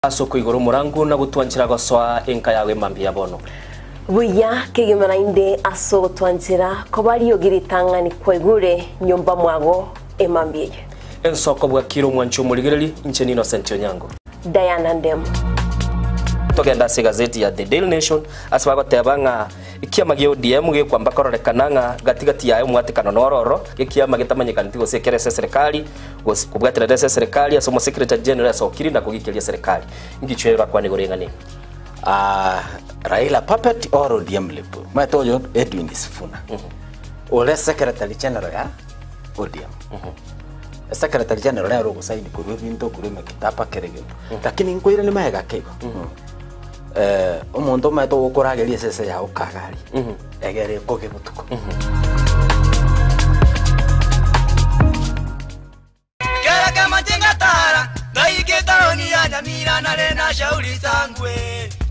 Ase okoigora omorango na gotwanchera gosoa enka yao emambia ya bono. Buya kegima naende ase ogotwanchera koba riogi ritang'ani kwaigure nyomba mwago emambia eye. Ensoko bwakire omwanchi omorigereri, inche n'Innocent Onyango. Diana Ndemo. Togende ase egazeti ya The Daily Nation ase bagoteba ng'a ekiama gia ODM gekwamba kororekana ng'a gati gati yaye omwatekano noro ororo, ekiama getamanyekaneti gose ekere ase eserekari Gose kobwaterera ase eserekari ase omosekeretari general ase okiri na kogikeria eserekari. Inki orakwane igoro y'eng'ana eye? Ah, Raila puppet or ODM lip. Omanyete oyo Edwin Sifuna. Ore secretary general ya ODM. Secretary general nere ogosaini korwa ebinto korwa emekitaba kera egento. Lakini nkoiranie magega ake igo. Eh, omonto omanyete ogokorageria esese yago kagari. Egere ekoge botuko. Kera kemache ngatara, ngaika etaoni ya Nyamira nare na Shauri Sangwe,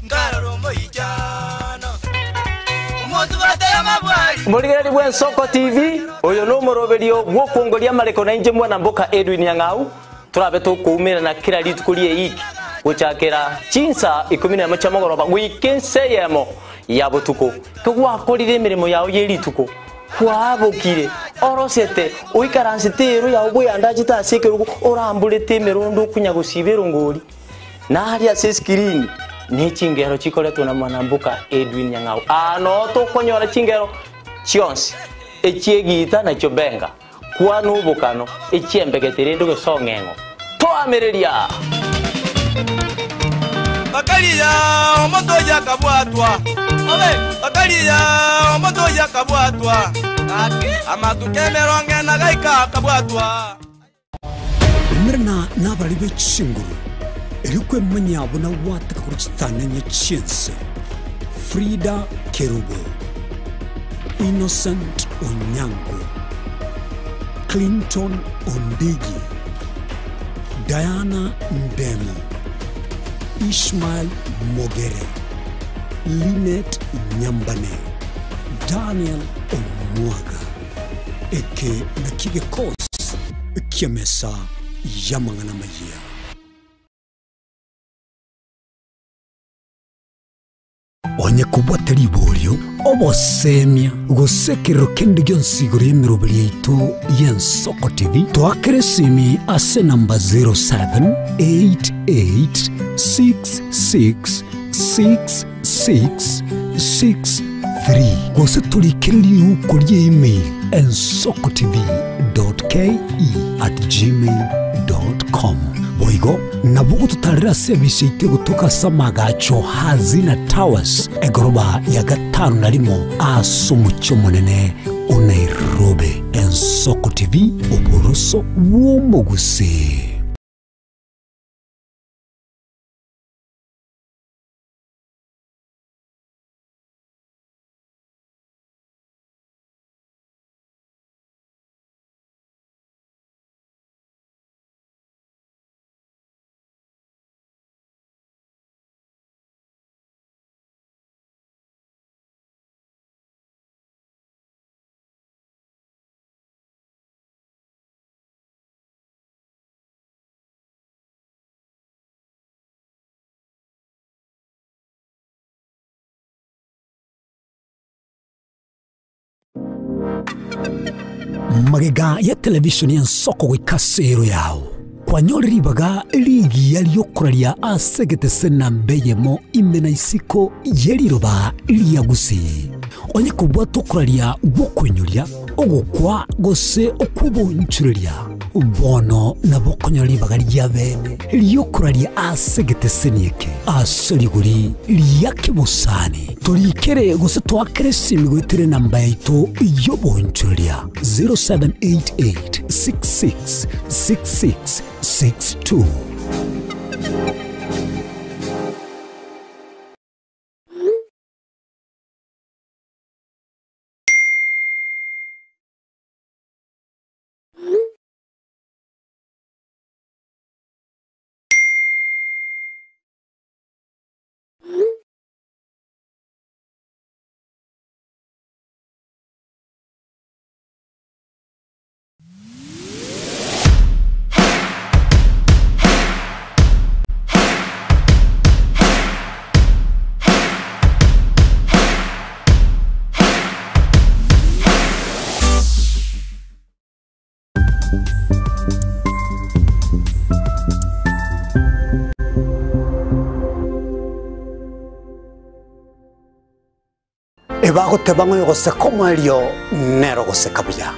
nkarora omoichano. Omosubati amabwari. Omorigereria bw'Ensoko TV, oyo nomoroberio bw'okwongoria amareko na inche mwana mboka Edwin Nyang'au, torabe tokoumerana kera rituko ri'eiki gochakera chinsa ikomi nemo chia mogoroba goika ensa eyemo ya botuko. Kegwakorire emeremo yao ye rituko, kwabokire, orosete, oikaransete eero yao bweyandachete ase ekerogo, oramborete emerondo okonya gosiba erongori, na aria ase esikirini ne chingero chikoretwa na mwanamboka Edwin Nyang'au. Aa noo tokonyora chingero chionsi, echi'egiita na chiobenga, kwana obokano, echi'embegete rende gose ong'eng'o. Toamereria! Bakaria omonto oyio akabwatwa, bakaria omonto oyio akabwatwa, amatuko emerongo ena gaika akabwatwa. Umerana nabari be chinguru, erio kwemanyia buna gwateka korwa chitang'ani chi'ense. Frida Kerubo, Innocent Onyango, Clinton Ondigi, Diana Ndemo, Ishmael Mogere, Linet Nyambane, Daniel Omwaga. Eke nakio gekosi ki'emesa y'amang'ana amayia. Onye kobwate riborio, obosemia, gose ekerero kende gionsi igoro y'emeroberi yaito y'Ensoko TV, toakere esimi ase enamba 0788666663 gose torikere riuko rie email ensokotv.ke@gmail.com. Boigo nabo ogototarera ase ebise yaito egotoka ase amagacho Hazina Towers, egoroba ya gatano na rimo ase omochie omonene o Nairobi. Ensoko TV, oboroso bw'omogusii. Magega ya televishoni y'ensoko goika ase ero yao, kwanyorire ribaga rigiya ri'okoraria ase egetese namba eyemo ime na isiko ye riroba ria Gusii. Onye kobwata okoraria gw'okoinyoria, ogokwa gose okw'obonchoreria, bono nabo okonyora ribaga ria bene ri'okoraria ase egeteseni eke ase rigori ria kebosani. Torikere gose toakere esimi goetera enamba yaito y'obonchoreria 0788 66 66 62. Ebagoteba ng'a oyogoseka omoerio nere ogoseka buya.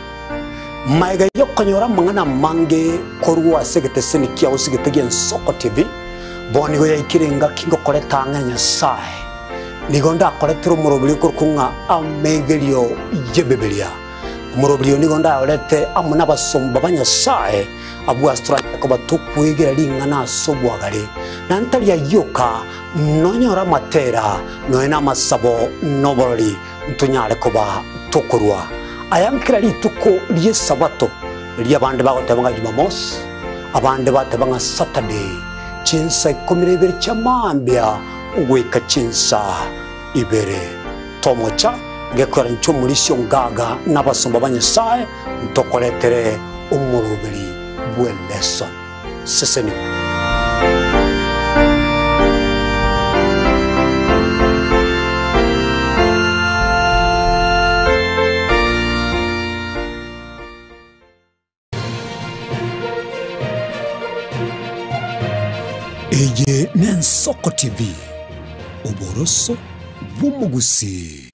Magega y'okonyora amang'ana amange korwa ase egeteseni kiao sigete gi'Ensoko TV, bono nigo yaikire engaki ngokoreta ang'e na Nyasae. Nigo ndakoretere omoroberi okorokwa ng'a Amegerio y'Ebibilia. Omoroberi oyo nigo ndayorete amo nabasomba ba Nyasae, abwo ase toranyare koba tokwegera ring'ana ase obwagare, na ntari ayio oka, nonyore amatera, nonya namasabo, na oborori, ntonyare koba tokorua aya kera rituko ri'Esabato, erio abande bagoteba ng'a Jumamosi, abande bateba ng'a Saturday, chinsa ikomi na ibere chia mambia goika chinsa ibere. Tomocha gekoera inche omorisia ongaga na abasomba ba Nyasae ntokoretere omoroberi bw'eleson. Sesenigwa. Eye n'Ensoko TV, oboroso bw'omogusii.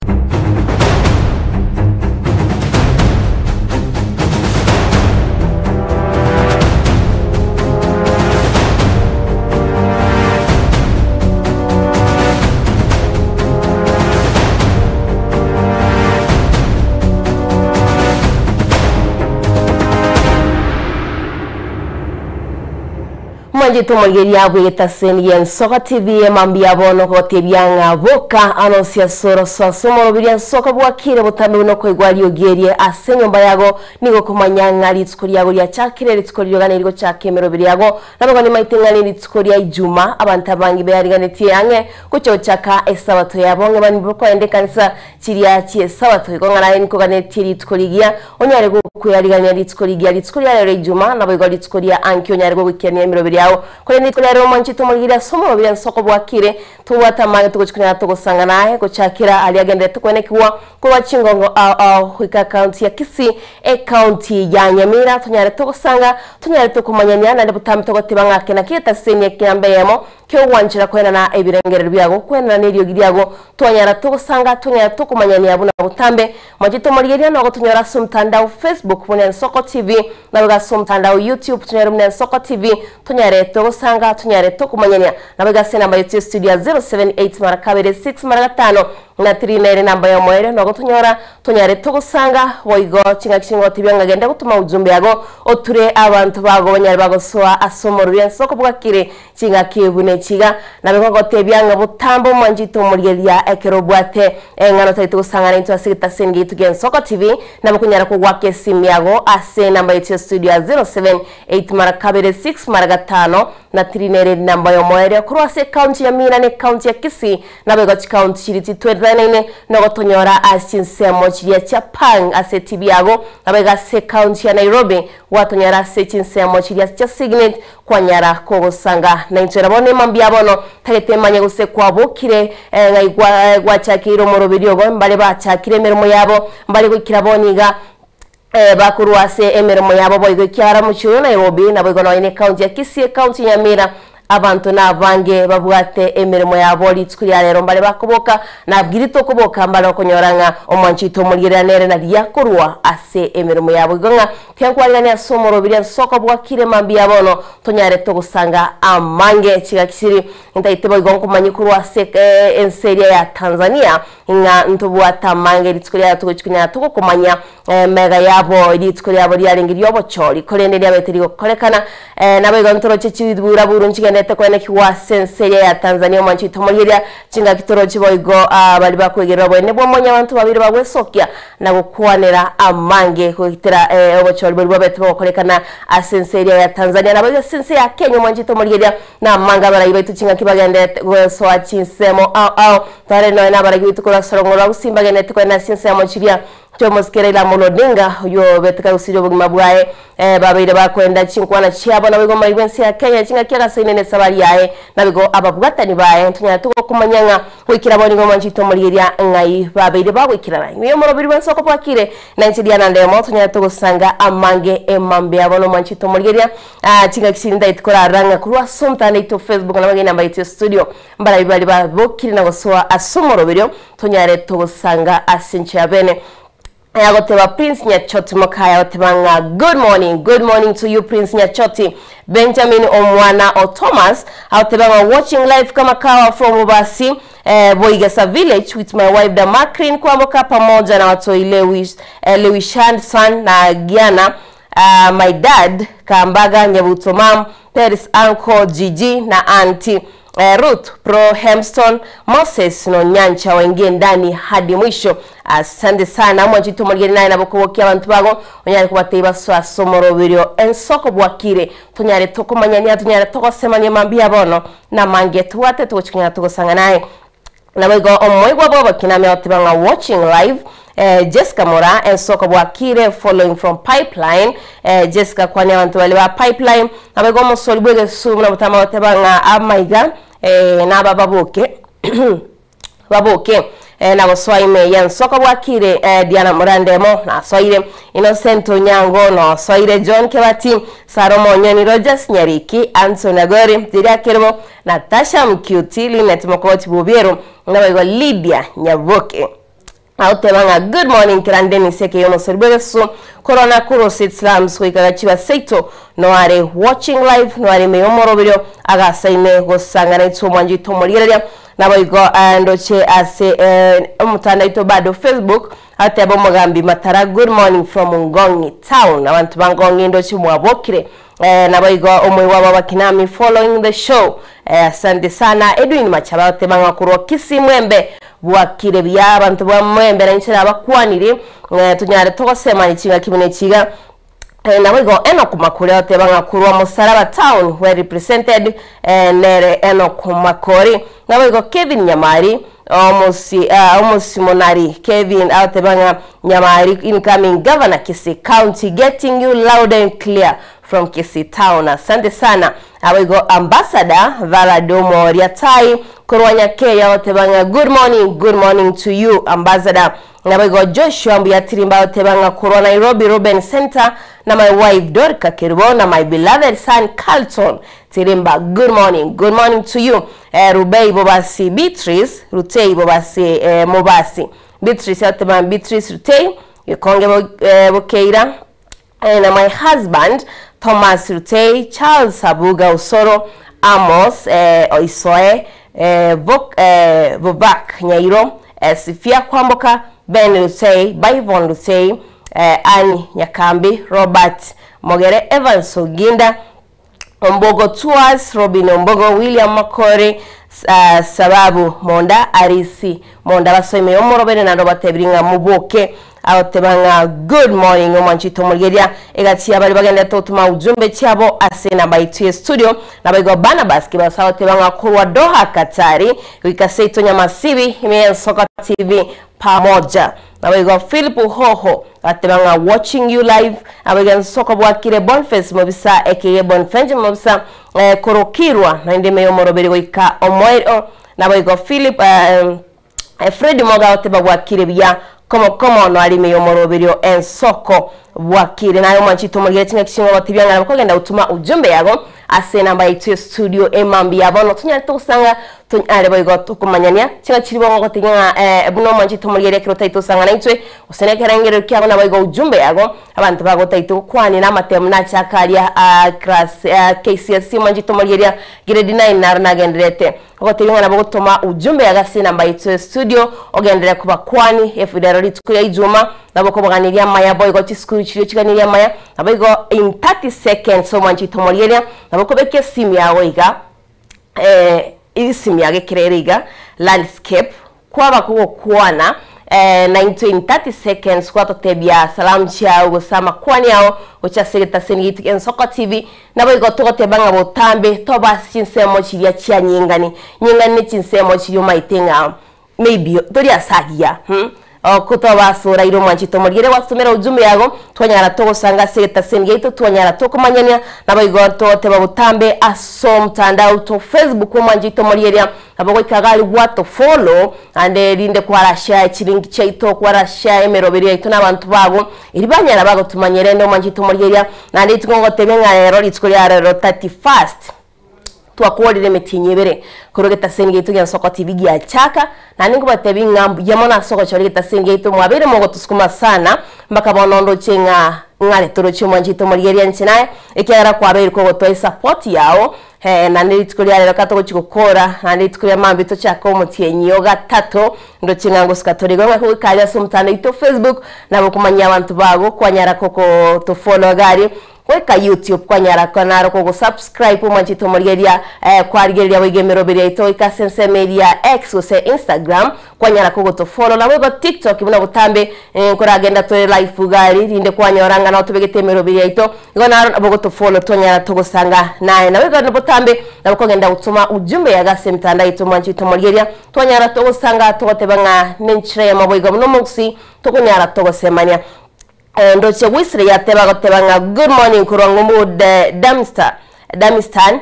Mwanchete omorigereria bw'egetaseni gi'Ensoka TV emambia bono gotebia ng'a boka anonsi ase oroso ase omoroberio Ensoka bwakire botambe buna okoigwa riogi erie ase enyomba yago nigo okomanya ng'a rituko riago riachakire rituko riogane rigochaka emeroberio yago Naboigo nimaete ng'a nerituko ria Ijuma abanto abange beariganetie ang'e gochia gochaka Esabato yabo, ng'a banywe bakoenda ekanisa chiria chi'Esabato. Igo ng'a naye nkoganetie rituko rigiya, onyare gokwearigania rituko rigiya, rituko ria rero Ijuma, naboigo rituko ria ankio onyare gogoikerania emeroberi yao. Korende rituko ria rero omwanchete omorigereria ase omoroberi ase okobwakire, tobwate amang'e togochia konyara togosanga naye, gochakera aria agenderete koenekigwa Korwa chingongo ao ao goika county ya Kisii, ecounty ya Nyamira tonyare togosanga, tonyare tokomanyania naende botambe togoteba ng'a eke nakio egetaseni ekiambe eyemo kiogwanchera koenana ebirengererio biago, koenana neriogi riago, twanyara togosanga, tonyara tokomanyania buna botambe. Mwanche tomorigereria nogotonyora ase omotandao Facebook buna Ensoko TV, naboigo ase omotandao YouTube tonyore buna Ensoko TV, tonyare togosanga, tonyare tokomanyania. Naboigo ase enamba yetu ya studio ya 078 mara kabere 6 mara gatano Ng'a tiri nere namba y'omoerio nogotonyora tonyare togosanga, boigo ching'aki chingotebia ng'a genda gotoma ujumbe yago oture abanto bago banyare bagosoa ase omorweri ase okobwakire ching'aki buna echi iga. Nabe gogotebia ng'a botambe omwanchete omorigereria ekero obwate eng'ana otagete gosang'ana intwe ase egetaseni giaito gia Ensoko TV nabo okonyara kogoaka esimi yago ase enamba yaito ya studio ya 078 mara kabere 6 mara gatano na tiri nere namba y'omoerio korwa ase ecounty ya Nyamira na ecounty ya Kisii Naboigo chikaunti chiria chitweretanaine nogotonyora ase chinsemo chiria chia Pang ase Tibiago, naboigo ase ekaunti ya Nairobi gwatonyora ase chinsemo chiria chia Signet kwanyara kogosanga naintwe. Na bono emambia bono tagete manye gose kwabokire ng'ai gwachakeire omoroberio ogo, mbare bachakire emeremo yabo mbare goikera bono iga bakorwa ase emeremo yabo boigo ekiagera omochie oyo Nairobi naboigo nonya ne county ya Kisii ecounty ya Nyamira abanto nabange babwate emeremo yabo rituko ria rero mbare bakoboka nabwo tokoboka mbare okonyora ng'a omwanchi oito omorigereria nere naria korwa ase emeremo yabo igo ng'a tiankwarigania ase omorobiri ase okobwakire mambia bono tonyare togosanga amange chigaki chiri ntaete boigo nkomanye korwa ase ense eria ya Tanzania Ng'a ntobwate amange rituko riaye togochia konyara togokomanya emega yabo rituko riabo riarenge ri'obochori, korende riabete rigokorekana. Naboigo ntoroche chiburaburu nchigenderete koenekigwa ase ense eria ya Tanzania omwancho oito omorigereria chingaki toroche boigo baria bakwegerera oboene bw'omonyabanto babeire bagwesokia na gokwanera amange goetera obochori boria bwabete bogokorekana ase ense eria ya Tanzania. Naboigo ase ense ya Kenya omwancho oito omorigereria namanga abarai baito chingaki bagenderete gosoa chinsemo ao ao. Tore nonya nabaragi baito korwa ase orong'o rwa gusii mbagenderete kogenda ase chinsemo chiria. Chi'omosike Raila Amolo Odinga, oyio obete kagusirie obogima bwaye, babeire bakoenda chinkwana chiabo naboigo maigwe ense ya Kenya chingaki agasaine nesabari yaye naboigo ababwatani baye ntonyarete gokomanya ng'a goikera bono nigo mwanchete omorigeria ng'ai babeire bagoikerana ime y'omoroberi bwensi okobwakire na inche Diana Ndemo tonyarete gosanga amange emambia bono mwanchete omorigeria chingaki chiri ntaeti korara ng'a korwa ase omotandao oito Facebook naboigo enamba yaito ya studio Mbarabi baria babokire na gosoa ase omoroberio, tonyare togosanga ase enchera ya bene. Agoteba Prince Nyachoti Mokaya agoteba ng'a good morning, good morning to you Prince Nyachoti. Benjamin omwana o Thomas agoteba ng'a watching live kama kawa from Bobasi eh, Boigesa village with my wife Damakrin Kwamboka pamoja na watoi Lewis, eh, Lewishand son na Giana ah, my dad Kambaga Nyabuto mam Peris uncle Gigi na auntie Ruth Pro Hempston Moses Nonyancha waingie ndani hadi mwisho. Asante sana omwanchete omorigeri naye nabo kogokia abanto bago onyare kobatebia basoe ase omoroberio ensoko bwakire tonyare tokomanyania tonyare togosemania mambia bono namange tobwate togochia konyara togosanga naye. Naboigo omoigwa bw'obokina amegoteba ng'a watching live eh, Jessica Mora ensoko bwakire following from pipeline eh, Jessica kwania abanto baria ba pipeline naboigo omosori bw'egesumu nabotama goteba ng'a amaiga eh, naba baboke baboke eh, nagosoa ime y'ensoko bwakire eh, Diana Mora Ndemo nasoire Innocent Onyango nosoire John Kebati Sarah Omonyoni Rogers Nyariki Anthony Agori Jeria Kerubo Natasha Mkyuti, Linet Mokoti bw'Obiero, naboigo Lydia Nyaboke. Agoteba ng'a good morning kera Dennis ekeiyo omosori bw'egesusu korwa Nakuru City Slums goika Gachiba seito noare watching live noare ime y'omoroberio agasaine gosangana intwe omwancho oito omorigereria naboigo ndoche ase omotandao oito bado Facebook agoteba omogambi Matara good morning from Ngong'i town abanto ba Ngong'i ndoche mwabokire Naboigo omoigwa bw'abakinami following the show asante sana Edwin Machaba oteba ng'a korwa Kisii Mwembe bwakire buya abanto ba Mwembe na inche nabakwaniri tonyare togosemani chingaki buna echi iga Naboigo Enock Makori oteba ng'a korwa Musaraba town well represented nere Enock Makori Naboigo Kevin Nyamari omosi omosimonari Kevin agoteba ng'a Nyamari incoming governor Kisii county getting you loud and clear from Kisii town asante sana Naboigo Ambassador Valad Omoria Tai korwa Nyakeyo agoteba ng'a good morning good morning to you Ambassador Naboigo Joshua mbuya tirimba agoteba ng'a korwa Nairobi Ruben Centre na my wife Dorca Kerubo na my beloved son Carlton Tirimba good morning good morning to you eh, Rubei Bobasi Beatrice Rutei Bobasi eh, Mobasi Beatrice agoteba Beatrice Rutei Gekonge bo, eh, Bokeira eh, na my husband Thomas Rutei Charles Abuga Osoro Amos eh, Oisoe eh, Vok, eh, Vovak Nyairo eh, Sifia Kwamboka Ben Rutei Byvon Rutei eh, Annie Nyakambi Robert Mogere Evans Oginda Ombogo Tours, Robin Ombogo, William Makori, Sababu Monda, Arisi Monda basoe ime y'omorobere naende obatebirie ng'a moboke. Agoteba ng'a good morning omwanchete omorigeria egati y'abaria bagenderete gotoma ujumbe chiabo ase enamba yaito ye studio. Naboigo Barnabas Kibasa agoteba ng'a korwa Doha Katari goika seito Nyamasibi ime y'Ensoka TV pamoja. Naboigo Philip Hoho Agateba ng'a watching you live abaige nsoko bwakire Bonface mobisa ekeye Bonfenje mobisa eh, korokirwa naende ime y'omoroberi goika omoerio naboigo Philip eh, eh, Fred Moga agoteba bwakire buya komo komo noari ime y'omoroberio ensoko bwakire naye omwanchete omorigere chingaki ching'o gotebia ng'a nabo kogenda gotuma ujumbe yago ase enamba yaito ya studio emambia bono tonyarete gosanga Tonyare boigo tokomanyania chiga chiri bono gotiga ng'a eh, buna omwanchete omorigereria ekero otaete osang'ana intwe, gose nekerengererio kiago naboigo ujumbe yago, abanto bagotaete gokwania na amatemu nachaka aria a class a KCSE omwanchete omorigereria grade 9 naro nagendererete. Ogotebia ng'a nabo gotoma ujumbe yago ase enamba yaito ya studio, ogenderere kobakwani efidero rituko ria ijuma, nabo okobaganiria amaya boigo chisukuru chiria ochiganirie amaya, naboigo in 30 seconds omwanchete omorigereria, nabo okobeka esimu yago iga. Isimi age kerere iga landscape kwaba kogokwana na intwe in 30 seconds gwatotebia salamu chiao gose amakwani ao gochia ase egetaseni giaito kia Ensoko TV naboigo togoteba ng'a botambe toba ase chinsemo chiria chia nyingani nyingani ne chinsemo chiria omaete ng'a maybe tori ase agiya. Okotoba ase oraire omwanchete omorigere gwatotomera ujumbe yago, twanyara togosanga ase egetaseni giaito, twanyara tokomanyania, naboigo togoteba botambe ase omotandao to Facebook omwanchete omorigeria, nabo goika iga aria gwato follow, naende rinde kwara share chilink chiaito, kwara share emeroberio yaito na abanto bago, erio banyara bagotomanya rende omwanchete omorigeria, naende rituko ngotebia ng'a rero rituko ria rero 31st. Twakoorire emetienyi ebere korwa egetaseni giaito gia Nsoko TV giachaka, naende nkobatebie ng'a mbuya mono ase ogochora egetaseni giaito mwabeire mogotosukuma sana mpaka bono ndoche ng'a ng'are toroche omwanchete omorigereria inche naye, ekiagera kwabeire kogotoa esupport yao eh, naende rituko ria rero ekero togochia gokora, naende rituko ria mambia tochake omotienyi o gatato, ndoche ng'a ngosuka tore igo ng'a goika aria ase omotandao oito Facebook, nabo okomanyia abanto bago kwanyara koko tofollow iga aria. Goika YouTube kwanyara naro kogo subscribe omwanchete omorigereria kwarigereria goiga emeroberi yaito goika ase ensemo eria ya X gose Instagram kwanyara kogoto follow naboigo TikTok buna botambe nkoragenda tore live iga aria rinde kwanyora ng'a nao tobegete emeroberi yaito igo naro nabo ogoto follow twanyara togosanga naye naboigo botambe nabo okogenda gotoma ujumbe yago ase emitandao yaito omwanchete omorigereria twanyara togosanga togoteba ng'a nenchera eyemo boigo buna omogusii tokonyara togosemania. Ndoche Wesley yateba goteba ng'a good morning korwa ng'umbu Damista Damistan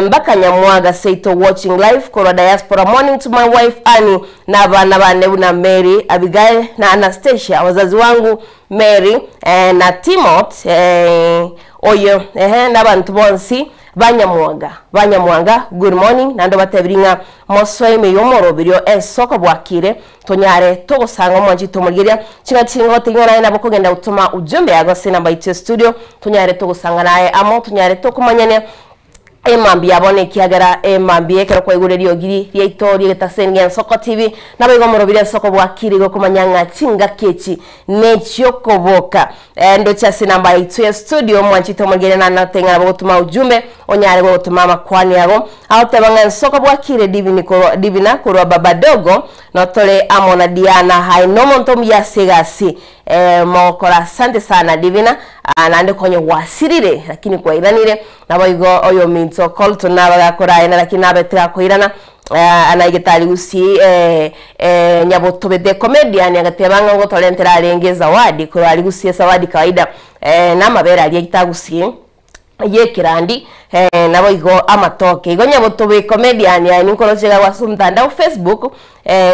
mpaka Nyamwaga seito watching live korwa diaspora morning to my wife Annie na abana bane buna Mary, Abigail na Anastasia wazazi wangu Mary na Timot oyo ehe na abanto bonsi ba Nyamwaga ba Nyamwaga good morning naende obatebirie ng'a mosoe ime y'omoroberio ensoko bwakire Tonyare togosanga omwanchi tomorigeria ching'aki chingo ting'ana aye nabo kogenda gotoma ujumbe yago ase enamba yaito ya studio tonyare togosanga naye amo tonyare tokomanyania emambia ya bono ekiagera emambia ekero kwaigure riogi riaito ri'egetaseni gia Nsoko TV naboigo omorobiri Nsoko bwakire igo komanya ng'a chingaki echi nechiokoboka ndoche ase enamba yaito ya studio omwanchi tomorigeria naende notebe ng'a nabo gotoma ujumbe onyare gotoma amakwani ago Agoteba ng'a ensoko bwakire Divini korwa Divina korwa Babadogo, notore amo na Diana aye nomonto omuya ase egasi eh, mogokora asante sana Divina ah, naende konya gwasirire lakini kwairanire naboigo oyominto Colton nabe gakora aye lakini nabe tigakoirana eh, anaigete aria gusii eh, eh, Nyabotobe the comedian agateba ng'a ngotorentera arenge ezawadi korwa aria gusii ezawadi kawaida eh, namabere aria aito agusii. y'ekerandi, naboigo amatoke. Igo nyabotobe comedian aye ninkoroche iga ase omotandao Facebook,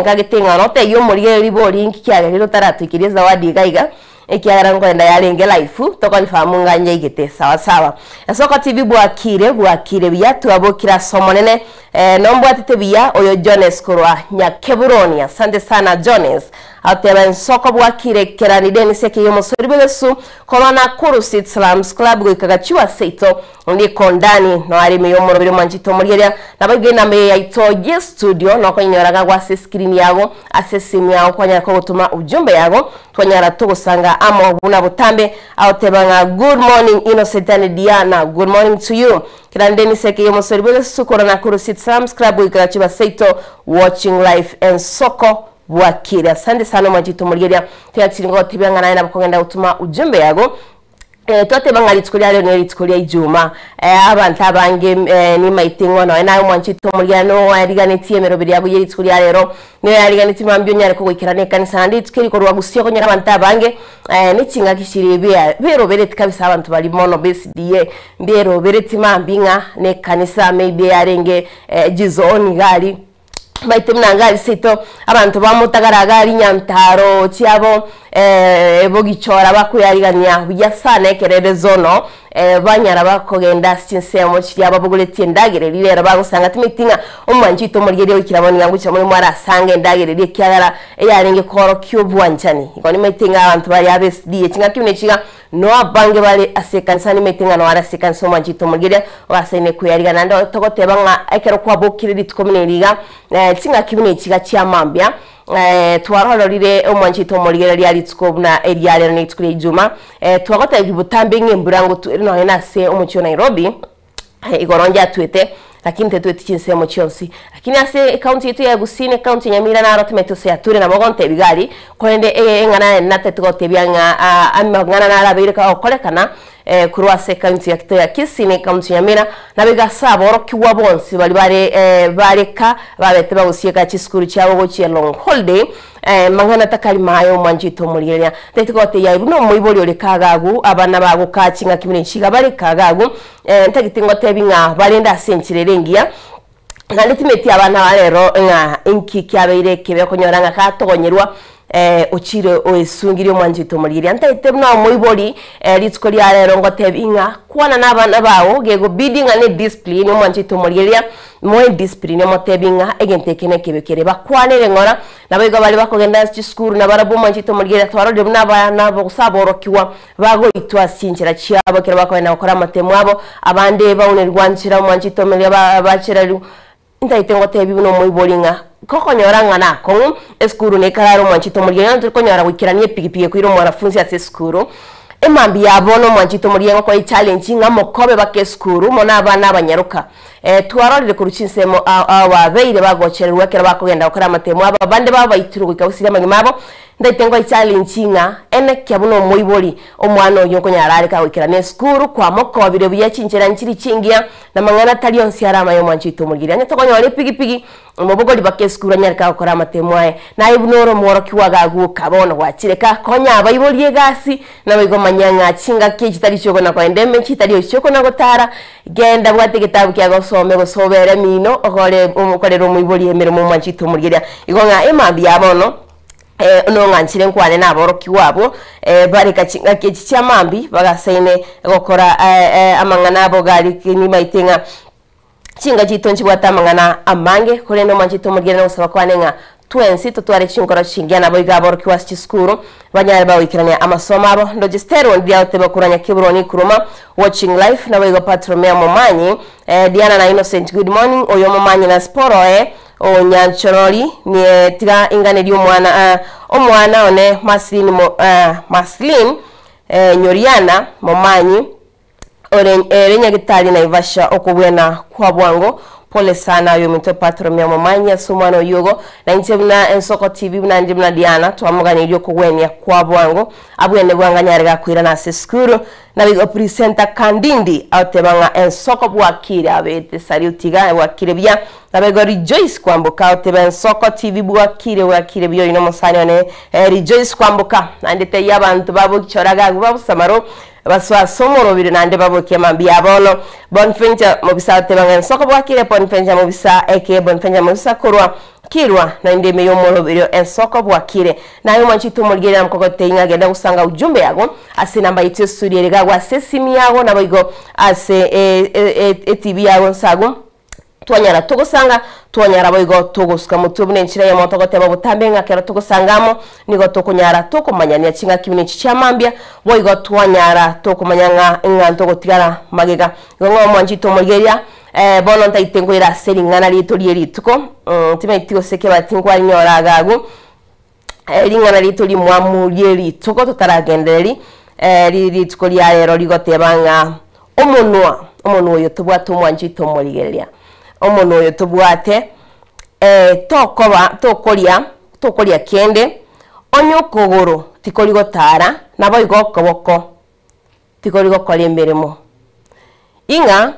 nkagete ng'a notebie omorigereria bori inki kiagerire otaratoikeria ezawadi iga iga, ekiagera nkorenda yarenge live, to confirm ng'a nyaigete sawa sawa. Esoko TV bwakire bwakire buya twabokire ase omonene, nombwatete buya oyo Jones korwa Nyakeburoni, asante sana Jones. Agoteba ensoko bwakire kerandi Dennis Ekeiyo omosori bw'egesu Korwa Nakuru City Slums Club goika Gachua seito ndiko ndani noare ime y'omoroberi omwanchete omorigereria naboigo enamba eye yaito ye studio nokonyenyora gago ase escreen yago ase esimu yago kwanyara kogotoma ujumbe yago twanyara togosanga amo buna botambe agoteba ng'a good morning Innocent and Diana good morning to you Kerande Dennis Ekeiyo omosori bw'egesusu korwa Nakuru City Slums Club goika Gachua seito watching live ensoko Bwakire. Asante sana omwanchete omorigereria. Tiga ngotebia ng'a naye nabo kogenda gotuma ujumbe yago. Eh, twateba ng'a rituko ria rero ne rituko ria Ijuma. Eh, abanto abange eh, nimaete ng'a nonya naye omwanchete omorigereria noyariganetie emeroberi yago ye rituko ria rero, noyariganetie mambia onyare kogoikerana ekanisa naende rituko eri korwa gusii okonyora abanto abange eh, ne chingaki chiria bia berobereti kabisa abanto baria mono be SDA mberobereti mambia ng'a ne ekanisa maybe yarenge eh, jizoni iga aria. Maete buna iga ase seito abanto bamotagara iga aria nyantaro chiabo bogichora bakoyarigania buya sana ekero ere zono banyara bakogenda ase chinsemo chiria babogoretie endagera eria rero bagosanga timanyeti ng'a omwanchi oito omorigereria goikera bono nigo agochia more mwarasange endagera eria ekiagera eyarenge koorokia obwanchani. Igo nimaete ng'a abanto baria abe SDA chingaki buna echi iga Noa abange bare ase ekanisa nimaete ng'a noare ase ekanisa omwanchete omorigereria ogasaine kweyarigana. Naende togoteba ng'a ekero kwabokire rituko buna eri iga, ching'aki buna echi iga chia mambia, twarororire omwanchete omorigereria rituko buna eria rero ne rituko ria ijuma, twagotebiwa botambe ng'a embura ngotwa ere nonye nase omochie o Nairobi, Igoro njatwete, lakini tetweti chinsemo chionsi. Lakini ase ecounty yaito ya Gusii na ecounty ya Nyamira naro timanyeti gose yature nabo ogontebia iga aria, korende eng'ana eye natete gotebia ng'a amang'ana naro abeire kagokorekana, Korwa ase ekaunti ya Kitui ya Kisii na ekaunti ya Nyamira, nabo ase aborokigwa bonsi baria bare bare ka babete bagosieka chisukuru chiabo gochia long holiday, mang'ana takari maye omwanchete omorigereria. Ntaete gotebia aye buna omoibori ore kagagu, abana bagokaa ching'aki buna echi iga bare kagagu, ntagete ngotebi ng'a barende ase enchera ere engiya, Naende timeti abana ba rero ng'a inki kiabeire ekebe okonyora ng'a gatogonyerwa ochire oesungirie omwanchete omorigereria. Ntaete buna omoibori rituko ria rero ngotebi ng'a kwana na abana bao gegobidi ng'a ne discipline omwanchete omorigereria, moe discipline omotebi ng'a egento eke nekebe kere. Bakwanere ng'ora, naboigo baria bakogenda ase chisukuru nabarabwo omwanchete omorigereria twarorire buna abana gose aborokigwa Bagoitwa ase chinchera chiabo ekero bakogenda gokora amatemo abo, abande baunerigwa nchera omwanchete omeria bachererigwe. Ntaete ngotebi buna omoibori ng'a gokonyora ng'a nakong'u, esukuru nekarare omwanchete omorigia onye tori konyora goikerania epigipigi ekoira omwanafunzi ase esukuru, emambia ya bono omwanchete omorigia ngokoa echallenge ng'a mokobe baka esukuru mono abana abanyaroka. Twarorire korwa chinsemo ao ao babeire bagochererwa ekero bakogenda gokora amatemo abo, abande babo baitirwe goika gosiria amagima abo. Ntaete ngoe challenge ng'a enekia buna omoibori, omwana oyio nkonyara are kagoikerana esukuru, kwamokobire buya chinchera nchiri chingiya, na mang'ana tari onsi are amaya omwancho oito omorigereria. Onye tokonyora epigipigi, omobogori baka esukuru anyare kagokora amatemo aye. Naye buna ore omworokigwa agagoka bono gwachire ka, konya abaibori egasi, naboigo manya ng'a chingaki echi tari chiokona koenda emechie, tari echi chiokona gotara, Genda bwate egetabu kiago osome gose obere mino okore okorere omoibori emeremo omwanchete omorigereria. Igo ng'a emambia ya bono nong'anchire nkwane naborokigwa abwo bareka chingaki echi chia mambia bagasaine gokora amang'ana abo gari nimaete ng'a chinka chiaito nchibwate amang'ana amange korende omwanchete omorigereria nogosaba kwane ng'a Twensi totware chinkoro chingiya naboigo aborokigwa ase chisukuru banyare bagoikerania amasomo abo. Ndoche Stella ondiria agoteba korwa Nyakeburoni Kuruma watching live naboigo Patromea Momanyi Diana na Innocent good morning oyo Momanyi na Sporo oye o Nyanchorori nie tiga inganerie omwana omwana one Maslin Maslin Nyoriana Momanyi Ore ere Nyagitari Naivasha okobwena kwa bwango. Pole sana aye ominto Patromia omomanyi ase omwana oyio ogo. Na inche buna Ensoko TV buna inde buna Diana twamoganeirie okogwenia kwa bwango abwene bwango anyare gakoirana ase esukuru. Naboigo presenter Kandindi agoteba ng'a Ensoko bwakire abete salute iga bwakire buya. Naboigo Rejoice Kwamboka agoteba Ensoko TV bwakire bwakire buya oyio nomosani one Rejoice Kwamboka. Naende tebia abanto babochora iga abwo babosamaro Basoe ase omorobiri naende babokie mambia ya bono. Bonfencha mobisa agoteba ng'a ensoko bwakire Bonfencha mobisa eke Bonfencha mobisa korwa Kirwa naende ime y'omoroberio ensoko bwakire. Naye omwanchete omorigereria na mokogotei ng'a genda gosanga ujumbe yago ase enamba yaito esuri ere gagwo ase esimi yago naboigo ase etv yago nsago. Twanyara togosanga, twanyara boigo togosuka motwe buna enchera eyemo togoteba botambe ng'a ekero togosanga amo, nigo tokonyara tokomanyania ching'aki buna echi chia mambia, boigo twanyara tokomanya ng'a ng'a ntogotigara magega. Igo ng'a omwanchete omorigereria, bono ntaete nkoira ase ring'ana riaito rie rituko, timaeti gose kebati nkwarinyora iga agwo, ring'ana riaito rimwamu rie rituko totaragendereri, ri rituko ria rero rigoteba ng'a omonwa, omonwa oyo tobwate omwanchete omorigereria, omonwa oyo tobwate tokoba tokoria tokoria kende, onye okogoro tikori gotara, naboigo okoboko tikori gokora emeremo. Ing'a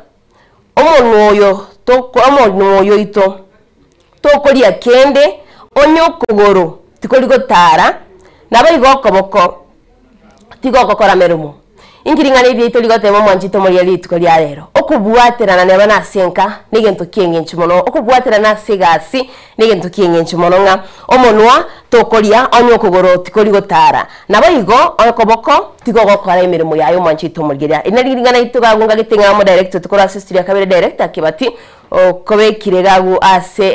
omonwa oyo toko omonwa oyo oito tokoria kende, onye okogoro tikori gotara, naboigo okoboko tigogokora meremo. Inki ring'ana eri riaito rigoteba omwanchete omoria rituko ria rero? Okobwaterana neba nase enka negento ki'eng'encho mono, okobwaterana ase egasi negento ki'eng'encho mono ng'a omonwa tokoria onye okogoro tikori gotara. Naboigo okoboko tigogokora emeremo yaye omwanchete omorigereria. Eri nari ring'ana rito gago ngagete ng'a omodirector tokore ase studio ya kabere director Kebati okobekire gago ase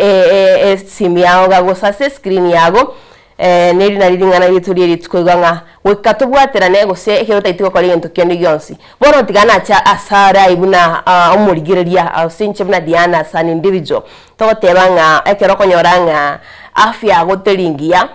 esimi yao gago gose ase escreen yago Neri nari ring'ana riaito rie rituko iga ng'a goika tobwaterane gose ekero otaeti gokora egento kende gionsi. Bono tiga nache asare aye buna omorigereria gose inche buna Diana as an individual, togoteba ng'a ekero okonyora ng'a afya yago teri ngiya.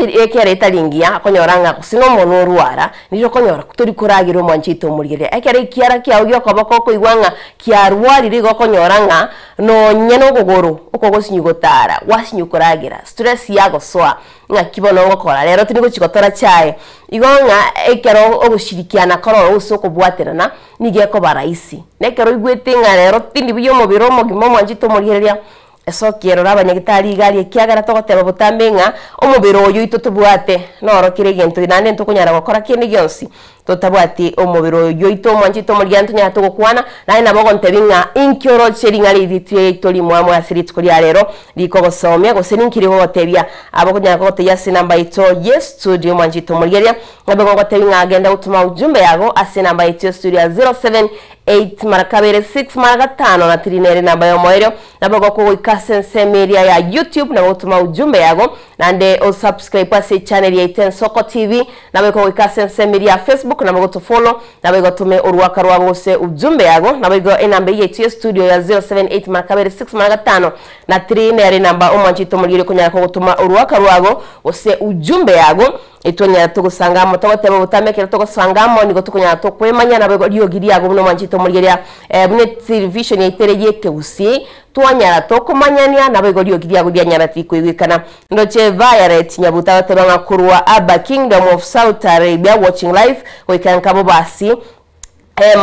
Teri ekero etari engiya akonyora ng'a gose nomonwa orwara, nigo okonyora tori koragera omwancho oito omorigereria. Ekero ekiara kiago giokoboko okoigwa ng'a kiarwarire igo okonyora ng'a nonye na okogoro okogosinywa gotara, gwasinywa koragera, stress yagosoa ng'aki bono ngokora rero tindi gochi gotora chae. Igo ng'a ekero ogoshirikiana kororo gose okobwaterana nigo ekoba rahisi. Na ekero oigwete ng'a rero tindi buya omobere omogima omwancho oito omorigereria, Esoki erore abanyagitari iga aria ekiagera togoteba botambe ng'a omobere oyo oito tobwate noro kera egento naende ntokonyara gokora kende gionsi totabwati omobere oyo oito omwanchete omorigia ntonyara togokwana naende nabo ogontebia ng'a inki oroche ring'ana eri riaito rimwamu ase rituko ria rero rikogosomia gose ninki rigogotebia abo okonyara kogotebia ase enamba yaito ye studio omwanchete omorigereria nabe gogotebia ng'a genda gotuma ujumbe yago ase enamba yaito ye studio ya 078 mara kabere 6 mara gatano na tiri nere enamba yomoerio Nabo gokogoika ase ensemo eria ya YouTube nabo gotoma ujumbe yago naende o subscribe ase echannel yaito Ensoko TV nabo ekogoika ase ensemo eria ya Facebook nabo goto follow nabo igotome oruaka rwago gose ujumbe yago nabo igo enamba eyio yaito ye studio ya 078 mara kabere 6 mara gatano na 3 nere enamba omwanchi oito omorigeri okonyara kogotoma oruaka rwago gose ujumbe yago Etwanyara togosanga amo, togoteba botambe ekero togosanga amo nigo tokonyara tokwemanya naboigo riogi riago buna omwanchete omorigereria buna etelevision yaito ere y'ekegusii twanyara tokomanyania naboigo riogi riago rianyara rikoigwekana. Ndoche Violet Nyabuto agoteba ng'a korwa Aba Kingdom of South Arabia watching live goika nka bobasi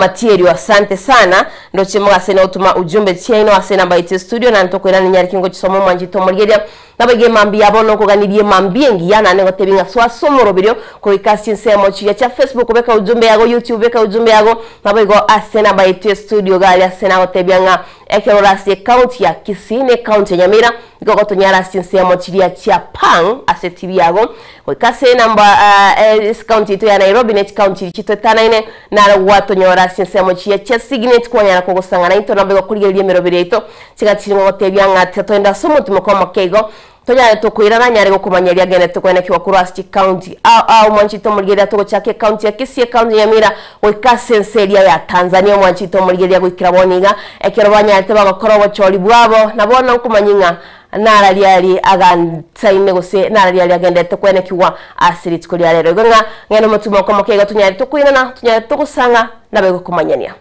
Matierio asante sana ndoche mogase notuma ujumbe chiaino ase enamba yaito ya studio naende tokoirana nyariki ngochisoma omwanchete omorigereria naboigo emambia ya bono nkoganirie emambia engiya naende ngotebi ng'a soa ase omoroberio goika ase chinsemo chiria chia Facebook beka ujumbe yago YouTube beka ujumbe yago naboigo ase enamba yaito ya studio iga aria ase nagotebia ng'a ekero ore ase ecounty ya Kisii na ecounty ya Nyamira Nigo gotonyara ase chinsemo chiria chia Pang ase TV yago, goika ase enamba ase county yaito ya Nairobi ne chicounty chiria chitoetanaine, naro gwatonyora ase chinsemo chiria chia Signet kwanyara kogosang'ana intwe nabo igo korigereria emeroberi yaito chigati chiri gogotebia ng'a tiga togende ase omotimoko omoke igo tonyare tokoirana nyare gokomanya riagenderete koenekigwa korwa ase chicounty ao ao mwanchete omorigereria togochaka ecounty ya Kisii ecounty ya Nyamira goika ase ense eria ya Tanzania omwanchete omorigereria goikera bono iga Ekero banyarete bagokora obochori bwabo, na bono nkomanyia ng'a nararia aria aganchaine gose nararia aria agenderete kwenekigwa ase rituko ria rero. Igo ng'a ng'ende omotumo okomoka iga tonyare tokoinana, tonyare togosang'a, naboigo komanyania.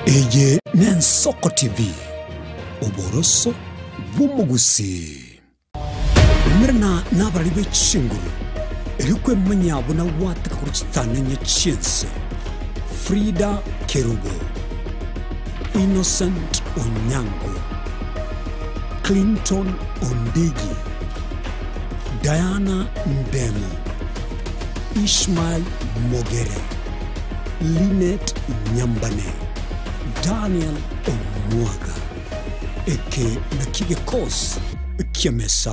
Eye n'Ensoko TV, oboroso bw'omogusii. Umerana nabarari be chinguru, erio kwemanya buna gwateka korwa chitanenye chi'ense. Frida Kerubo, Innocent Onyango, Clinton Ondigi, Diana Ndemo, Ishmael Mogere, Linet Nyambane, Daniel Omwaga. Eke nakio gekosi ki'emesa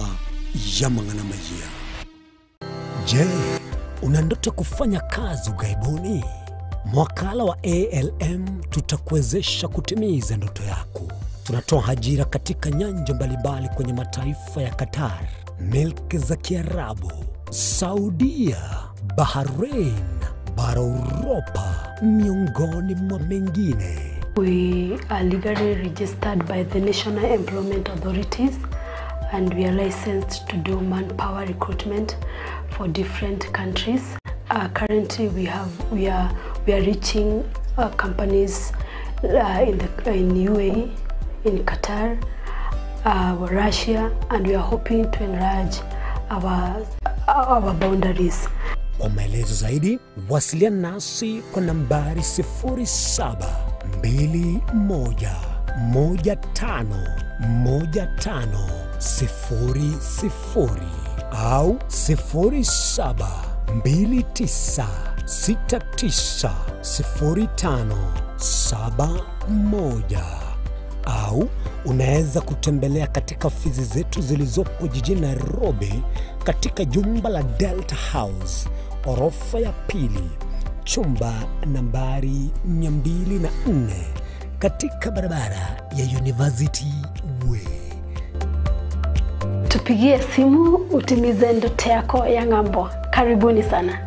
y'amang'ana amayia. Je, una ndoto ya kufanya kazi ughaibuni? Mwakala wa ALM tutakuwezesha kutimiza ndoto yako. Tunatoa ajira katika nyanja mbalimbali kwenye mataifa ya Qatar, milki za Kiarabu, Saudia, Bahrain, bara Uropa, miongoni mwa mengine. We are legally registered by the National Employment Authorities and we are licensed to do manpower recruitment for different countries. Uh, currently we have we are we are reaching uh, companies uh, in the in UAE, in Qatar, uh, Russia and we are hoping to enlarge our our boundaries. Kwa maelezo zaidi wasiliana nasi kwa nambari 0721151500 au 0729690571. Au unaweza kutembelea katika ofisi zetu zilizopo jijini Nairobi katika jumba la Delta House, orofa ya pili, chumba nambari 204 katika barabara ya University Way. Tupigie simu utimize ndoto yako ya ng'ambo. Karibuni sana.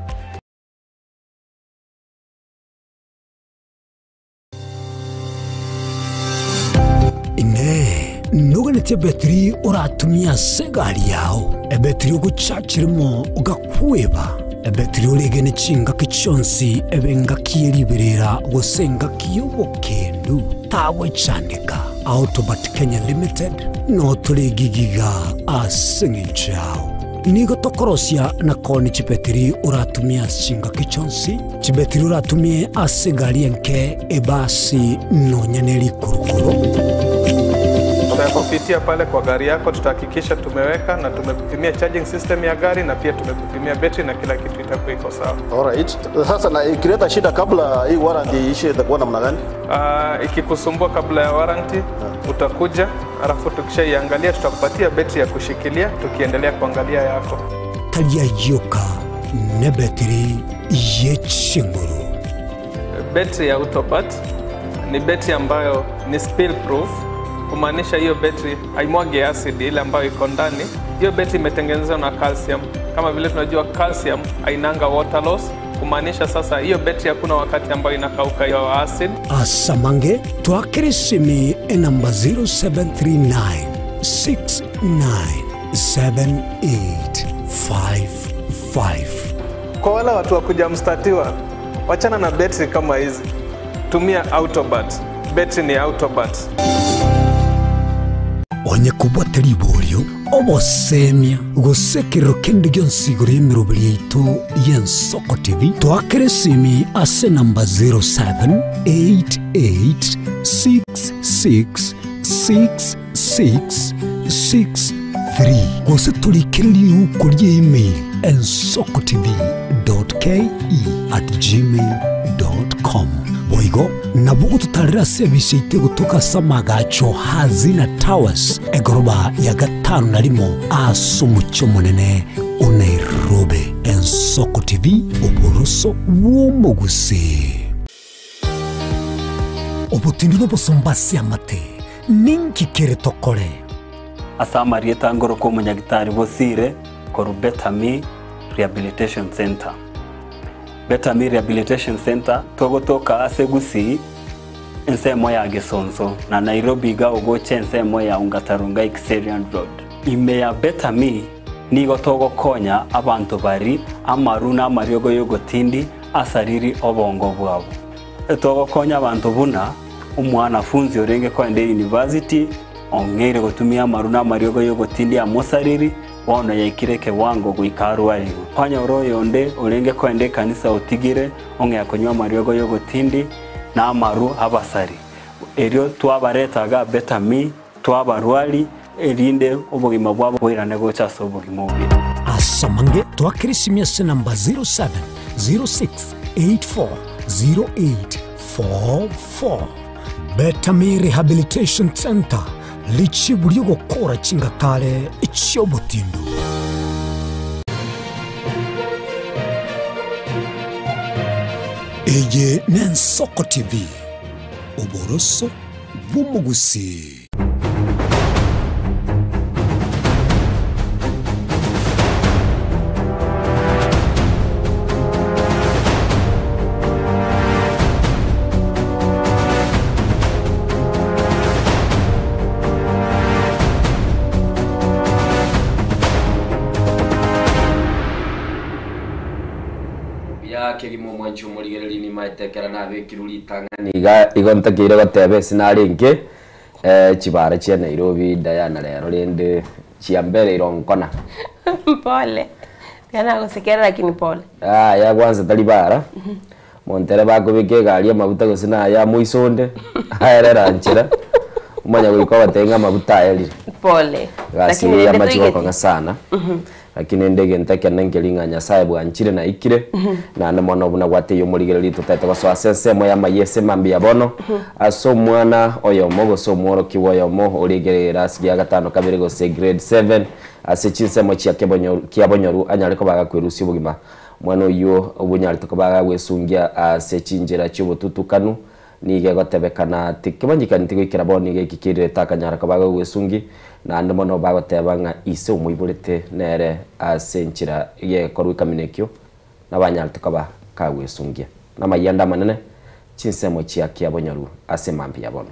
Inee, noganeti ebetiri oratumie ase egari yao, ebetiri ogochachirimo ogakweba, ebetiri oregene chingaki chionsi ebe engaki ye riberera gose engaki y'obokendu, tagwechandeka. Autobat Kenya Limited no tore gigiga ase eng'encho yao. Nigo tokorosia na koni chibetiri oratumie ase chingaki chionsi, chibetiri oratumie ase egari enke, ebasi, nonya ne rikurukuru. Tutakupitia pale kwa gari yako, tutahakikisha tumeweka na tumekupimia charging system ya gari na pia tumekupimia betri na kila kitu itakuwa iko sawa. Alright. Sasa na ikileta shida kabla hii warranty iishe itakuwa namna gani? Ikikusumbua kabla ya warranty utakuja, alafu tukishaiangalia tutakupatia betri ya kushikilia tukiendelea kuangalia yako. Taria yoka ne betiri yechinguru. Betri ya Autopat ni betri ambayo ni spill proof, kumaanisha hiyo betri haimwagi acid ile ambayo iko ndani. Hiyo betri imetengenezwa na calcium. Kama vile tunajua calcium hainanga water loss, kumaanisha sasa hiyo betri hakuna wakati ambayo inakauka hiyo acid. Asamange twakere simi enamba 0739 697855. Kwa wale watu wa kuja mstatiwa, wachana na betri kama hizi, tumia Autobat. Betri ni Autobat. Onye kobwate riborio obosemia gose ekerero kende gionsi igoro y'emeroberi yaito y'Ensoko TV, twakere simi ase namba 0788666663 gose torikere riuko ria email ensokotv.ke@gmail.com. Boigo nabo gototarera ase ebise ite gotoka ase amagacho Hazina Towers egoroba ya gatano na rimo ase omochie omonene o Nairobi. Ensoko TV, oboroso bw'omogusii. Obotindi n'obosomba ase amate ninki kere tokore. Ase amarieta ngorokwa omonyagitari bosire korwa Betami Rehabilitation Center. Betami Rehabilitation Center togotoka ase Gusii ensemo ya Gesonso na Nairobi iga ogocha ensemo ya Ungatarunga Exerian Road. Ime ya Betami nigo togokonya abanto bari amaru na amariogo y'ogotindi asariri obongo bwabo. Togokonya abanto buna omwanafunzi orenge koenda university ong'eire gotumia amaru na amariogo y'ogotindi amosariri bono yaikire kewango goika arwariwe. Kwanyora oyonde orenge koenda ekanisa otigire ong'ea konywa amariogo y'ogotindi na amaru abasari. Erio twabaretaga Betami twabarwari erinde obogima bwabo bwairane gocha ase obogima obuya. Asamange twakere simi ase namba 0706840844. Betami Rehabilitation Center lichibu ry'ogokora chingakare chiobotindu. Eye n'Ensoko TV, oboroso bw'omogusii. Ya kegimo mwanchi omorigereri nimaetekera nabekirwe ritang'ani iga igo ntakeire goteba ase narenge chibara chia Nairobi Diana rero rende chiambere ironkona. Pole. Tena gusekera lakini pole. Ah, ya kwanza tari bara montere bakobeka egari amaguta gose naya moisonde aerera nchera omanya goika ogotenga amaguta aerire. Pole. Gasi Lakini amachi rende gokong'a sana. Lakini rende egento ekenene nkeri ng'a Nyasae bwanchire naikire, naende mono buna gwateiyo omorigereria totaete gosoa ase ensemo y'amayia ase mambia bono, ase omwana oyomo gose omworokigwa oyomo ore ekerasi gia gatano kabere gose grade seven ase chinsemo chia kebonyoru kiabonyoru anyare koba agakwerusia obogima. Omwana oyio obonyarete koba agagwesungia ase chinchera chi'obotutukanu, Nigo egotebekana tikebanyekani tigoikera bono nigo eki kerire takanyara koba agogwesungi, naende mono bagoteba ng'a ise omoiborete nere ase enchera y'egekorwa ekamina ekio nabanyarete koba kagwesungia. Namayianda amanene chinsemo chia kiabonyoru ase mambia ya bono.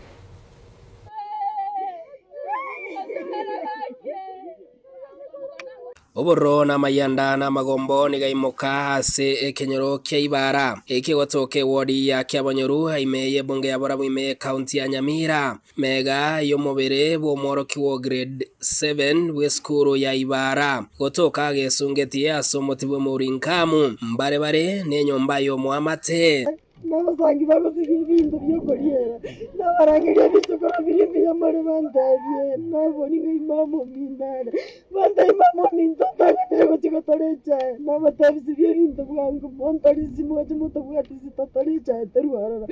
Obororo na amayanda na amagombo nigaimoka ase ekenyoro kia Ibara, ekegotoka ewodi ya Kiabonyoru ime y'ebunge ya Borabu ime y'ecounty ya Nyamira. Mega y'omobere bw'omworokigwa o grade 7 bw'esukuru ya Ibara, gotoka agesungetie ase omoti bw'emourinkamu, mbare bare nenyomba y'omoamate. Nabasangi bagosibia ebinto bi'okoriera, nabarangeria ebisokoro biria mbuya more bantebie, nabori ng'a imama ominto are, bantebie mama ominto otang'anire gochia gotora echae, nabatebia sibia ebinto bwango montorisi moche motobwatisi totore echae torwe ororo.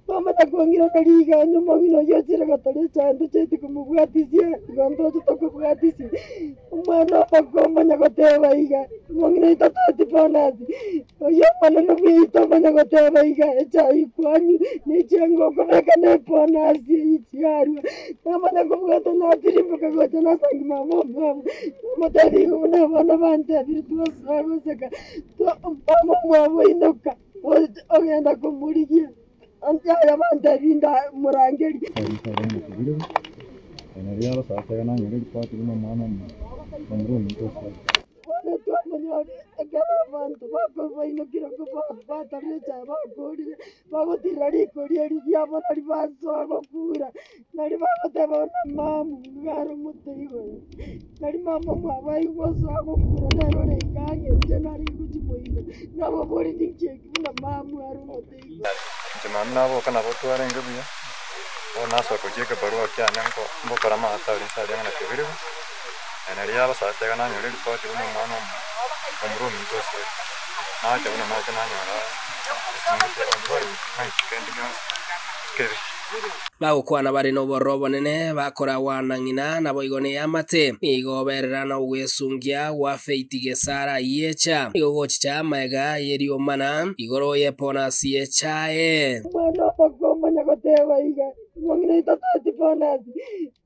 Bamanya kong'irana riganyu omong'ina oyio ochire gotora echae ntochieti komobwatisia, igo ntoche tokobwatisia. Omwana omoka omanya goteba iga, omong'ina oito toti bonus, oyio omonene bweito omanya goteba iga, echae kwanyu ne chianga okobeka ne bonus eyio chiarwa, namanya kobwata natirimboka gocha nasangi mama omwabo, namotebia igo buna abana bantebire twasoa goseka, mama omwabo oinoka, ogenda komorigia, aya bantebia nda morangeri. Bono twamonyora ekero abanto bakobainokire batarire echae bakorire, bagotirera rikori eri riabo nari basoa gokura, nari bagoteba buna mamu iga are omote igoro, nari mama omwabo aigwe osoa gokura nere ore iga ang'e inche nare gochia moino, nababori ninki eki buna mamu are omote igoro. Inche mambia naboka nabo twarenge buya, bono nasoka gochia ekebarua kiane nko ngokora amahatari inse aria ng'a nakebirigwe, nario abasase iga nanyora eripoti buna omwana omo omura ominto osire, nacha buna nacha nanyora esungete ontori ng'ai kende gionsi kebe. Bagokwana bare nobororo obonene, bakoragwa na ng'ina, naboigo neamate. Nigo berera na ogwesungia gwa Faith Gesara Ayiecha. Nigo gochicha amaega y'eriomana igoro y'eponasi y'echae. Omwana omoka omanya goteba iga, omong'ina oito toti bonus,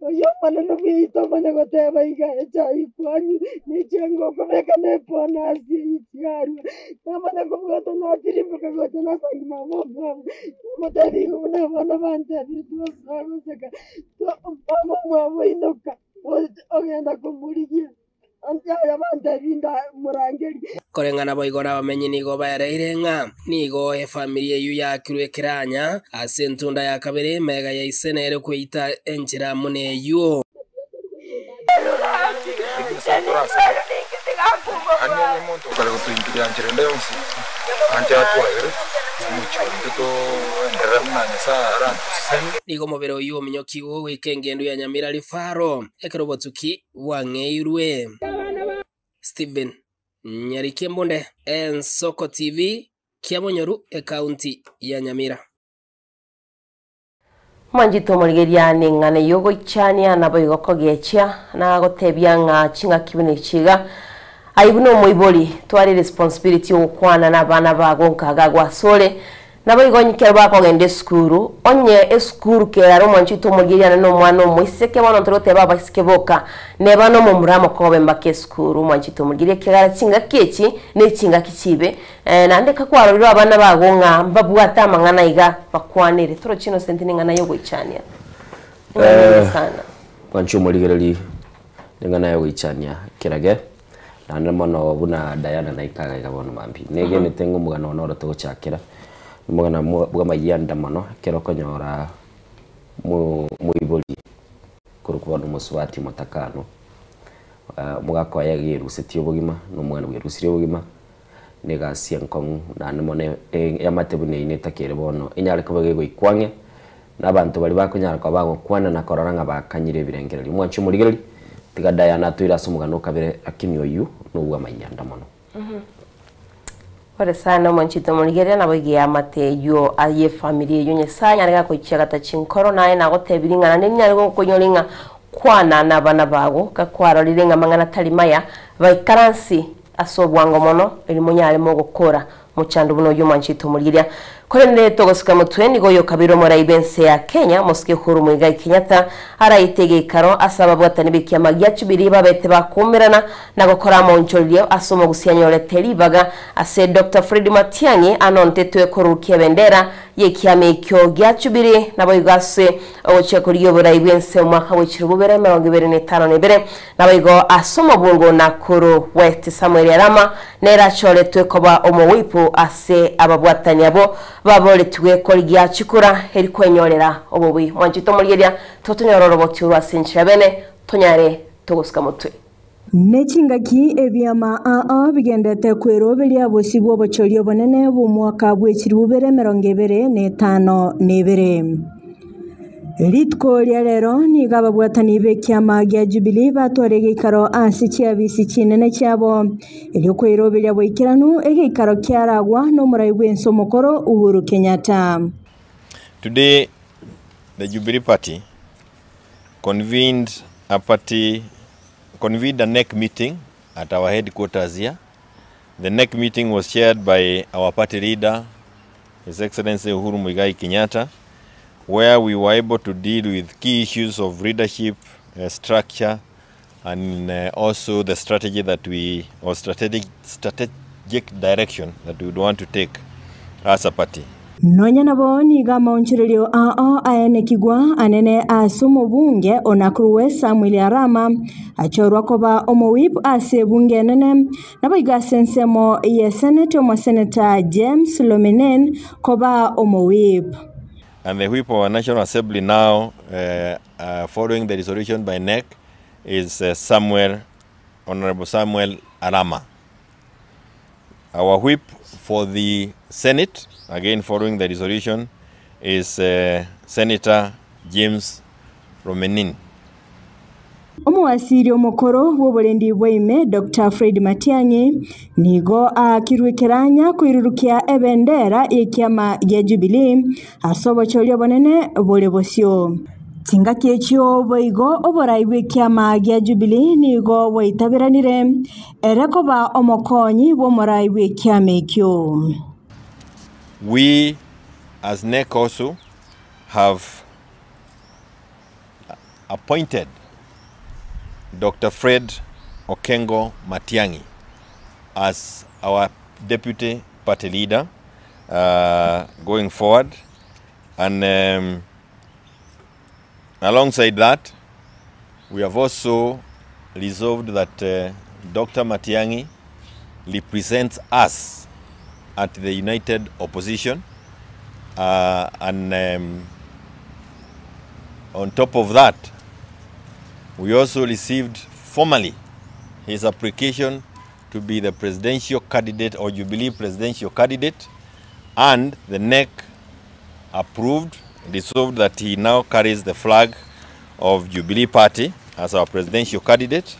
oyio omonene bweito omanya goteba iga, echae kwanyu ne chianga okobeka ne bonus eyio chiarwa, namanya kobwata natirimboka gocha nasangi mama omwabo, namotebia igo buna abana bantebire twasoa goseka, mama omwabo oinoka, ogenda komorigia, aya bantebia nda morangeri. Koreng'ana boigo nabamenyi nigo baereire ng'a nigo efamiri eyio yakirwe ekeranya ase entunda ya kabere mega ya ise nere kweita enchera muna eyio. Nigo omobere oyio ominyokiwe goika engendo ya Nyamira Referral ekero obotuki bwang'eirwe. Stephen Nyariki Embunde, Ensoko TV, Kiabonyoru, ekaunti ya Nyamira. Mwanchete omorigeria neng'ana yogoichania nabo igo kogechia nagotebia ng'a ching'aki buna echiga aye buna omoibori tware responsibility yogokwana na abana bago nkaga gwasore nabo igo ekero bakogenda esukuru onye esukuru kerare omwanchete omorigeria na omwana omoiseke bono ntorigoteba abaiseke boka neba na omomura mokobe mpaka esukuru omwanchete omorigeria ekegara ching'aki echi na eching'aki chibe naende kakwarorire abana bago ng'a mbabwate amang'ana iga bakwanere torochi Innocent neng'ana yogoichania eng'ana sana. Mwanchi omorigereri neng'ana yogoichania kerage naende mono buna Diana naikaga iga bono mambi negenete ng'a omogano ono oro togochakera omogano bwa amayianda mono ekero okonyora moibori korokwa bono omosubati omotakano omogaka oye agerusetie obogima na omwana bwerusirie obogima negasi enkong'u naende mono eamate buna eyio netakere bono enyare koba gegoikwa ang'e na abanto baria bakonyara koba bagokwana na korora ng'a bakanyire ebirengererio. Omwanchi omorigereri Tiga Diana toire ase omogano o kabere lakini oyio nobw'amayianda mono. Pole sana omonchete omorigereria nabo egeamate eyio aye efamiri eyio Nyasaye anyare gakoichia gata chinkoro naye nagotebirie ng'a naende ninyare gokoinyora ng'a kwana nabana bago gakwarorire ng'a amang'ana tari maya baikaransi ase obwango mono erio monyare mogokora Mochando buna oyio omwanchete omorigereria. Korende togosika motwe nigo oyo okabeire omorai b'ense ya Kenya, Omosike Uhuru Muigai Kenyatta, araete egeikaro ase ababwatani b'ekiama gia Jubilee babete bakoumerana na gokora amaonchorerio ase omogusi anyorete ribaga ase Doctor Fred Matiang'i anontetwe korurukia ebendera y'ekiama ekio gia Jubilee naboigo ase ogochia korigia oborai bw'ense omwaka bw'echilifu bibere emerongo ebere na etano na ebere Naboigo ase omobungo o Nakuru West Samuel Arama nere achoretwe koba omowipu ase ababwatani abwo baboretigwe korigia chikura eri kwenyorera obobui. Mwanchete omorigereria totonyore oroboti orwo ase enchera bene tonyare togosuka motwe. Ne chingaki ebiama aa bigendete kweroberia bosio bw'obochori obonene bw'omwaka bw'echilifu bibere emerongo ebere na etano na ebere. Rituko ria rero nigo ababwatani b'ekiama gia Jubilee batware egeikaro ase chiabisi chinene chiabo, erio koiroberia boikeranu egeikaro kiaragwa nomorai bw'ense omokoro Uhuru Kenyatta. Today the Jubilee Party convened a party convened a NEC meeting at our headquarters here. The NEC meeting was chaired by our party leader, His Excellency Uhuru Muigai Kenyatta, where we were able to deal with key issues of leadership, uh, structure, and uh, also the strategy that we, or strategic, strategic direction that we would want to take as a party. Nonya nabo nigo amaonchorerio ao aenekigwa anene ase omobunge o Nakuru West Samuel Arama achorwa koba omowip ase ebunge enene, naboigo ase ensemo ye Senate omoseneta James Lomenen koba omowip. And the whip of our National Assembly now, uh, uh, following the resolution by NEC, is uh, Samuel, Honorable Samuel Arama. Our whip for the Senate, again following the resolution, is uh, Senator James Romenin. Omowasiri omokoro bw'oborendi bwa ime Doctor Fred Matiang'i nigo aakirwe ekeranya koirurukia ebendera y'ekiama gia Jubilee ase obochori obonene bore bosio. Chingaki echio boigo oborai bw'ekiama gia Jubilee nigo bwaitaberanire ere koba omokonyi bw'omorai bw'ekiama ekio. We as NEC also have appointed Dr. Fred Okengo Matiang'i as our deputy party leader uh, going forward. And um, alongside that, we have also resolved that uh, Dr. Matiang'i represents us at the United Opposition. Uh, and um, on top of that, we also received formally his application to be the presidential candidate or Jubilee presidential candidate, and the NEC approved, resolved that he now carries the flag of Jubilee Party as our presidential candidate.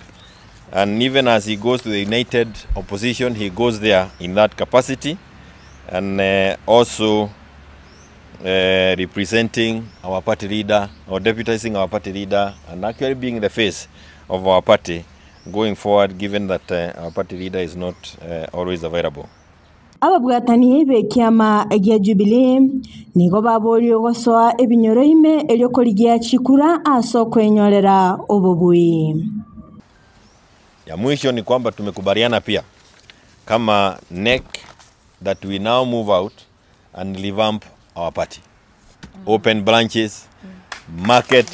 And even as he goes to the United Opposition, he goes there in that capacity and also representing our party leader or deputizing our party leader and actually being the face of our party going forward, given that our party leader is not always available. Ababwatani b'ekiama gia Jubilee nigo baborirwe gosoa ebinyoro ime erio korigia chikura ase okwenyorera obobui. Ya mwisho ni kwamba tumekubaliana pia kama NEC that we now move out and revamp our party. Open branches, market,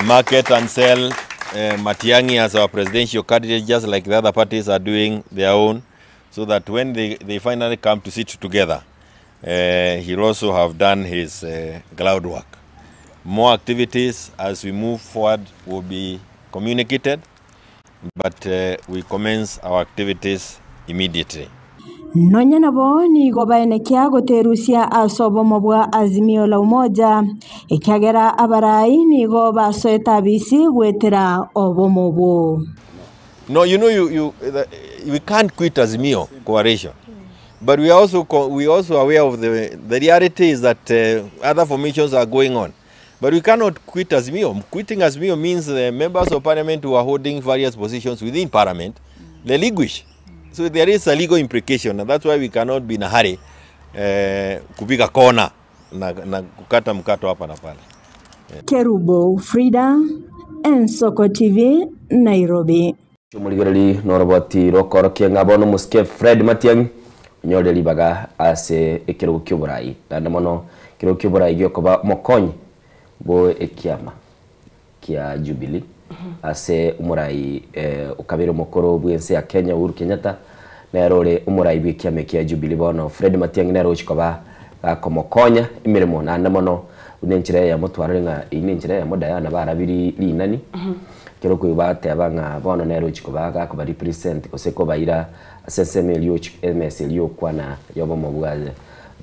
market and sell Matiang'i as our presidential candidate, just like the other parties are doing their own, so that when they, they finally come to sit together, he'll also have done his groundwork. More activities as we move forward will be communicated, but we commence our activities immediately. Nonya nabo nigo baenekia goterusia ase obomo bwa Azimio la Umoja, ekiagera abarai nigo basoete abisi goetera obomo obwo. No, you know, you, you, the, we can't quit Azimio coalition. But we are also, we are also aware of the, the reality is that uh, other formations are going on. But we cannot quit Azimio. Quitting Azimio means the members of parliament who are holding various positions within parliament, relinquish. So there is a legal implication and that's why we cannot be in a hurry eh, kupiga kona na, na kukata mkato hapa na pale. Kerubo Frida, Ensoko TV, Nairobi. Omorigereri noroboti rokorokia ng'a bono omosike Fred Matiang'i onyore ribaga ase ekerogo kia oborai naende mono ekerogo kia oborai giokoba omokonyi bo ekiama kia Jubilee ase omorai okabere omokoro bw'ense ya Kenya Uhuru Kenyatta nere ore omorai bw'ekiama ekia Jubilee bono Fred Matiang'i nere ogochia koba gakomokonya emeremo naende mono buna enchera eyemo twarore ng'a eyio na enchera eyemo Diana barabiri rinani ekero okoigwa bagateba ng'a bono nere ochia koba gakoba represent gose kobaira ase ensemo eria ochia emesa eria okwana ya obomo bwa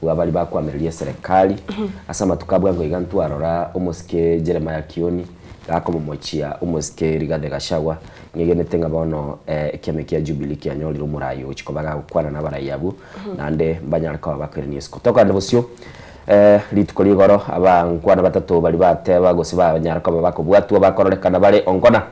bwa baria bakoamereria eserekari ase amatuko abwo iga ntwarora omosike Jeremiah Kioni gakomomochia omosike Rigathi Gachagua ng'egenete ng'a bono ekiama ekia Jubilee kianyorire omorai ogochia koba gagokwana na abarai abwo naende mbanyare koba bakoirania isiko. Tokogenda bosio rituko rigoro abankwana batato baria bateba gose banyara koba bakobwatwa bakororekana bare onkona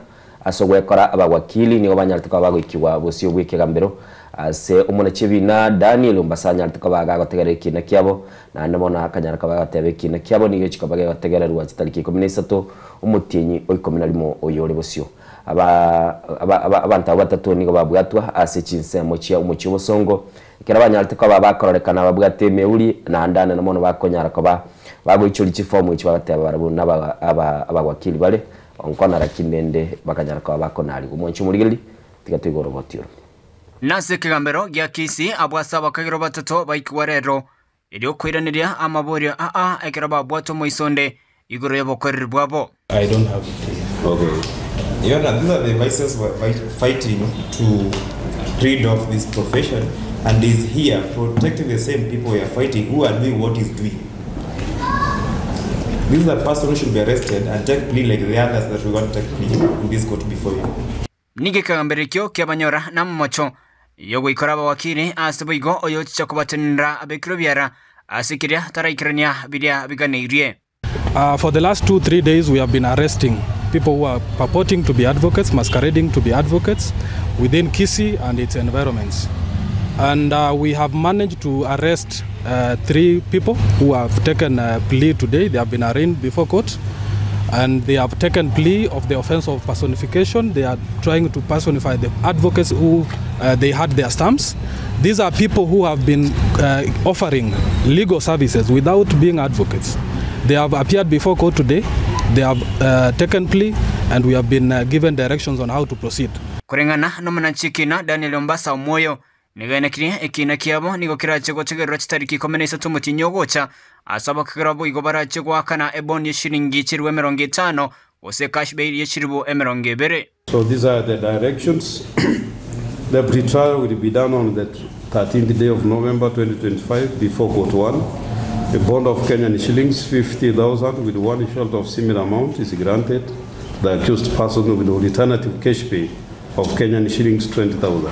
ase ogwekora abawakili nigo banyarete koba bagoikigwa bosio bw'ekegambero ase omonachi ebina Daniel Ombasa anyarete koba agagotegerera ekiina kiabo naende bono akanyara koba agateba ekiina kiabo nigo gechi koba gegotegererwa chitariki ikomi na isato omotienyi o ikomi na rimo oyore bosio. Aba aba aba abanto abwo batato nigo babwatwa ase chinsemo chia omochie obosongo ekero banyarete koba bakororekana babwate emeuri naende anene mono bakonyara koba bagoichoria chifomu echi bagateba barabwo naba aba abawakili bare onkona lakini rende bakanyara koba bakonarigwa. Omwanchi omorigereria tiga toigwe oroboti oro. Nase ekegambero gia Kisii abwo ase abakagera batato baikigwa rero, erio okoiraneria amaborio aa ekero babwate omoiso onde igoro y'obokoreri bwabo. I don't have it here. Okay. Your Honor, these are the vices we're fighting to rid of this profession, and is here protecting the same people we are fighting who are doing what he's doing. This is a person who should be arrested and take plea like the others that we want to take plea in this court before you. Nigo ekegambero ekio kiabanyora namomocho y'ogoikora abawakili ase boigo oyochicha kobatenenera abekire obiara ase keria taraikerania biria biganeirie. For the last 2-3 days we have been arresting people who are purporting to be advocates, masquerading to be advocates within Kisii and its environments. And we have managed to arrest 3 people who have taken a plea today. They have been arraigned before court and they have taken plea of the offense of personification. They are trying to personify the advocates who they had their stamps. These are people who have been offering legal services without being advocates. They have appeared before court today, they have taken plea, and we have been given directions on how to proceed. Koreng'ana nomonanchi ekina Daniel Ombasa Omoyo, nigaenekirie ekina kiabo nigo kerache gotegererwa chitariki ikumi na isato omotienyi ogocha ase abakegera boigo barache goakana ebond ya shilingi chiribu emerongo etano gose cash bail ya chiribu emerongo ebere. So these are the directions. The pre-trial will be done on the 13th day of November 2025 before court 1. A bond of Kenyan shillings 50,000 with one shot of similar amount is granted. The accused person with alternative cash pay of Kenyan shillings 20,000.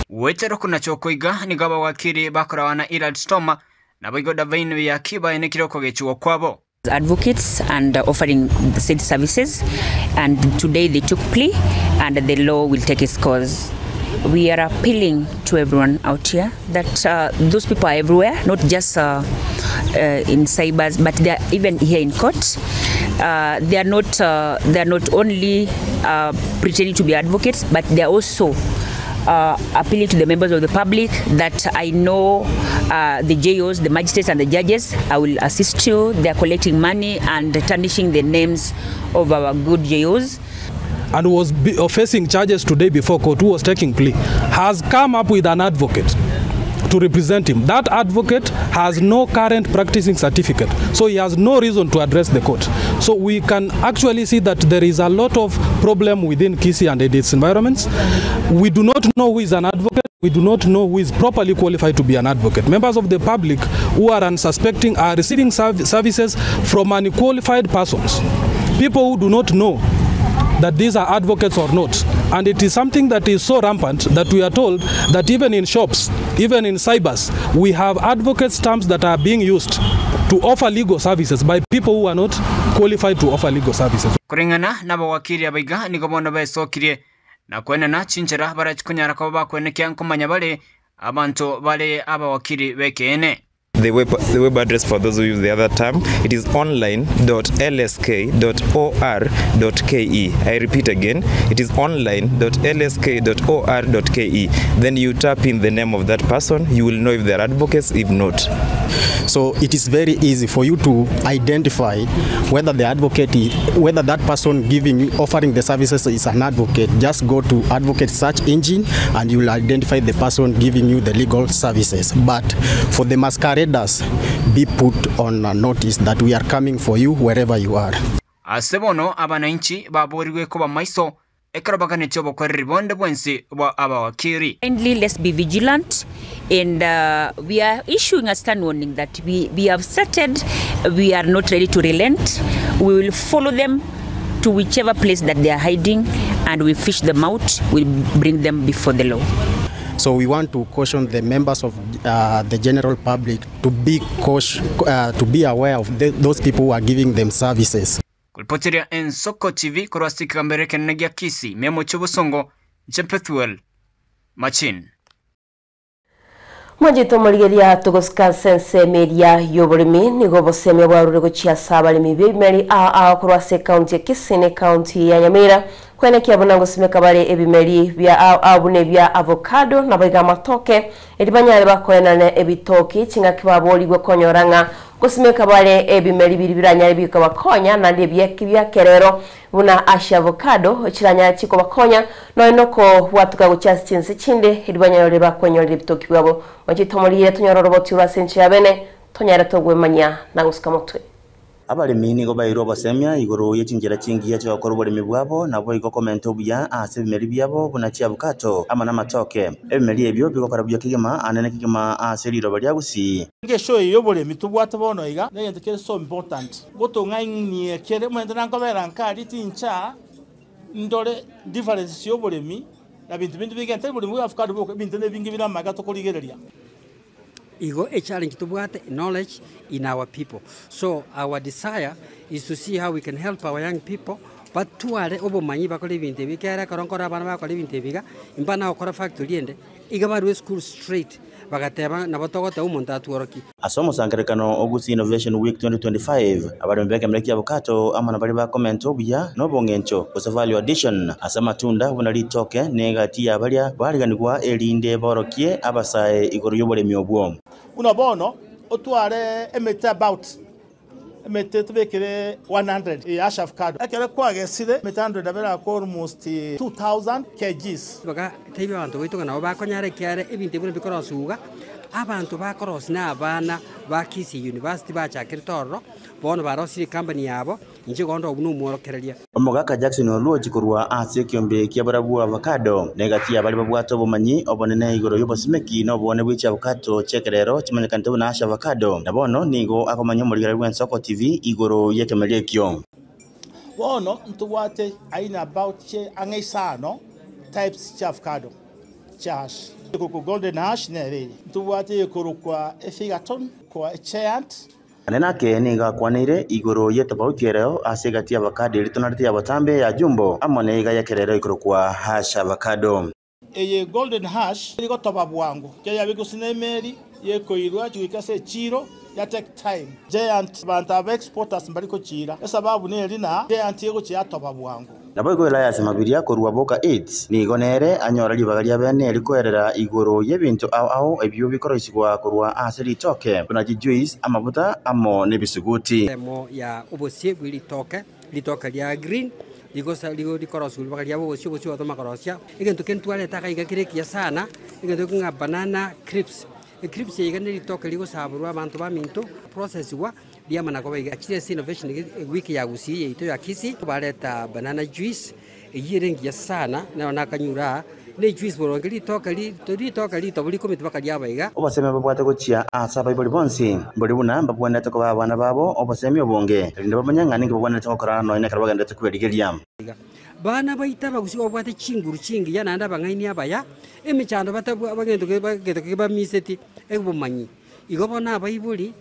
Wetero kuna chokoiga nigo abawakili bakorawana Irad Stoma nabo igo Davine ya Kiba enekire okogechiwa kwabo. Advocates and offering the said services, and today they took plea and the law will take its course. We are appealing to everyone out here that those people are everywhere, not just in cybers, but they are even here in court. They are not they are not only pretending to be advocates, but they are also appealing to the members of the public that I know the JOs, the magistrates and the judges, I will assist you. They are collecting money and tarnishing the names of our good JOs. And was facing charges today before court, who was taking plea, has come up with an advocate to represent him. That advocate has no current practicing certificate, so he has no reason to address the court. So we can actually see that there is a lot of problem within Kisii and its environments. We do not know who is an advocate. We do not know who is properly qualified to be an advocate. Members of the public who are unsuspecting are receiving services from unqualified persons, people who do not know that these are advocates or not. And it is something that is so rampant that we are told that even in shops, even in cybers, we have advocate stamps that are being used to offer legal services by people who are not qualified to offer legal services. Koreng'ana nabawakiri abaiga nigo bono besokirie na kwenena chinchera barachikonyara koba bakwenekia nkomanya bare abanto bare abawakiri bekeene. The web address for those who use the other term, it is online.lsk.or.ke. I repeat again, it is online.lsk.or.ke. Then you tap in the name of that person, you will know if they're advocates, if not. So it is very easy for you to identify whether the advocate, is, whether that person giving, offering the services is an advocate. Just go to advocate search engine and you will identify the person giving you the legal services. But for the masqueraders, be put on a notice that we are coming for you wherever you are. Ase bono abananchi baborigwe koba maiso ekero baganetie obokoreri bonde bwensi bwa abawakiri. Kindly, let's be vigilant, and we are issuing a stern warning that we have started, we are not ready to relent. We will follow them to whichever place that they are hiding, and we fish them out, we bring them before the law. So we want to caution the members of the general public to be cautious, to be aware of those people who are giving them services. Kuripotiria Ensoko TV korwa sikambere kenene gia Kisii memo chobosongo Jepethuel Machin. Mwajito morigeria tugosika sense media yoborimi nigo bosemia bwarure gochia sabalimi bimeri a a korwa se county ya Kisii ne county ya Nyamira kwenekia bonango simeka bare ebimeri bya abune bya avocado na baiga matoke eribanyare bakoenane ebitoki chingaki baboligwe konyoranga gosimeka bare ebimeri biri biranyare bikabakonya na ndi bya kerero buna asha avocado chiranya chiko bakonya no enoko watuka gocha chinsi chinde eribanyare bakonyorera ebitoki bwabo wachitomorire tonyororo botura senche yabene tonyara togwemanya na gusika mutwe. Abalimi nigo bairwe obosemia igoro y'echinjera chingiya chiogokora oboremi bwabo nabo igo komenta obuya ase ebimeri biabo buna chiabukato ama n'amatoke. Ebimeri ebio bigokora buya kegima anene kegima ase riroba ria Gusii. Ngesho y'oboremi tobwate bono iga negento kere so important gotong'ainie kere mwende nankobera nkari tincha ndore difference y'oboremi na bintu bindi bigente oboremi bwa avocado bwoka bintu nebingi biramaga tokorigereria. Igo a challenge to what knowledge in our people. So our desire is to see how we can help our young people. But tuare obomanyi bakore ibintu bikera koronkora abana bakore ibintu biga imbana okora factory ende iga barwe school straight bagateba nabo togote omonto atworoki. Ase omosangerekano o Gusii Innovation Week 2025 abaremi bekemere kia avocado ama nabari bakomenta obuya n'obong'encho gose value addition ase amatunda buna ritoke negati yabaria bariganigwa erinde borokie abasae igoro y'oboremi obwo. Una bono otware emete about emete tubekere 100 e ash avocado ekere kwagesire emete 100 abera ko almost 2000 kgs. Baka teibe abantu boitoka nabo bakonyare kiare ebintu bino bikorosuga abantu bakorosi na abana ba Kisii University bachakire tororo bono barosire company yabo inche gondo obu nomworokereria. Omogaka Jackson Oluochi korwa ase ekiombe kia barabwo avocado negati abari babwate obomanyi obonene igoro y'obosimeki n'obone bw'echi avocado chekerero chimanyekanete buna ash avocado na bono nigo akomanya omorigera bwa Ensoko TV igoro y'ekemeri ekio. Bono ntubwate aina about che ang'eisano types cha avocado cha hash koko golden hash nereri ntubwate korokwa efigaton kwa giant. Anenake nigo akwaneire igoro y'etofauti ereo ase egati avocado eri tonarete ya batambe ya jumbo amo na iga yekerero igoro kwa hash avocado. Eye golden hash irigotoba bwangu keya bigusina emeri yekoirwa chigwika se chiro ya take time. Giant bantu aba exporters mbariko chira esababu neri na giant yegochi yatoba bwangu. Nabo igo Elias Mabiria korwa Boka 8 nigo nere anyora ribaga ria bene rikoerera igoro y'ebintu ao ao ebio bikoroisigwa korwa ase ritoke buna chijuice amabuta amo n'ebisuguti. Emo ya obosie bwi ritoke ritoke ria green ligosa ligo likorosu baka ria obosie obosie otomakorosia egento kentwareta iga kirekia sana egento ng'a banana crisps. Eclipse iga ne ritoke ligosaburwa abantu baminto process wa Riamana koba iga achire ase innovation week ya Gusii yaito ya Kisii bareta banana juice eyio ere engiya sana nero nakanyure aa ne ejuice boronge ritoke ritoke ritobu rikometi mpaka riaba iga. Obosemi babwate gochia ase abaibori bonsi, mbori buna mbabwenerete kobaa abana babo obosemi obonge, erinde bamanye ng'a ninki babwenerete gokora nonya ekero bagendererete kwerigeria. Iga. Bana baito abagusii babwate chinguru chingiya naende abang'aini abaya, emechando batabwa bagento gento kebamiseti obomanyi. Igo bono abaibori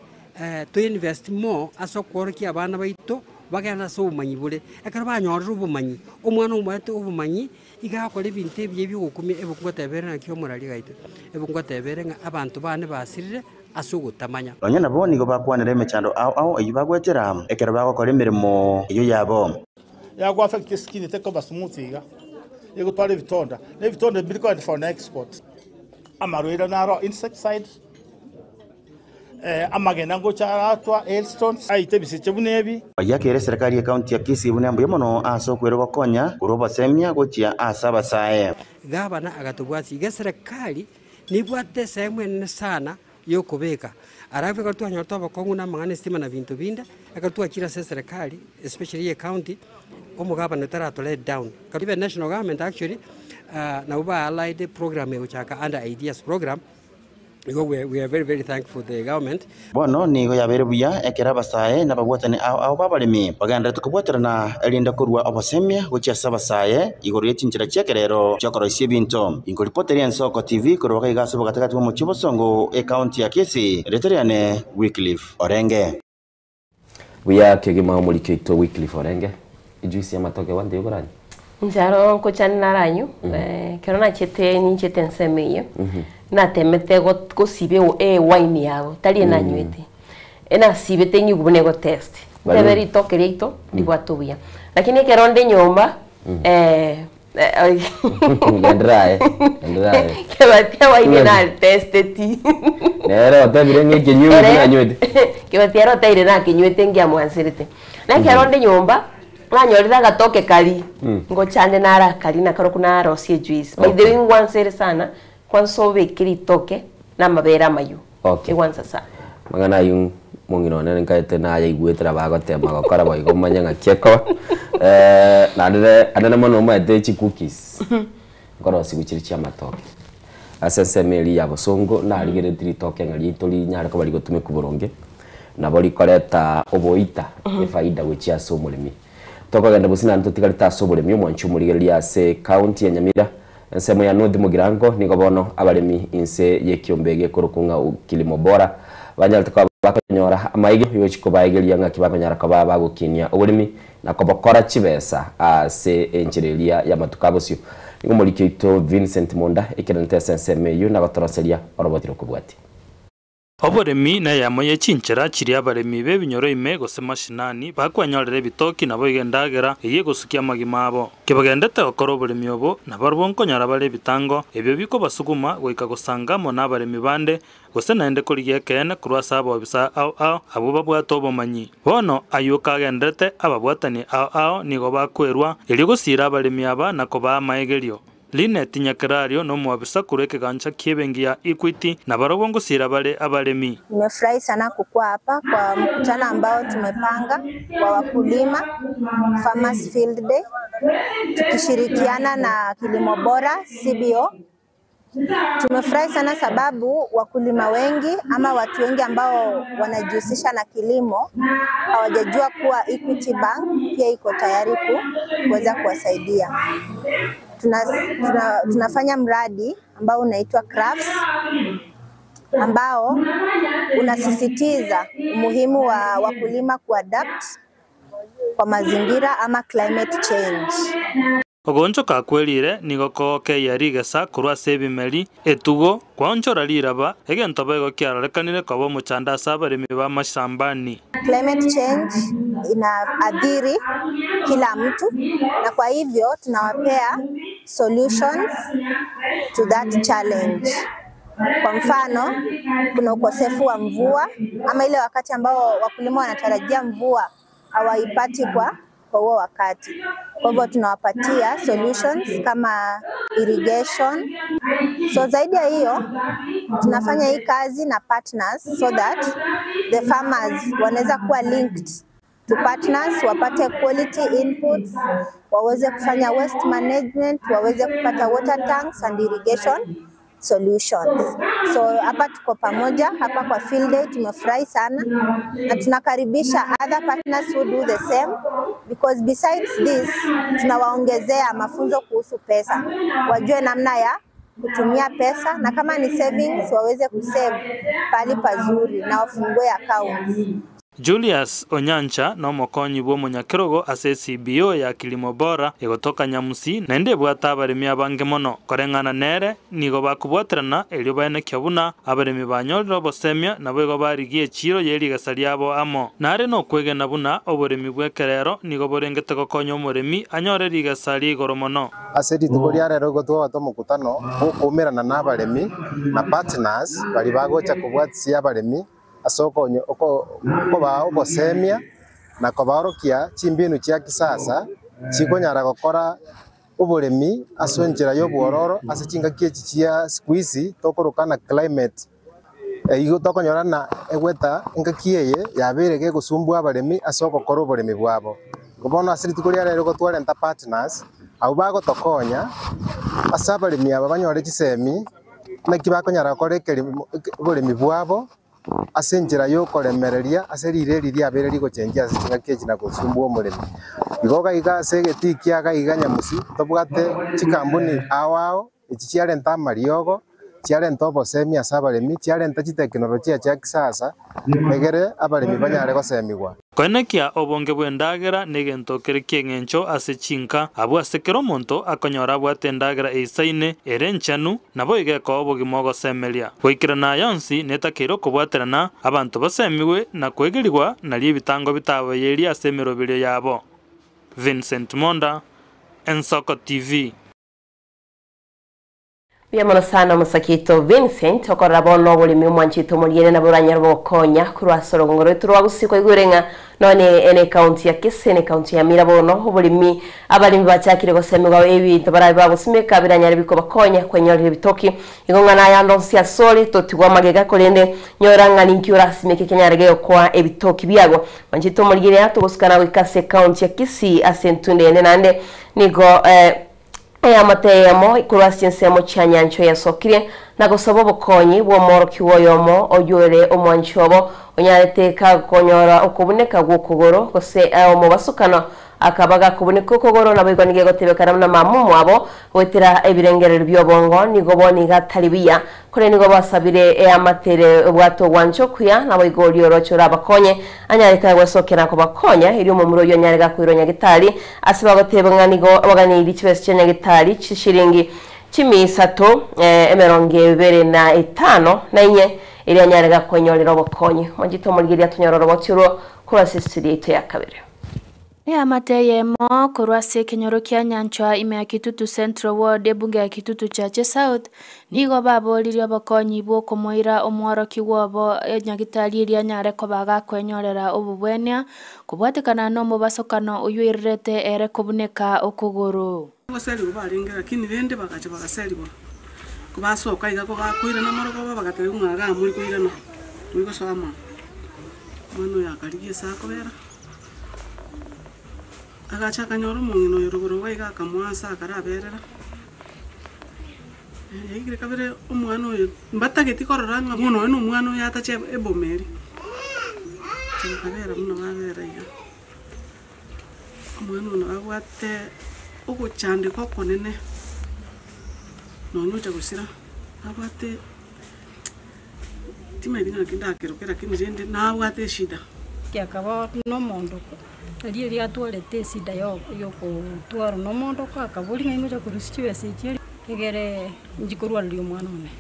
to invest more ase okoorokia abana baito bagende ase obomanyi bore. Ekero banyorire obomanyi, omwana omwate obomanyi, iga agokora ebinto ebiya bia ogokumia ebuku ngoteba ere naki omorari gaito, ebuku ngoteba ere ng'a abanto bane basirire ase ogotamanya. Nonya nabo nigo bakwanera emechando ao ao eyio bagwetera ekero bagokora emeremo eyio yabo. Yago affect skin tekoba smooth iga, egotwara ebitonda, na ebitonda mbiri kogenda for an export. Amarwaire naro insecticide, amagena ngocha aratwa, hailstones, aite ebiseche buna ebi. Bayiakeire eserekari y'ecounty ya Kisii buna mbuya mono ase okwerwa gokonya korwa obosemia gochia ase abasae. Gavana agatobwatia iga eserekari nebwate esehemu enene sana yokobeka. Alafu ekero twanyorete obokong'u na amang'ana estima na binto binde, ekero twachire ase eserekari especially ye county, omogabana tarato let down. Even national government actually nabo ba allied program egochaka under ideas program, igo we are very very thankful the government. Bono nigo yabeire buya ekero abasae na ababwatani ao ao b'abaremi bagendererete kobwaterana, erinde korua obosemia gochia ase abasae igoro ye chinchera chi'ekerero chi'okoroisia ebinto. Inkoripoteria Ensoko TV korwa gaiga ase obogatagati bw'omochie obosongo, ekaunti ya Kisii, erieta riane Wycliffe Orenge. Buya kegima omoriki oito Wycliffe Orenge, ejuice y'amatoke gwantebia okoranywa? Inche aro nkochani naranywe, ekero nachete ninchete ensemo eye, natemete gosiba ewine yabo, tari enanywete, enasibete nyigwe buna ego test, ntebe ritoke riaito ribwate obuya. Lakini ekero nde nyomba, Genderera aye, genderera aye. Kebati ewine naritesteti. Nere otebire ng'a ekenywe Ere- nanywete. Kebati ere oteire nakenywete ngiamwanserete. Na ekero onde nyomba, nanyorire agatoke karia, ngochande narakari nakarokwo narosia ejuice. By the way ngwansere sana, kwansa obeke ritoke na amabere amayio. Okay. Egwansa sana. Amang'ana ayio mong'ina one nkaete nayaigwete nabo agotema gokora boigo omanye ng'aki ekoba. Naende re anene mono omanyete chicookies, nkorosiwu chire chia amatoke. Ase ensemo eria ya bosongo narigeretie ritoke ng'a riaito rinyare koba rigotumekwa boronge, nabo rikoreta oboita, efaida gochia ase omoremi. Tokogenda gose naende totigarete ase oboremi omwanchi omorigereria ase ecounty ya Nyamira, ensemo ya North Mugirango nigo bono abaremi inse y'ekiombe gekorokwa ng'a Kilimo Bora banyarete koba bakonyora amaiga yogochia kobaegeria ng'aki bakonyara koba bagokinia oboremi na kobokora chibesa ase enchera eria y'amatuko abosio. Nigo omoriki oito Vincent Monda ekerenete ase ensemo eyio na gotoroseria oroboti rokobwatia. Oboremi neyemo ye chinchera chiria abaremi b'ebinyoro ime gose mashinani bakwenyorera ebitoki naboigo endagera eyio egosukia amagima abo. Kibagendete gokora oboremi obo, nabarabwo nkonyora bare ebitango ebio bikobasuguma goika gosanga amo nabaremi bande, gose naende korigia ekeene korwa ase abobisa ao ao abwo babwate obomanyi. Bono ayio kagenderete ababwatani ao ao nigo bakwerwa, erio gosiira abaremi aba na kobaa amaegerio. Linet Nyakerario nomwabisa korwa ekegancha ki'ebenki ya Equity, na barobwo ngosiira bare abaremi. Nimefurahi sana kukua hapa kwa mkutano ambao tumepanga wa wakulima Farmers Field Day tukishirikiana na Kilimo Bora CBO. Tumefurahi sana sababu wakulima wengi ama watu wengi ambao wanajihusisha na kilimo hawajajua kuwa Equity Bank pia iko tayari kuweza kuwasaidia. Tunafanya mradi ambao unaitwa Crafts ambao unasisitiza umuhimu wa wakulima kuadapt kwa mazingira ama climate change. Ogoonchoka kwe riire nigo kogokeyia rigesa korwa ase ebimeri, etugo, kwaonchora riraba, egento boigo kiarorekanire koba omochando ase abaremi b'amashambani. Climate change inaathiri kila mtu na kwa hivyo tunawapea solutions to that challenge. Kwa mfano, kuna ukosefu wa mvua ama ile wakati ambao wakulima wanatarajia mvua hawaipati kwa huo wakati. Kwa hivyo tunawapatia solutions kama irrigation. So zaidi ya hiyo tunafanya hii kazi na partners so that the farmers wanaweza kuwa linked to partners, wapate quality inputs, waweze kufanya waste management, waweze kupata water tanks and irrigation solutions. So hapa tuko pamoja hapa kwa field day, tumefurahi sana na tunakaribisha other partners who do the same because besides this tunawaongezea mafunzo kuhusu pesa, wajue namna ya kutumia pesa na kama ni savings waweze kusave pahali pazuri na wafungue accounts. Julius Onyancha nomokonyi bwa omonyakerogo ase CBO ya Kilimo Bora egotoka Nyamusi naende ebwate abaremi abange mono. Koreng'ana nere nigo bakobwaterana erio baenekia buna abaremi banyorire obosemia nabo igo barigia echiro ya erigesa riabo amo. Nare nokwegena buna oboremi bwa ekerero nigo borengete gokonya omoremi anyore rigesa ria igoro mono. Ase rituko ria rero igo twabwate omokutano gokumerana na abaremi na partners bari bagocha kobwatisia abaremi ase okonyo okobaa obosemia na kobaorokia chimbinu chia kisasa chikonyara gokora oboremi ase enchera ya obwororo ase chingaki echi chia siku hizi tokorokana climate igo tokonyorana egweta engaki eye yabeire gegosumbua abaremi ase ogokora oboremi bwabo. Igo bono ase rituko ria rero igo twarenta partners abwo bagotokonya ase abaremi aba banyore chisemi naki bakonyara gokora ekerimo oboremi bwabo ase enchera ya okoremereria ase rire eri riabeire rigochenjia ase chingaki echi na gosumbua omoremi. Igo iga ase egetii kia iga iga Nyamusi tobwate chikampuni ao ao echi chiarenta amariogo chiarenta obosemi ase abaremi chiarenta chiteknolojia chia kisasa egere abaremi banyare gosemigwa. Koenekia obonge bwa endagera na egento kere kia eng'encho ase chinka abwo ase kera omonto akonyora abwate endagera eisaine ere enchenu nabo iga ekoa obogima ogosemeria. Goikerana yonsi netakeire okobwaterana abanto basemiwe na koegerigwa nario ebitango bitabayeria ase emeroberio yabo. Vincent Monda, Ensoko TV. Mbuya mono sana omosakito Vincent okorora bono oboremi omwanchete omoriere nabo oranyare gokonya korwa ase orogongo rwaito rwa Gusii kwaigwere ng'a nonye ene ekaunti ya Kisii na ekaunti ya Nyamira bono oboremi abaremi bachakire gosemigwa ebinto barabe bagosimeka biranyare bikobakonya kwenyorera ebitoki igo ng'a naye ande onsi ase ore totigwa magega korende nyora ng'a ninki orasimeke kenyare gegokoa ebitoki biago. Mwanchete omorigereria togosikana goika ase ekaunti ya Kisii ase entunde ende naende nigo Eamate eyemo korwa ase chinsemo chia nyanchwa yasokirie na gosaba obokonyi bw'omworokigwa oyomo oyio ore omwanchi obo, onyarete kagokonyora okobuneka gw'okogoro, gose omobasokano akaba gakobuneka okogoro, naboigo nigo egotebekana buna mama omwabo goetera ebirengererio bi'obongo nigo bono iga atari buya, korende nigo basabire eamate ere ebwate ogwancha okuya, naboigo oria oroche orabakonye anyare kagwesokia na kobakonya, erio omomura oyio anyare gakoirwa nyagetari, ase bagoteba ng'a nigo baganeirie chibesa chia nyagetari chishiringi chimia isato emerongo ebere na etano na inye, erio anyare gakwenyorera obokonyi. Mwanchete omorigereria tonyore oroboti orwo korwa ase estudio yaito ya kabere. Eamate eyemo korwa ase ekenyoro kia Nyanchwa ime ya Kitutu Central Ward ebunge ya Kitutu Chache South nigo baboririe obokonyi bw'okomoira omworokigwa obo nyagitari erio anyare koba agakwenyorera obobwenia kobwatekana nomobasokano oyio oirerete ere kobuneka okogoro. Ngoserigwa barenge lakini rende bagacha bagaserigwa, kobasoka iga kobakoirana morogoba bagatebiwa ng'a igaa mori koirana, mori gosoa mono. Omwana oyo akarigia ase akobera, agacha akanyora omong'ina oyo rogoro iga iga akamoa ase akaraberera, yaikire kabere omwana oyo mbatageti korora ng'a bono oyo na omwana oyo atache eboma eria. Bakabera buna babera iga. Omwana oyo nabwate ogochandeka okonene, nonya ocha gosira, nabwate timanyeti ng'aki ndakeroke lakini rende nabwate eshida. Akaba nomoondoko, erio erio atwarete esida ya okotwarwa nomoondoko, akaboria ng'a ingocha korusia chibesa echi egere inchi korwareria omwana one.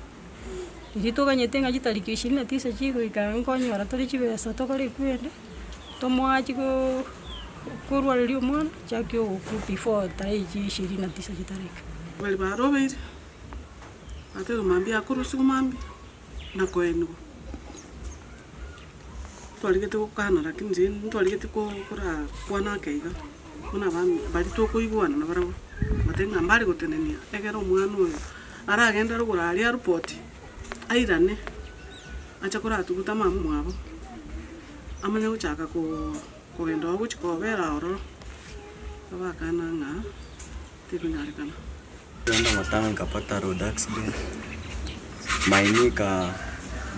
Riria toganyete ng'a chitariki ishirini na tisa chigoika nkonyora tore chibesa tokore ekwende, tomoachi korwareria omwana, chaki ogokwa before tarehe echi ishirini na tisa chitaraika. Baria barobeire, batebire mambia akorusigwa mambia, na koenigwa. Ntwarigete gokana lakini rende ntwarigete ko korakwana ake iga. Bono abami baria tokoigwana nabarabwo, batebie ng'a mbare gotenenia ekero omwana oyo aragende rogoro aria arupoti, airane, ache koratuguta mama omwabo, amanye gochaka koo kogenda oo gochia kobera ororo, abakana ng'a tekonyarekana. Nikaenda matanga nikapata road accident, my knee ika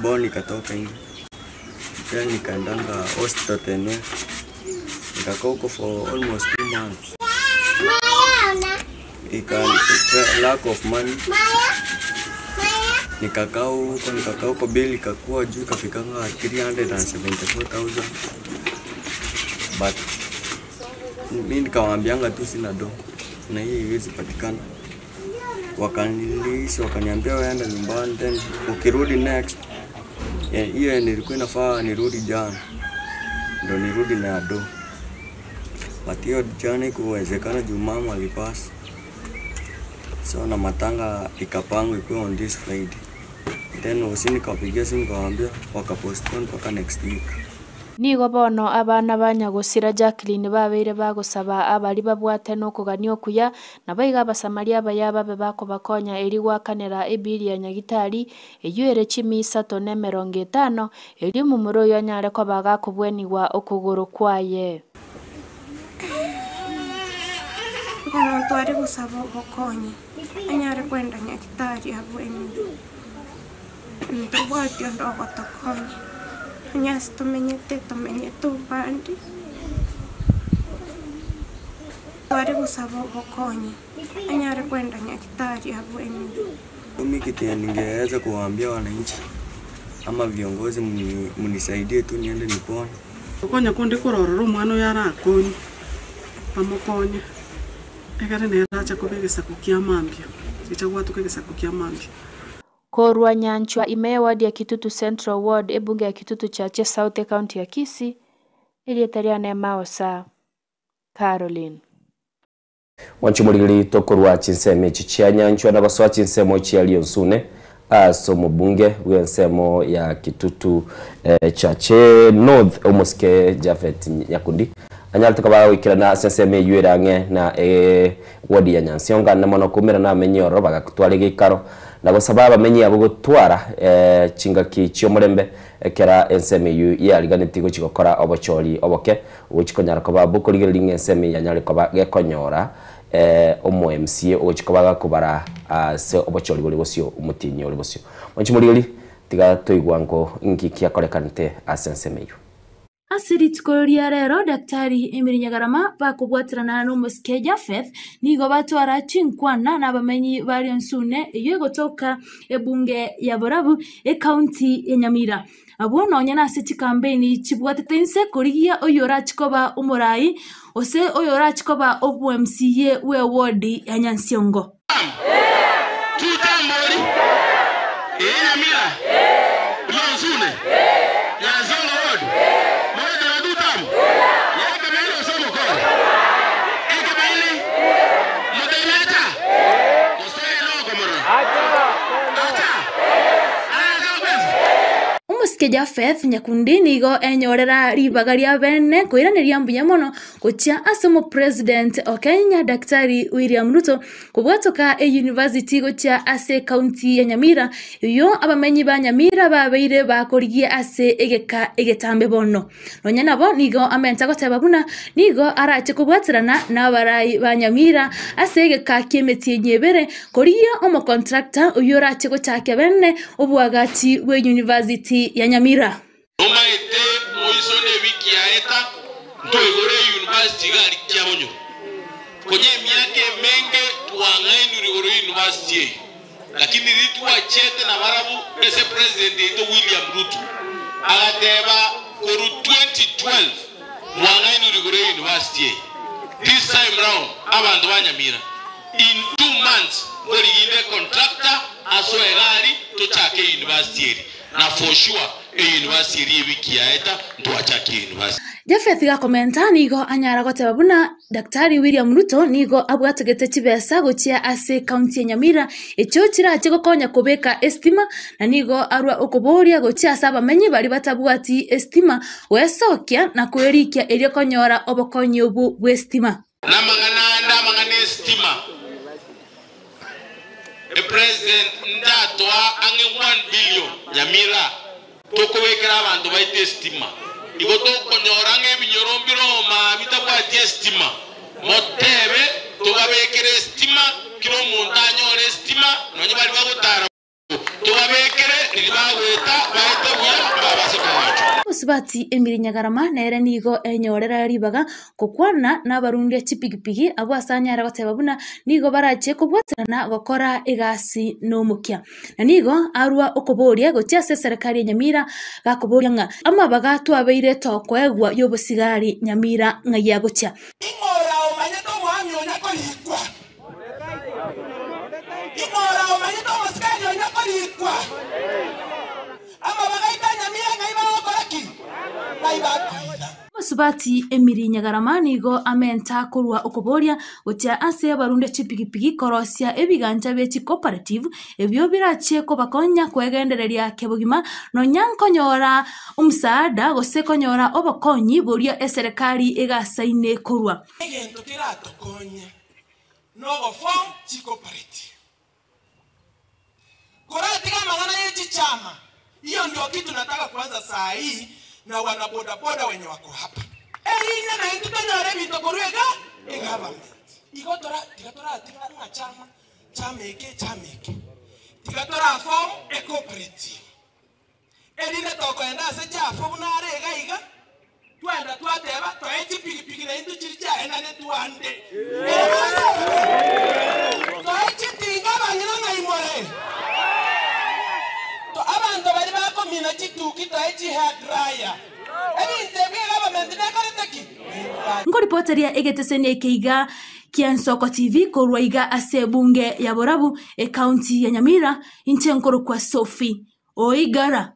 bone ikatoka nje, then nikaendanga hospital Tenwek, nikakaa huko for almost 2 months. Ika, lack of money, nikakaa huko nikakaa huko, bill ikakuwa juu ikafikanga 374,000, but mi nikawaambianga tu sina do na hii haiwezi patikana. Wakanilisi, wakaniambia wewe enda nyumbani, then ukirudi next hiyo nilikuwa inafaa nirudi jana, ndo nirudi na do, but hiyo jana ikuwezekana juu mama alipass, so na matanga ikapangwa ikuwe on this Friday. Then usi nikawapigia simu nikawaambia, wakapostpone mpaka next week. Nigo bono abana ba Nyagosira Jacqueline babeire bagosaba abari babwate na okogania okuya nabo iga abasamaria abaya babe bakobakonya eri gwakanera ebiri ya nyagitari eywo ere chimi isato na emerongo etano eri omomura oyo anyare koba gakobwenigwa okogoro kwaye. Omonto are gosaba obokonyi, anyare kwenda nyagitari abwenigwe, ntobwati onde ogotokonya, onye ase tomenyete tomenyete obande. Tware gosaba obokonyi, anyare kwenda nyagitari abwenigwe. Mi kitu yenye ningeweza kuwaambia wananchi ama viongozi, mnisaidie tu niende nipone. Okonya konde kororora omwana oyo arakonye, bamokonye, ekere nere acha koba egesaku kia mambia, echa gwatuka egesaku kia mambia. Korwa Nyanchwa ime ward ya Kitutu Central Ward ebunge ya Kitutu Chache South County ya Kisii erieta riane Maosa Caroline. Wanchumurigiri tokorwa chinsemo echi chia Nyanchwa na basoa chinsemo chia Lionsune ase omobunge bw'ensemo ya Kitutu Chache North omosike Japhet Nyakundi anyarete koba goikerana ase ensemo eywo ere ang'e na ward ya Nyansionga na mono kumera na amenyi oro bagakotwara egeikaro na gosaba abamenyi abo gotwara chingaki chi'omorembe ekera ensemo eywo yariganeti gochi gokora obochori oboke gochi konyara koba bokorigereria ng'a ensemo eywo yanyare koba gekonyora omo MCA ogochi koba gakobara ase obochori bore bosio omotinyi ore bosio monchimorigeri tiga toigwa nko nki kiakorekanete ase ensemo eywo. Ase rituko ria rero Daktari Emily Nyagarama bakobwaterana na omosike Japheth nigo batwara chinkwana na abamenyi ba Rionsune eywo egotoka ebunge ya Borabu ecounty ya Nyamira. Abwo nonya nase chikampeni chibwatete inse korigia oyo orachikoba omorai ose oyo orachikoba obu MCA bwe ward ya Nyansiongo. Tutambori Nyamira Rionsune Nyansiongo ward Moja tutamu Yeke somo kore Eke maile Muteleta Kosere loko moro Acha Acha kwezi. Omosike Japheth Nyakundi nigo enyorera ribaga ria bene koiraneria mbuya mono gochia ase omopresident o Kenya Daktari William Ruto kobwatoka e university gochia ase county ya Nyamira eyo abamenyi ba Nyamira babeire bakorigia ase egeka egetambe bono. Nonya nabo nigo amenta goteba buna nigo arache kobwaterana na abarai ba Nyamira ase egeka kia emetienyi ebere korigia omocontractor oyo orache gochakia bene obwagachi bwe university ya Nyamira. Omaete moiso ne wiki yaeta ntoigore university gari kia bonyo konye emiaka emenge twang'ainire igoro university eyi, lakini ritwachete na barabu ese president yaito William Ruto agateba koru 2012 mwang'ainire igoro university eyi, this time round abantu ba Nyamira in 2 months ngoriginde contractor aso egari tochake university eri, na for sure e university eri ewiki yaeta ntwachake university. Japheth gakomenta nigo anyara goteba buna Daktari William Ruto nigo abwatogete chibesa gochia ase county ya Nyamira echio chirache gokonya kobeka estima na nigo arwa okoboria gochia ase abamenyi bari batabwati estima gwesokia na kwerikia erio konyora obokonyi obu bwa estima. Namang'ana ande amang'ana esitima, epresident ndatoa ang'e 1 billion Nyamira tokobekera abanto baito esitima. Igo tokonyora ng'a ebinyoro mbire omaa bitabwati esitima, motebe tobabekere esitima, kera omonto anyore esitima, nonye baria bagotara tobabekere riria bagoeta baete buya mbabase kogochwa. Omosubati Emily Nyagarama nere nigo enyorera ribaga gokwana nabarundia chipigipigi abwo ase anyare goteba buna nigo barache kobwaterana gokora egasi nomokia. Na nigo arua okoboria gochia ase eserekari ya Nyamira gakoboria ng'a amabaga twabeire tokoegwa y'obosigari Nyamira ng'ai agochia. Ing'o oraomanyete omwami onya korikwa? Ing'o oraomanyete omosikari onya korikwa? Amabaga aito a Nyamira ng'ai bagokora ki? Ng'ai bakoira? Omosubati Emily Nyagarama nigo amenta korwa okoboria gochia ase abarundia chipigipigi korosia ebigancha bie chicooperative ebio birache kobakonya kwegendereria kebogima nonya nkonyora omusaada gose konyora obokonyi boria eserekari egasaine korwa. Egento keratokonye nogoform chicooperative. Koratiga amang'ana ye chichama, hiyo ndio kitu nataka kuanza saa hii na wanabodaboda wenye wako hapa. Erinde naintwe tonyore ebinto korwa iga egovernment. Igo tora tiga toratiga ng'a chama, chama eke, chama eke. Tiga toraform ecooperative. Erinde tokoenda ase chiafo buna are iga iga, Twenda twateba, Toe chipigipigi naintwe chiria chiaenanetwe ande. Toe chitinga abang'ina ng'ai more? Abanto baria bakomina chituki toe chihair dryer. Ebinto ebio egovernment nekorete ki? Nebwate. Nkoripoteria egeteseni eke iga kia Nsoko TV korwa iga ase ebunge ya Borabu, ekaunti ya Nyamira, inche nkorokwa Sophie Oigara.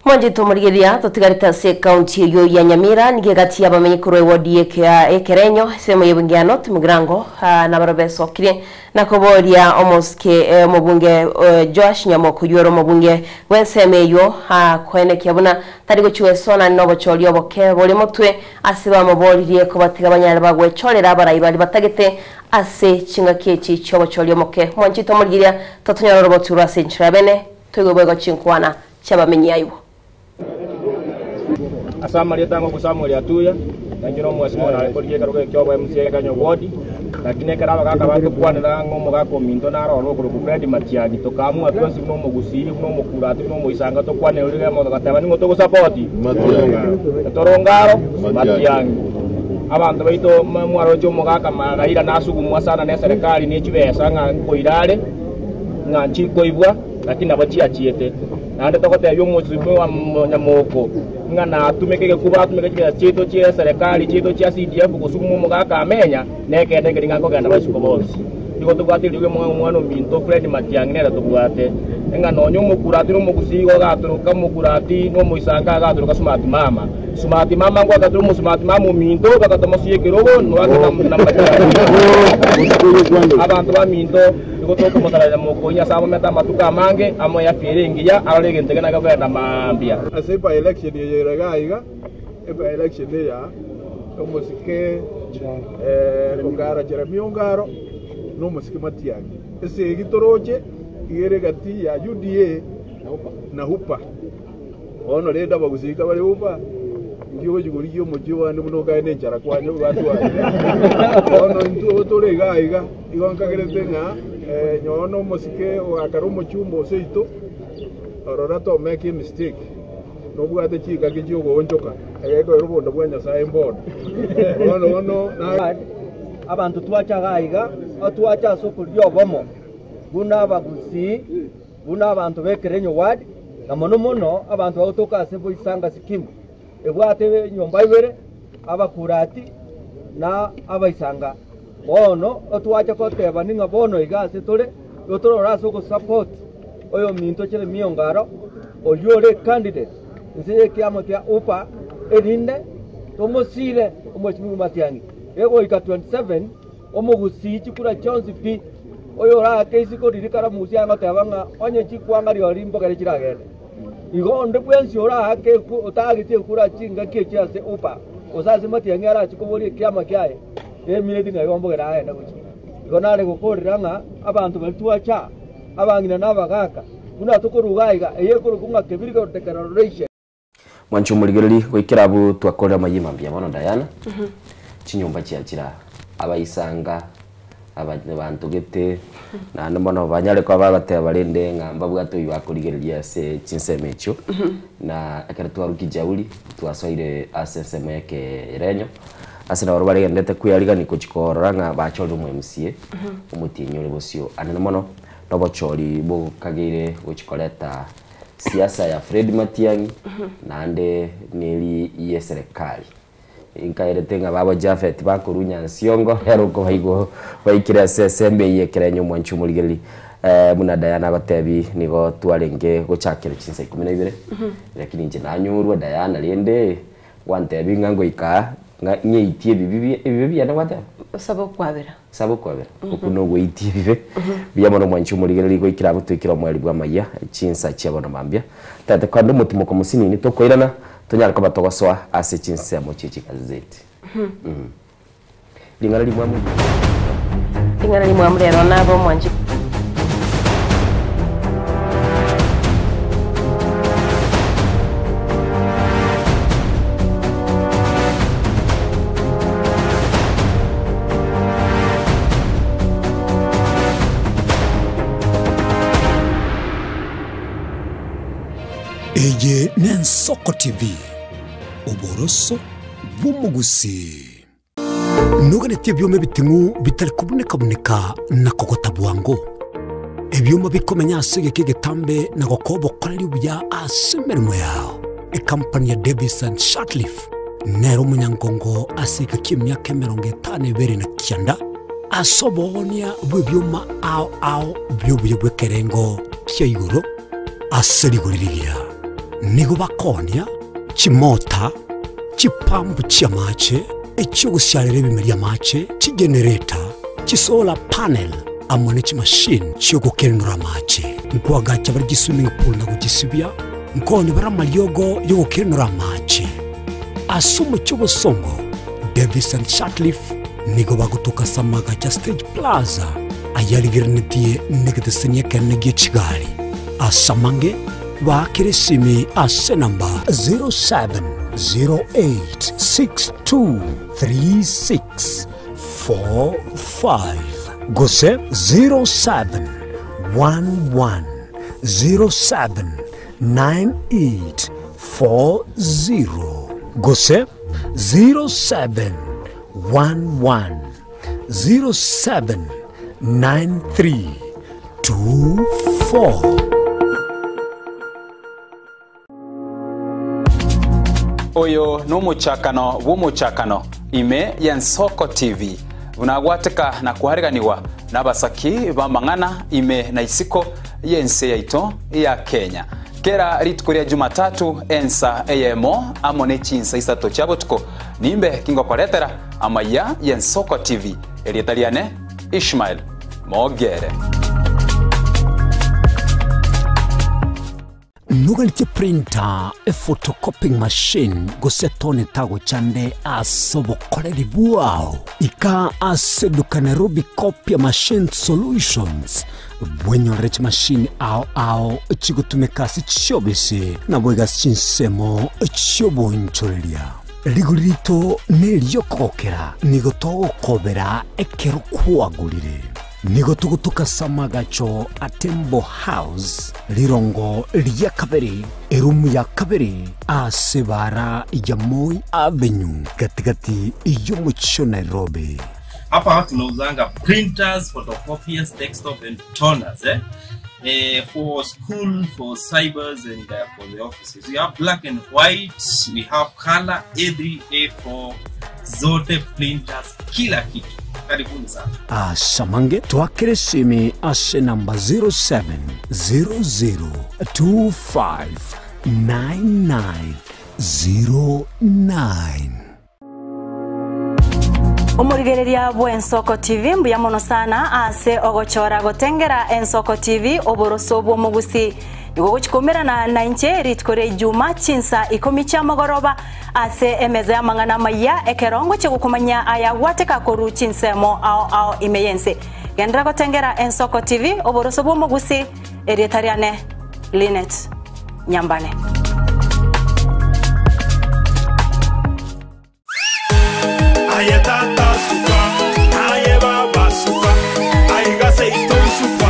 Mwanchete omorigereria, totigarete ase ekaunti eyio ya Nyamira, nigo egati y'abamenyi korwa ewodi y'ekea Ekerenyo, esemo y'ebunge ya North Mugirango, nabarabwo besokirie na koboria omosike omobunge Joash Nyamoko oyio ore omobunge bw'ensemo eyio koenekia buna tari gochia goesona nobochori oboke bore motwe ase bamoboririe kobatiga banyare bagwechorera abarai baria batagete ase chingaki echi chi'obochori omoke. Mwanchete omorigereria, totonyora orobotu rwa ase enchera ya bene, Toigwe boigo chinkwana chi'abamenyi aibo. Ase amarieta ang'o Samuel atuya, na inche nomwesimo nare korigia ekerogo ekio obo MCA Ekenyo Ward, lakini ekero abagaka batokwanera ng'a omogaka ominto nare ororo okorokwa Fred Matiang'i, tokaamua twensi buna omogusii, buna omokurati, buna omoisanga tokwanere riria rimo togateba ning'o togosapoti? Toronge aro Matiang'i. Abanto baito mwaroche omogaka Raila nasugumwa sana ne serikali ne chibesa ng'a nkoira are, ng'a nchikoibwa. Naki nabo chiachiete. Naende togotebia omosibwa wa monyamoko ng'a natumeke egekuba atumeke chibesa chiaito chi'eserekari chiaito chia CDF gosuguma omogaka amenya, nekeene nkeri ng'a nkogenda baisiko bonsi. Nigo tobwate eriogi omwana ominto Fred Matiang'i nere tobwate, ng'a nonya omokurati na omogusii igo agatoroka omokurati na omoisanka agatoroka smart mama. Smart mama ngwagatura omosmart mama ominto bagatomosia ekerogo noake na Matiang'i. Abanto baminto. Nigo tokomosareria mokoinya ase abamete amatuko amange, amoe afya ere engiya, arore egento eke nakegenda mambia. Ase by-election eye ere iga iga, eby-election eya omosike Ongaro Jeremia Ongaro na omosike Matiang'i. Esegi toroche iga ere egati ya UDA na UPA. Bono rende abagusii kabare UPA, inki ogochia korigia omochie one buna okae na enchara kwanya batware. Bono intwe tore iga iga. Igo nkagerete ng'a nyowe nomosike ogakara omochumba o seito, orora tomake emistake, nobwate chingaki chiogoonchoka, egekoera obonda bwa Nyasae mbono. Bono bono na. Abanto twacha iga iga, twacha ase okorigia obomo buna abagusii, buna abanto b'Ekerenyo Ward, na mono mono abanto bagotoka ase Boisanga Scheme, ebwate enyomba ibere, abakurati na abaisanga. Bono twacha gotebani ng'a bono iga ase tore, igo torore ase ogosupport oyominto Jeremiah Ongaro, oyio ore candidate inse y'ekiama kia UPA, erinde tomosire omweshimiwa Matiang'i. Egoika 27 omogusii chikura chionsi pi, oyorake isiko riria kare omogusii agoteba ng'a onye chikwanga rirorio mbogere chiragende. Igo onde bwensi oraake otagete ekura chingaki echio ase UPA. Gose ase Matiang'i arache koboria ekiama kiaye, emineti ng'a igo mbogere agende gochia. Igo nare gokorera ng'a abanto baria twacha aa, abang'ina na abagaaka, buna tokoruga aiga, eye ekorokwa ng'a Kebirigo Declaration. Mwanche omorigereri goikera abwo twakorire amayima mbuya mono Diana, chinyomba chiachire aa, abaisanga, abanto gete, naende mono banyare koba bagoteba rende ng'a mbabwate oyio bakorigereria ase chinsemo echio, na ekero twarukia jeuri, twasoire ase ensemo ya ekerenyo, ase nabo baregenderete kwearigania gochia korora ng'a bachorire omo MCA, omotienyi ore bosio. Anene mono, na obochori bokageire gochia koreta siasa ya Fred Matiang'i, naende neri ya eserekari. Nkaerete ng'a babo Jafeti bakorwa Nyansiongo, ere okobaigwa baikire ase esembe eyio ekerenyo omwanchi omorigereria. Buna Diana agotebi nigo twarenge gochakera chinsa ikomi na ibere, lakini inche nanyorwa Diana rende gwantebi ng'a ngoika aa ng'a ng'eitie ebibi bie ebibe biane gwateba? Osabe okwabera. Sabe okwabera, okwo nogoitia ebibe. Mbuya mono omwanchi omorigereria goikera abwo toikere omoerio bw'amayia chinsa chia bono mambia. Tata kande omotimoko mosinini tokoirana tonyare koba togosoa ase chinsemo chie chigazeti. Ring'ana rimwamu. Ring'ana rimwamu rero nabe omwanchi. Eye n'Ensoko TV, oboroso bw'omogusii. Noganetie ebioma ebiting'u bitari kobuneka-buneka na kogota bwango, ebioma bikomenya ase egeka egetambe na gokoa obokoreri obuya ase emeremo yao. Ekampani ya Davis and Shirtliff nere omonyangongo ase egeka ki'emiaka 52 na kianda ase oboonia bw'ebioma ao ao bi'obuya bw'ekerengo kia igoro ase rigori rigiya. Nigo bakoonia chimota, chipampu chi'amache, echi'ogosiarera ebimeri amache, chigenereta, chisolar panel, amo ne chimashini chi'ogokenura amache. Nkoagacha bare chiswimming pool na gochisibia, nkooni bare amariogo y'ogokenura amache. Ase omochie obosongo, Davis and Shirtliff nigo bagotoka ase amagacho a Stage Plaza ayarigereretie negeteseni ekenene gie chigari. Ase amange, baakere esimi ase enamba 0708623645 gose 0711079840 gose 0711079324. Oyo nomochakano bw'omochakano ime y'Ensoko TV, buna agwateka na koareganigwa nabasaki b'amang'ana ime na isiko y'ense yaito ya Kenya. Kera rituko ria Jumatatu ensa eyemo amo ne chinsa isato chia botuko nimbe kingokoretera amaiya y'Ensoko TV. Erieta riane Ishmael Mogere. Noganetie printer, ephotocopying machine, gose etone tagochande ase obokoreri bwao? Ika ase eduka Nairobi Copia Machine Solutions bwenyorere chimashini ao ao chigotumeka ase chiobisi naboigo ase chinsemo chi'obonchoreria. Rigori rito neri'okogokera, nigo togokobera ekero kwagorire. Nigo togotoka ase amagacho a Tembo House, rirongo ria kabere, erumu ya kabere, ase ebaara ya Moi Avenue, gati-gati y'omochie o Nairobi. Hapa tunauzanga printers, photocopiers, desktop and toners eh? Eh, for school, for cybers and for the offices. We have black and white, we have color A3, A4, zote printers, kila kitu. Karibuni sana. Ase amange twakere esimi ase enamba 0700259909. Omorigereria bw'Ensoko TV mbuya mono sana ase ogochora gotengera Ensoko TV oboroso bw'omogusi. Nigo ogochia koumerana nainche rituko ria Ijuma chinsa ikomi chiamogoroba ase emeza y'amang'ana amayia ekero ngochia gokomanyia aya gwateka korwa chinsemo ao ao ime y'ense. Genderera gotengera Ensoko TV oboroso bw'omogusi erieta riane Linet Nyambane. Aye tata suka, aye baba suka, aiga seito suka.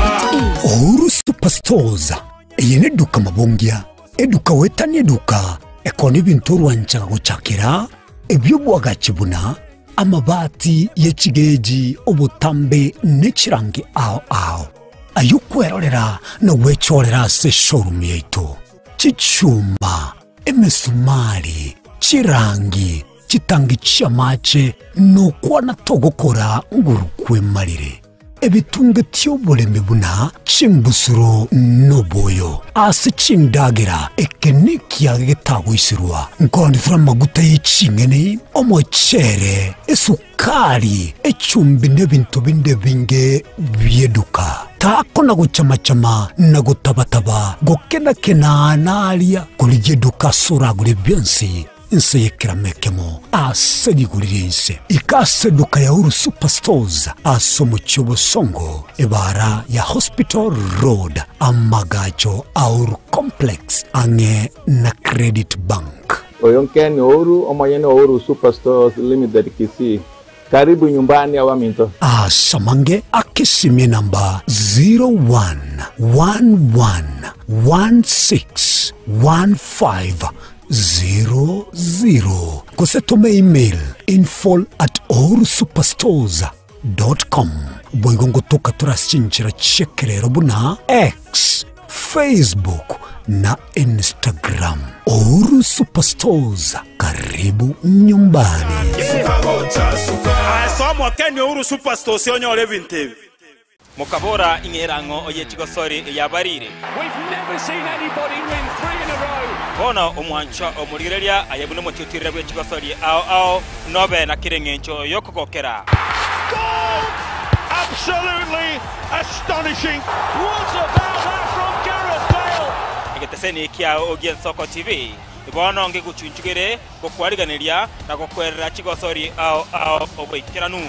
Uhuru Superstores eye neduka mabongia, eduka goetania eduka ekona ebinto orwanchaga gochakera ebi'obwagachi buna amabati ye chigeji, obotambe ne chirangi ao ao. Ayio kwerorera na gwechorera ase eshowroom yaito. Chichuma, emesumari, chirangi, chitangi chi'amache, nokwana togokora nguru kwemarire. Ebitunge ti'oboremi buna chimbusuro noboyo ase chindagera, eke nekiage getagoiserwa, nkorondetera amaguta ye ching'eni, omochere, esukari, echumbi na ebinto binde ebinge bi'eduka. Takona gochama-chama na gotaba-taba, gokena-kena naria, korigia eduka ase oragure bionsi, inse y'ekerama ekemo ase rigori ri'ense. Ika ase eduka ya Uhuru Superstores ase omochie o Bosongo, ebaara ya Hospital Road, amagacho a Uhuru Complex ang'e na Credit Bank. Oyo Ken Ouru, omonyene o Uhuru Superstores Limited Kisii. Karibu nyumbani abaminto. Ase amange akesimie namba 0111161500 gose tome email info at uhurusuperstores dot com. Boigo ngotoka tore ase chinchera chi'ekerero buna X, Facebook na Instagram. Uhuru Superstores, karibu nyumbani. Ase omokeni Uhuru Superstores onyore ebinto ebi. Mokabora, Ing'era ng'o oye chigosori eyabarire? Bono omwanchwa omorigereria aye buna omotiotirera bwe chigosori ao ao, nobe na kera engencho y'okogokera. Egeteseni kiao gi'Ensoko TV bono ngegochunchugere gokwariganeria na gokwerera chigosori ao ao oboikeranu.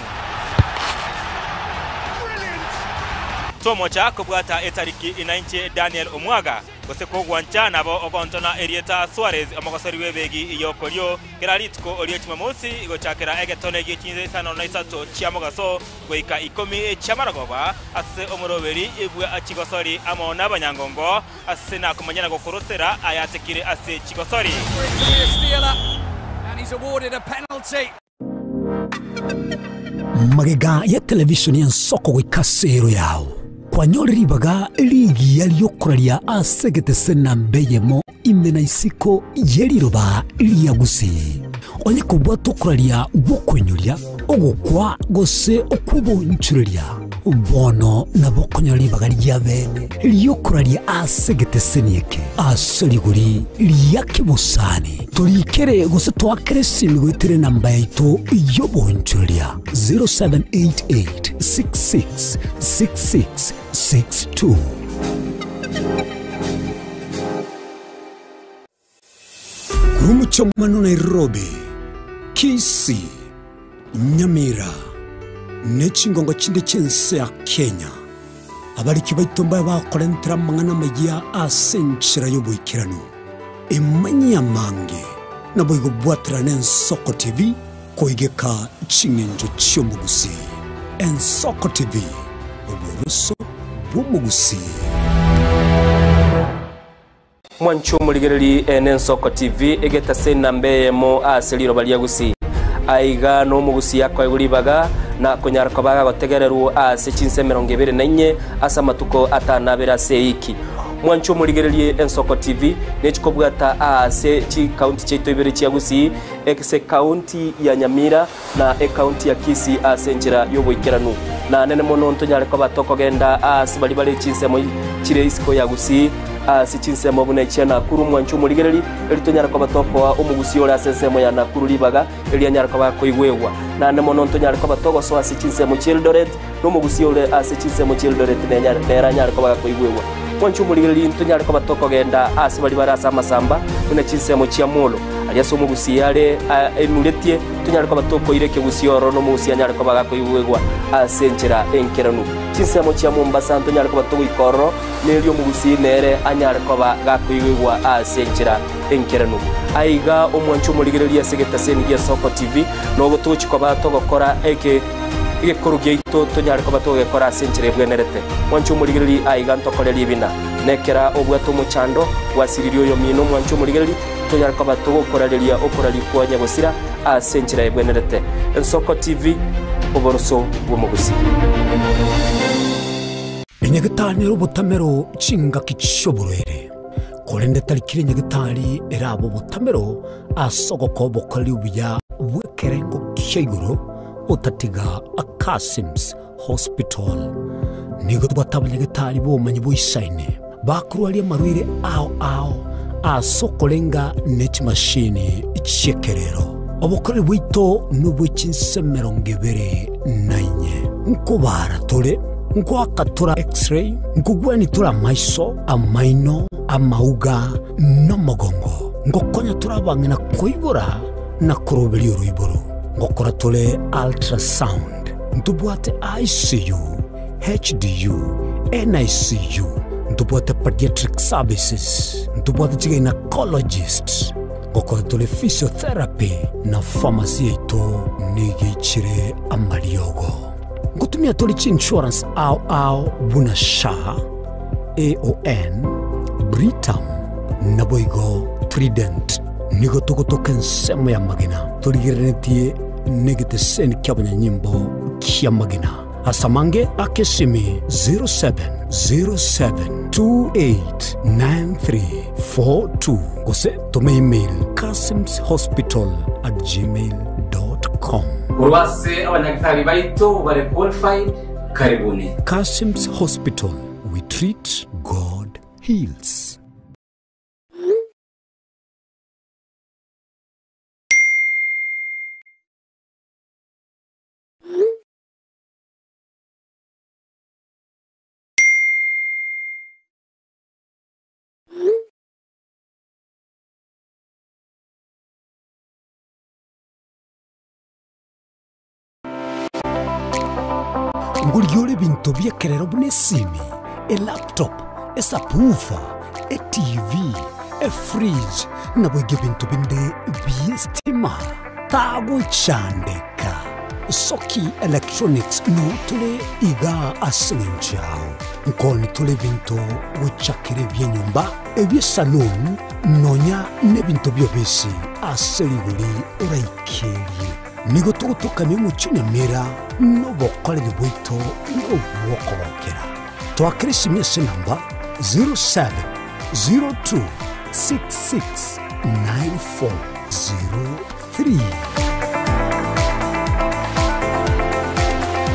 Tomocha kobwata etariki inainche Daniel Omwaga, gose kogwancha nabo ogontona erieta Suarez omogosori bw'ebegi y'okorio kera rituko rie Jumamosi gochakera egetone gie chinsa isano na isato chia mogaso goika ikomi chi'amarogoba ase omoroberi bwa chigosori amo nabanyangongo ase nakomanya na gokorosera ayatekire ase chigosori. Magega ya televishoni y'ensoko goika ase ero yao, kwanyore ribaga rigiya ri'okoraria ase egetese namba eyemo ime na isiko ye riroba ria Gusii. Onye kobwata okoraria gw'okoinyoria, ogokwa, gose okw'obonchoreria, bono nabo okonyora ribaga ria bene ri'okoraria ase egeteseni eke ase rigori ria kebosani. Torikere gose toakere esimi goetera enamba yaito y'obonchoreria 0788 66 66 62. Korwa omochie omano Nairobi, Kisii, Nyamira, ne chingongo chinde chi'ense ya Kenya, abariki baito mbabe bakorentera amang'ana amayia ase enchera y'oboikeranu. Emanyie amange, naboigo bwaterane Ensoko TV koigeka ching'encho chi'omogusii. Ensoko TV, oboroso bw'omogusii. Mwanche omorigereri n'Ensoko TV egetase enamba eyemo ase riroba ria Gusii. Aiga nomogusii akoegwa ribaga na konyara koba agotegererwa ase chinsa emerongo ebere na inye ase amatuko atano abere ase eiki. Mwanche omorigererie Ensoko TV nechikobwata aase chikaunti chiaito ibere chia Gusii, ase ekaunti ya Nyamira na ekaunti ya Kisii ase enchera y'oboikeranu. Na nene mono ntonyare koba tokogenda aase baria bare chinsemo chire isiko ya Gusii, ase chinsemo buna echia Nakuru. Mwanche omorigereri, erio tonyare koba tokoa omogusii ore ase ensemo ya Nakuru ribaga erio anyare koba akoigwegwa. Naende mono ntonyare koba togosoa ase chinsemo chi'Eldoret, na omogusii ore ase chinsemo chi'Eldoret nere anyare koba gakoigwegwa. Mwanche omorigereri, ntonyare koba tokogenda aase baria bare ase amasamba, buna chinsemo chia Molo, aria ase omogusii are aimuretie, tonyare koba tokoira ekegusii ororo, na omogusii anyare koba gakoigwegwa ase enchera enkeranu. Chinsemo chia Mombasa ntonyare koba togoika ororo, na erio omogusii nere anyare koba gakoigwegwa ase enchera enkeranu. Aiga omwanche omorigereria ase egetaseni gia Soko TV, nogo togochia koba togokora eke egekoro giaito tonyare koba togegekora ase enchera ebwenerete. Mwanche omorigereria aiga ntokore ribina. Nekera obwate omochando, gwasiririe oyomino omwanche omorigereria, tonyare koba togokorareria okoraria kwa nyagosira ase enchera ebwenerete. Ensoko TV, oboroso bw'omogusii. Enyagetari nere obotamero chingaki chi'oborwaire, korende tari kera enyagetari erabe obotamero ase ogokoa obokoreri obuya bw'ekerengo kia igoro otatiga Kasims Hospital. Nigo tobwate abanyagetari b'obomanyi boisaine bakorwaria amarwaire ao ao ase okorenga ne chimashini chi'ekerero. Obokoreri bwaito nobwe chinse emerongo ebere na inye. Nkobaara tore, nkoaka tore X-ray, nkogwania tore amaiso, amaino, amauga, na omogongo. Ngokonya tore abang'ina koibora na koroberia oroiboro. Ngokora tore ultrasound. Ntobwate ICU, HDU, NICU, ntobwate pediatric services, ntobwate chigynecologist, ngokora tore physiotherapy na pharmacy yaito nigo eichire amariogo. Ngotumia tore chiinsurance ao ao buna SHA, AON, Britam, naboigo Trident. Nigo togotoka ensemo y'amagena torigereretie negeteseni ki'abanyanyimbo ki'amagena. Ase amange aka esimi 0707289342 gose toma email kasimshospital@gmail.com. Korwa ase abanyagitari baito bare qualified, karibuni. Kasim's Hospital, we treat, God heals. Ngorigia ore ebinto bi'ekerero buna esimi, elaptop, esubwoofer, etv, efridge, naboigo ebinto binde bi'estima. Tagochandeka. Soki Electronics noo tore igaa ase eng'encho yao. Nkoni tore ebinto gochakera ebi'enyomba, ebi'esaloon, nonya nebinto bi'obisi ase rigori oraikerie. Nigo togotokania omochie Nyamira nobokoreri bwaito nobw'okogokera. Twakera esimi ase enamba 0702669403.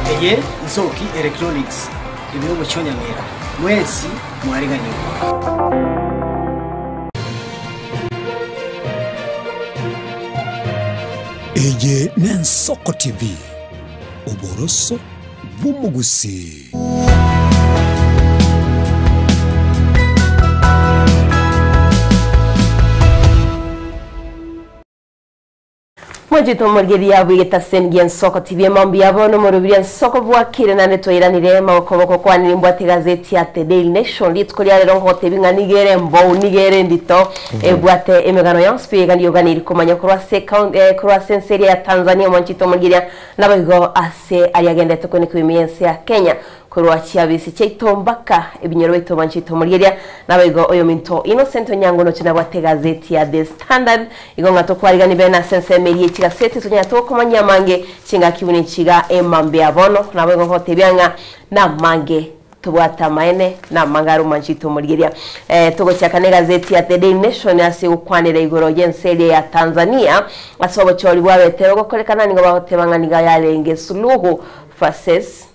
Eye Nsoki Electronics ime y'omochie o Nyamira. Mwensi mwariganigwe. Eye n'Ensoko TV, oboroso bw'omogusii. Mwanchete omorigereria bw'egetaseni gi'ensoko TV emambi ya bono omoroberio ensoko bwakire naende twairanire magokoboko kwanire mbwate egazeti ya The Daily Nation rituko ria rero ngogotebi ng'a nigo ere embou nigo ere endito ebwate emegano yonsi pi iga niyoganeiri komanya korwa ase ekaun eh, korwa ase ense eria ya Tanzania mwanchete omorigereria naboigo ase aria agenderete kwenekwa ime y'ense ya Kenya Korwa chiabisi chiaito mpaka ebinyoro baito banchete omorigeria, naboigo oyominto Innocent Onyango noche nabwate egazeti ya The Standard, igo ng'a tokwarigani bene ase ensemo eria ye chigaseti tonyare tokomanyia amange chingaki buna echi iga emambia bono, naboigo nkogotebia ng'a namange Tobwate amaene na amang'ana are omwanchete omorigeria. Togochaka negazeti ya The Daily Nation ase gokwanera igoro y'ense eria ya Tanzania ase obochori bwabete bogokorekana nigo bagoteba ng'a nigo yarenge Suluhu versus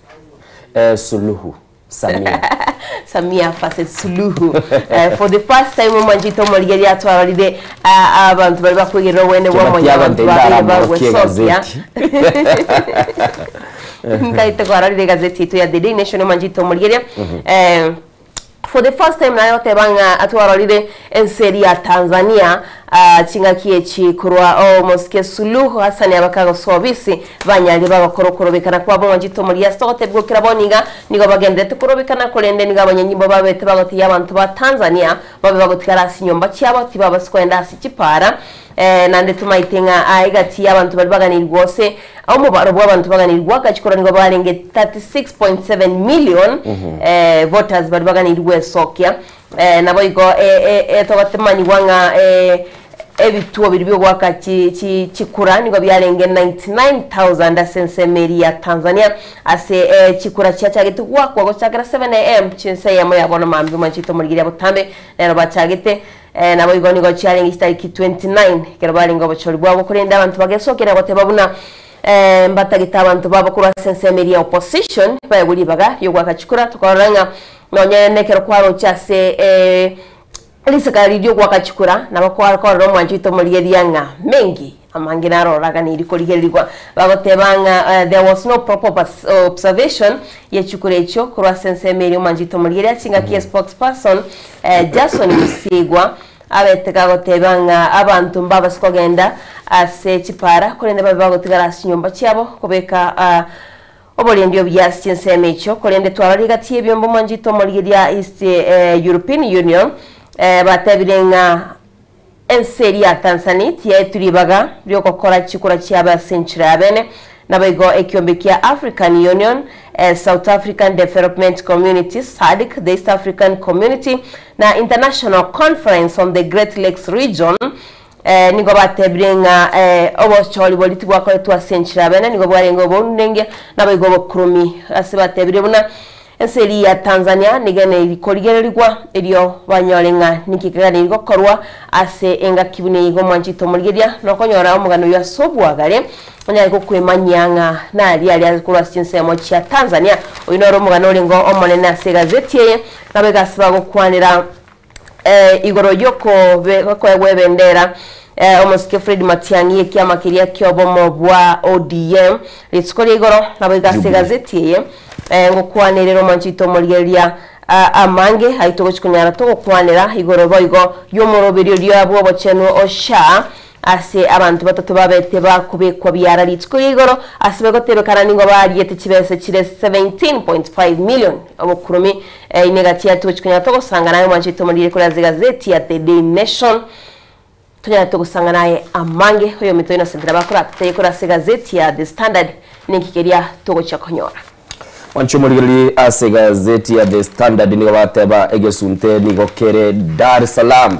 Suluhu Samia. Samia versus Suluhu. For the first time omwanchete omorigeria atwarorire abanto baria bakwegerera obwene bwa Kebati mwanyabanto agotebi babeire ndaramokia bagwesokia. egazeti. Nkaete kwarorire egazeti yaito ya The Daily Nation omwanchete omorigeria. For the first time naye goteba ng'a atwarorire ense eria ya Tanzania ching'aki echi korwa omosike Suluhu Hassan abaka gosoa obisi banyarire bagokora okorobekana kwabo omwanchete omorigeria ase togotebigwa kera bono iga nigo bagendererete korobekana korende nigo abanyanyimbo babete bagotigia abanto ba Tanzania babe bagotigara ase chinyomba chiabo tibabasa kogenda ase chipara Naende tomaete ng'a aa egati y'abanto baria baganirigwe gose omobaro bw'abanto baganirigwe agachia nigo barenge 36.7 million voters baria baganirigwe esokia. Naboigo togotemanyigwa ng'a ebituo biria biogoaka chikura nigo biarenge 99,000 ase ensemo eria ya Tanzania ase chikura chiachagete goakwa gochakera 7am chinsa eyemo ya bono mambia omwanchete omorigereria botambe nero bachagete Naboigo nigo chiarenge chitariki 29 ekero barenge obochori bwabo, korende abanto bagesokia na goteba buna mbatagete abanto babo korwa ase ensemo eria ya opposition baegwe ribaga ri'ogoaka chikura. Tokarora ng'a nonye nekero kwaroche ase risakara riria ri'ogoaka chikura, nabo kwakorora omwancho oito omorigereria ng'a mengi amange naro oraganirie korigererigwa. Bagoteba ng'a there was no proper observation ye chikura echio korwa ase ensemo eria omwancho oito omorigereria chingaki ya spokesperson Jason Msigwa abete gagoteba ng'a abanto mbabase kogenda ase chipara korende babe bagotigara ase chinyomba chiabo kobeka oborendi obuya ase chinsemo echio korende twarora egati y'ebiombe omwanchete omorigeria East European Union batebire ng'a ense eria ya Tanzania tiyaetwe ribaga ri'ogokora chikura chiabo ase enchera ya bene. Naboigo ekiombe kia African Union, South African Development Community, SADC, the East African Community, na International Conference on the Great Lakes Region nigo batebire ng'a obochori boria tibwakoretwe ase enchera ya bene, nigo bwarenge obounengia naboigo obokuromi. Ase batebire buna Ense eria ya Tanzania nigo ene korigererigwa erio banyore ng'a ninki keganeirie gokorwa ase engaki buna eye iga omwanchete omorigereria nokonyora omogano oyio ase obwagare onyare gokwemanyia ng'a naria aria korwa ase chinsemo chia Tanzania. Oyio noro omogano orenge omonene ase egazeti eye nabo iga ase bagokwanera Igoro y'okoegwa ebendera, omosike Fred Matiang'i ekiama keria ki'obomo bwa ODM rituko ria igoro naboigo ase egazeti eye ngokwanerera omwanchi oito omorigereria amange ayio togochi konyara togokwanera igoro boigo y'omoroberio oria bw'obochenu o SHA Ase abanto batato babete bakobekwa biara rituko ria igoro, ase bagotebekana nigo bariete chibesa chire 17.5 million obokuromi ime gati ya togochi konyara togosanga naye omwancho oito omorire kore ase egazeti ya The Daily Nation tonyare togosanga naye amange oyominto Innocent nabo akoratotebie kore ase egazeti ya The Standard ninki keria togochia konyora. Mwanche omorigereria ase egazeti ya The Standard nigo bateba egesunte nigo kere Dar es Salaam.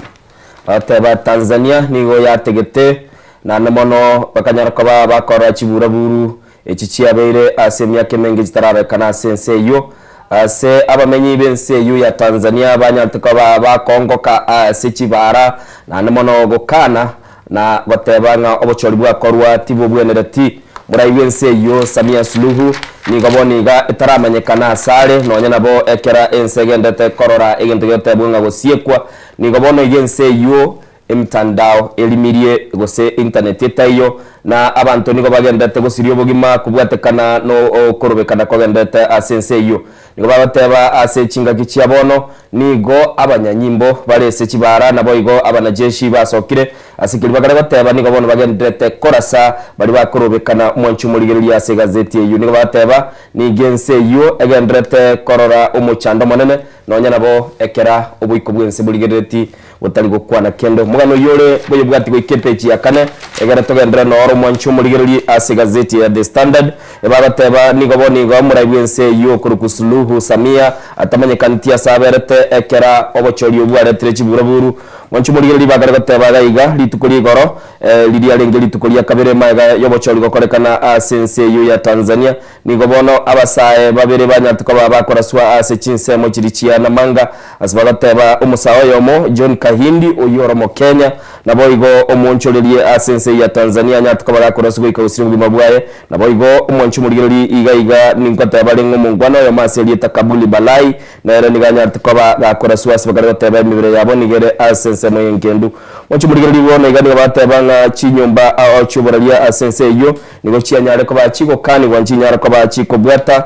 Bagateba Tanzania nigo yategete, naende mono bakanyara koba bakorora chiburaburu echi chiabeire ase emiaka emenge chitararorekana ase ense eyio. Ase abamenyi b'ense eyio ya Tanzania banyarete koba bakoongoka ase chibara, naende mono gokana na goteba ng'a obochori bwakorwa tibobwenereti. Morai bw'ense eyio Samia Suluhu nigo bono iga etaramanyekana asare, nonya nabo ekero ense egendete korora egento gegotebwa ng'a gosiekwa. Nigo bono iga ense eyio emitandao erimirie gose internet etaiyo, na abanto nigo bagenderete gosiria obogima kobwatekana nokorobekana kogenderete ase ense eyio. Nigo bagoteba ase chingaki chia bono nigo abanyanyimbo bare ase chibara naboigo abanajeshi basokire ase keria bakare goteba nigo bono bagenderete korasa baria bakorobekana omwanchi omorigereria ase egazeti eyio. Nigo bagoteba nigo ense eyio egenderete korora omochando omonene Nonya nabo ekera oboiko bw'ense borigerereti botari gokwana kende. Omogano oyio ore boyobwati goika epeji ya kane, egere togenderere noro omwanchi omorigereri ase egazeti ya The Standard. Ebagoteba nigo bono igo omorai bw'ense eyio okorokwa Suluhu Samia atamanyekaneti ase aberete ekera obochori obwo aretire chiburaburu. Mwanche omorigereria bakare goteba iga iga, rituko ria igoro riria riarenge rituko ria kabere magega y'obochori gokorekana ase ense eyio ya Tanzania. Nigo bono abasae babere banyarete koba bakoraswa ase chinsemo chiria chia Namanga ase bagoteba omosae oyomo John Kahindi oyio ore Omokenya naboigo omoonchorerie ase ense ya Tanzania anyarete koba gakoraswa goika gosiria obogima bwaye. Naboigo omwanchi omorigereria iga iga ninkoteba are ng'a omongwana oyomo ase erieta Kabuli Balai Nere nigo anyarete koba gakoraswa ase bakare goteba emebere yabo nigo ere ase ensemo y'engendu. Mochie morigererie bono iga nigo bateba ng'a chinyomba ao chi'oboraria ase ense eyio nigo chianyare koba chigokanigwa nchinyare koba chikobwata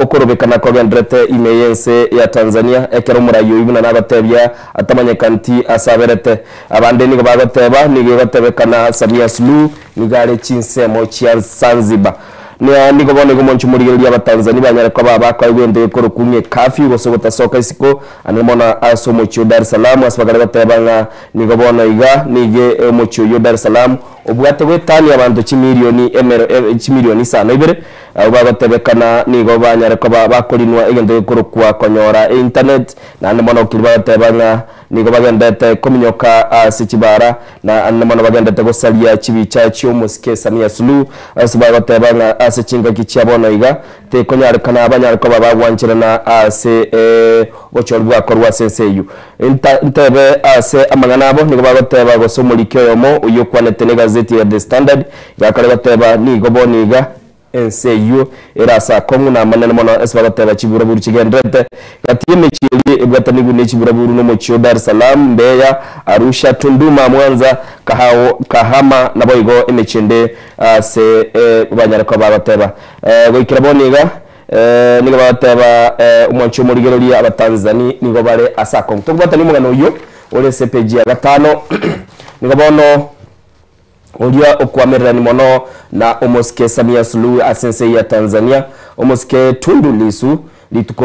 okorobekana kogendererete ime y'ense ya Tanzania ekero omorai oyio buna nagotebia atamanyekanti ase aberete. Abande nigo bagoteba nigo egotebekana Samia Suluhu nigo are chinsemo chia Zanzibar. Nia nigo bono igo omonche omorigereria Abatanzania banyare koba abakoegwa ende ekorokwa ng'a ecurfew gose gotasoka isiko ande mono ase omochie o Dar es Salaam ase bakare goteba ng'a nigo bono iga nigo omochie oyio o Dar es Salaam obwate goetania abanto chimilioni emero chimilioni isano ibere abwo bagotebekana nigo banyare koba bakorinwa egento gekorokwa konyora einternet naende mono keria bagoteba ng'a Nigo bagendete kominyoka ase chibara, na ande mono bagendete gosaria chibicha chi'omosike Samia Suluhu, ase bagoteba ng'a ase chingaki chia bono iga tekonyarekana banyare koba bagwancherana ase obochori bwakorwa ase ense eyio. Ntebe ase amang'ana abo nigo bagoteba gose omoriki oyomo oyio okwanete negazeti ya The Standard iga akare goteba nigo bono iga Ense eyio ere ase akong'u na amanene mono ase bagoteba chiburaburu chigendererete. Gati y'emechie eria ebwatanigwe ne chiburaburu nomochie o Dar es Salaam, Mbeya, Arusha, Tunduma, Mwanza, Kahao, Kahama naboigo emechie ende ase banyare koba bagoteba. Goikera bono iga nigo bagoteba omwanchi omorigereria Abatanzani nigo bare ase akong'u. Tokobwatania omogano oyio ore ase epeji ya gatano nigo bono Oria okwamererani mono na omosike Samia Suluhu ase ense ya Tanzania, omosike Tundu Lissu, rituko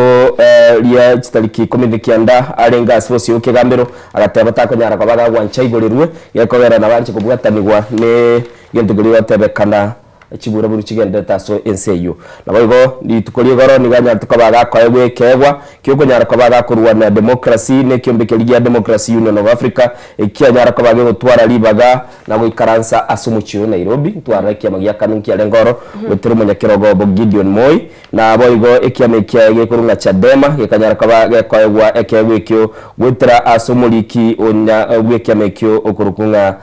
ria chitariki ikomi na kianda arenge ase bosio bw'ekegambero, agateba takonyara koba gagwancha igorerwe gekogera nabanche kobwatanigwa ne gento keria gotebekana chiburaburu chigenderete ase ense eyio. Naboigo rituko ri'igoro nigo anyarete koba agakoegwa ekeegwa ki'okonyara koba agakorwania demokrasi na ekiombe keria gia Democracy Union of Africa ekianyara koba gegotwara ribaga na goikaransa ase omochie o Nairobi ntwarora ekiama gia kanu nkiarenge oro goetera omonyakerogo obo Gideon Moi. Naboigo ekiama ekiaye gekorwa ng'a Chadema gekanyara koba gekoegwa ekeegwa ekio goetera ase omoriki onya bw'ekiama ekio okorokwa ng'a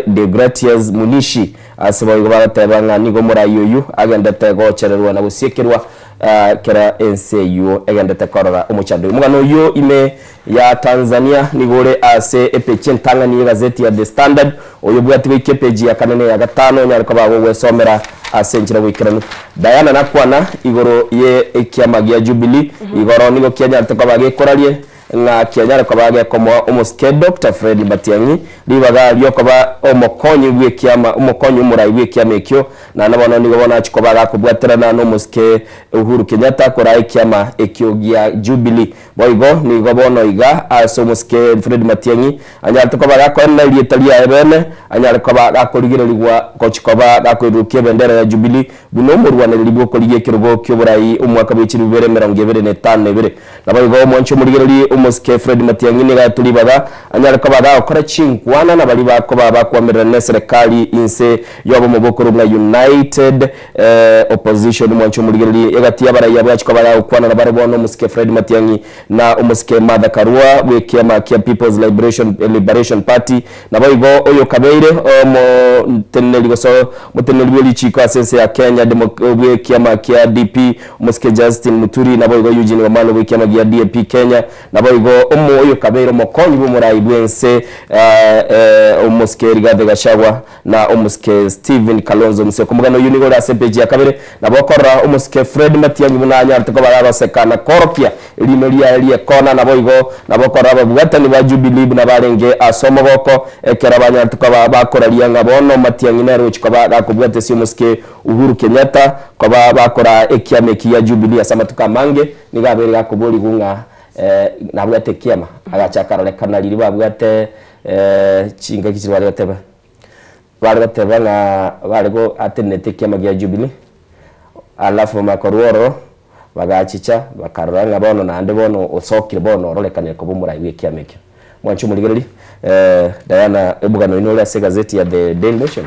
Deogratias Munishi. Ase boigo bagateba ng'a nigo omorai oyio agendete gochererwa na gosiekerwa kera ense eyio egendete korora omochando oyio. Omogano oyio ime ya Tanzania nigo ore ase epeji entang'ani y'egazeti ya The Standard, oyo obwati goika epeji ya kane na eya gatano onyare koba gogwesomera ase enchera boikeranu. Diana nakwana igoro ye ekiama gia Jubilee, igoro nigo kianyarete koba gekorarie ng'a kianyare koba gekomoa omosike Doctor Fred Matiang'i ribaga riokoba omokonyi bw'ekiama omokonyi omorai bw'ekiama ekio, naende bono nigo bono achia koba agakobwaterana nomosike Uhuru Kenyatta koraa ekiama ekio gia Jubilee. Boigo nigo bono iga ase omosike Fred Matiang'i anyarete koba gakoenena erieta riaye bene, anyare koba gakorigererigwa gochia koba gakoirurukia ebendera ya Jubilee buna omorwanereri bw'okorigia ekerogo ki'oborai omwaka bwe chilifu bibere emerongo ebere na etano na ebere. Naboigo omwanchi omorigereri omosike Fred Matiang'i nigo aetwe ribaga anyare koba gagokora chinkwana na baria bakoba bakoamererana neserekari inse y'obomo bokorwa buna United Opposition. Omwanchi omorigereri egati y'abarai abwo achia koba gagokwana na barobwo nomosike Fred Matiang'i na omosike Martha Karua bw'ekiama kia People's Liberation Liberation Party. Naboigo oyokabeire omoteneneri gose omoteneneri bw'erichiko ase ense ya Kenya bw'ekiama kia DP Omosike Justin Muturi, naboigo Eugene Wamalwa bw'ekiama gia DAP Kenya, naboigo omo oyokabeire omokonyi bw'omorai bw'ense Omosike Rigathi Gachagua na Omosike Stephen Kalonzo Musyoka. Omogano oyio nigo ore ase epeji ya kabere. Nabo okorora Omosike Fred Matiang'i buna anyarete koba gagoseka na koorokia erino riaye ri'ekona, naboigo nabo okorora ababwatani ba Jubilee buna barenge ase omogoko ekero banyarete koba bakoraria ng'a bono Matiang'i nere ogochia koba gakobwata ase Omosike Uhuru Kenyatta koba bakoraa ekiama eki gia Jubilee ase amatuko amange, nigo abeire gakoborigwa ng'a nabwate ekiama, agacha akarorekana riria babwate chingaki chiria bare goteba bare goteba ng'a bare go atenenete ekiama gia Jubilee, alafu bamanya korwa ororo bagachicha bakarora ng'a bono naende bono osokire bono ororekanire koba omorai bwa ekiama ekio. Mwanche omorigereri Diana omogano oino ore ase egazeti ya The Daily Nation.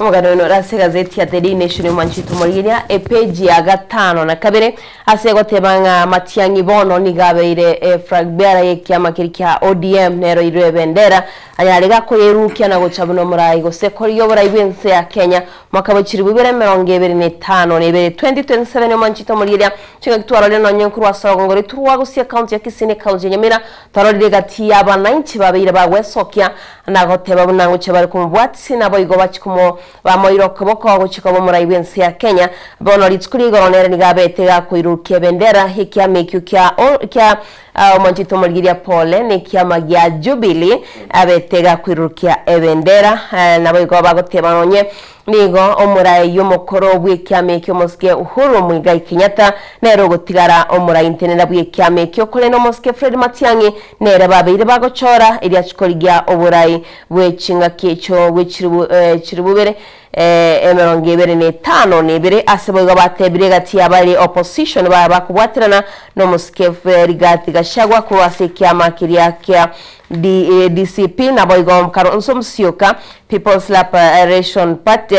Omogano oino ore ase egazeti ya The Daily Nation omwanchete omorigereria epeji ya gatano na kabere ase egoteba ng'a Matiang'i bono nigo abeire eflag bearer y'ekiama keria kia ODM nero eirwe ebendera anyare gakoyerukia na gocha buna omorai gose korigia oborai bw'ense ya Kenya mwaka bwe chilifu ibere emerongo ebere na etano na ebere 2027 omwanchete omorigereria Chingaki twarorire nonye nkorwa ase orogongo rwaito rwa Gusii ekaunti ya Kisii na ekaunti ya Nyamira, twarorire egati y'abananchi babeire bagwesokia na goteba buna ngochia bare komobwatia naboigo bachie komo bamoira okoboko gochia koba omorai bw'ense ya Kenya. Bono rituko ria igoro nere nigo abete gakoirurukia ebendera y'ekiama ekio kia kia omonchete omorigeria pole na ekiama gia Jubilee abete gakoirurukia ebendera naboigo bagoteba nonye Nigo omoraai omokoro bw'ekiama ekio omosike Uhuru Muigai Kenyatta nere ogotigara omorai ntenena bw'ekiama ekio korende omosike Fred Matiang'i nere babeire bagochora erio achie korigia oborai bwe chingaki echio bwe chiribu chiribu ibere emerongo ebere na etano na ebere ase boigo batebire egati y'abare opposition baya bakobwaterana nomosike Rigathi Gachagua korwa ase ekiama keria kia DCP naboigo Kalonzo Musyoka, People's Liberation Party,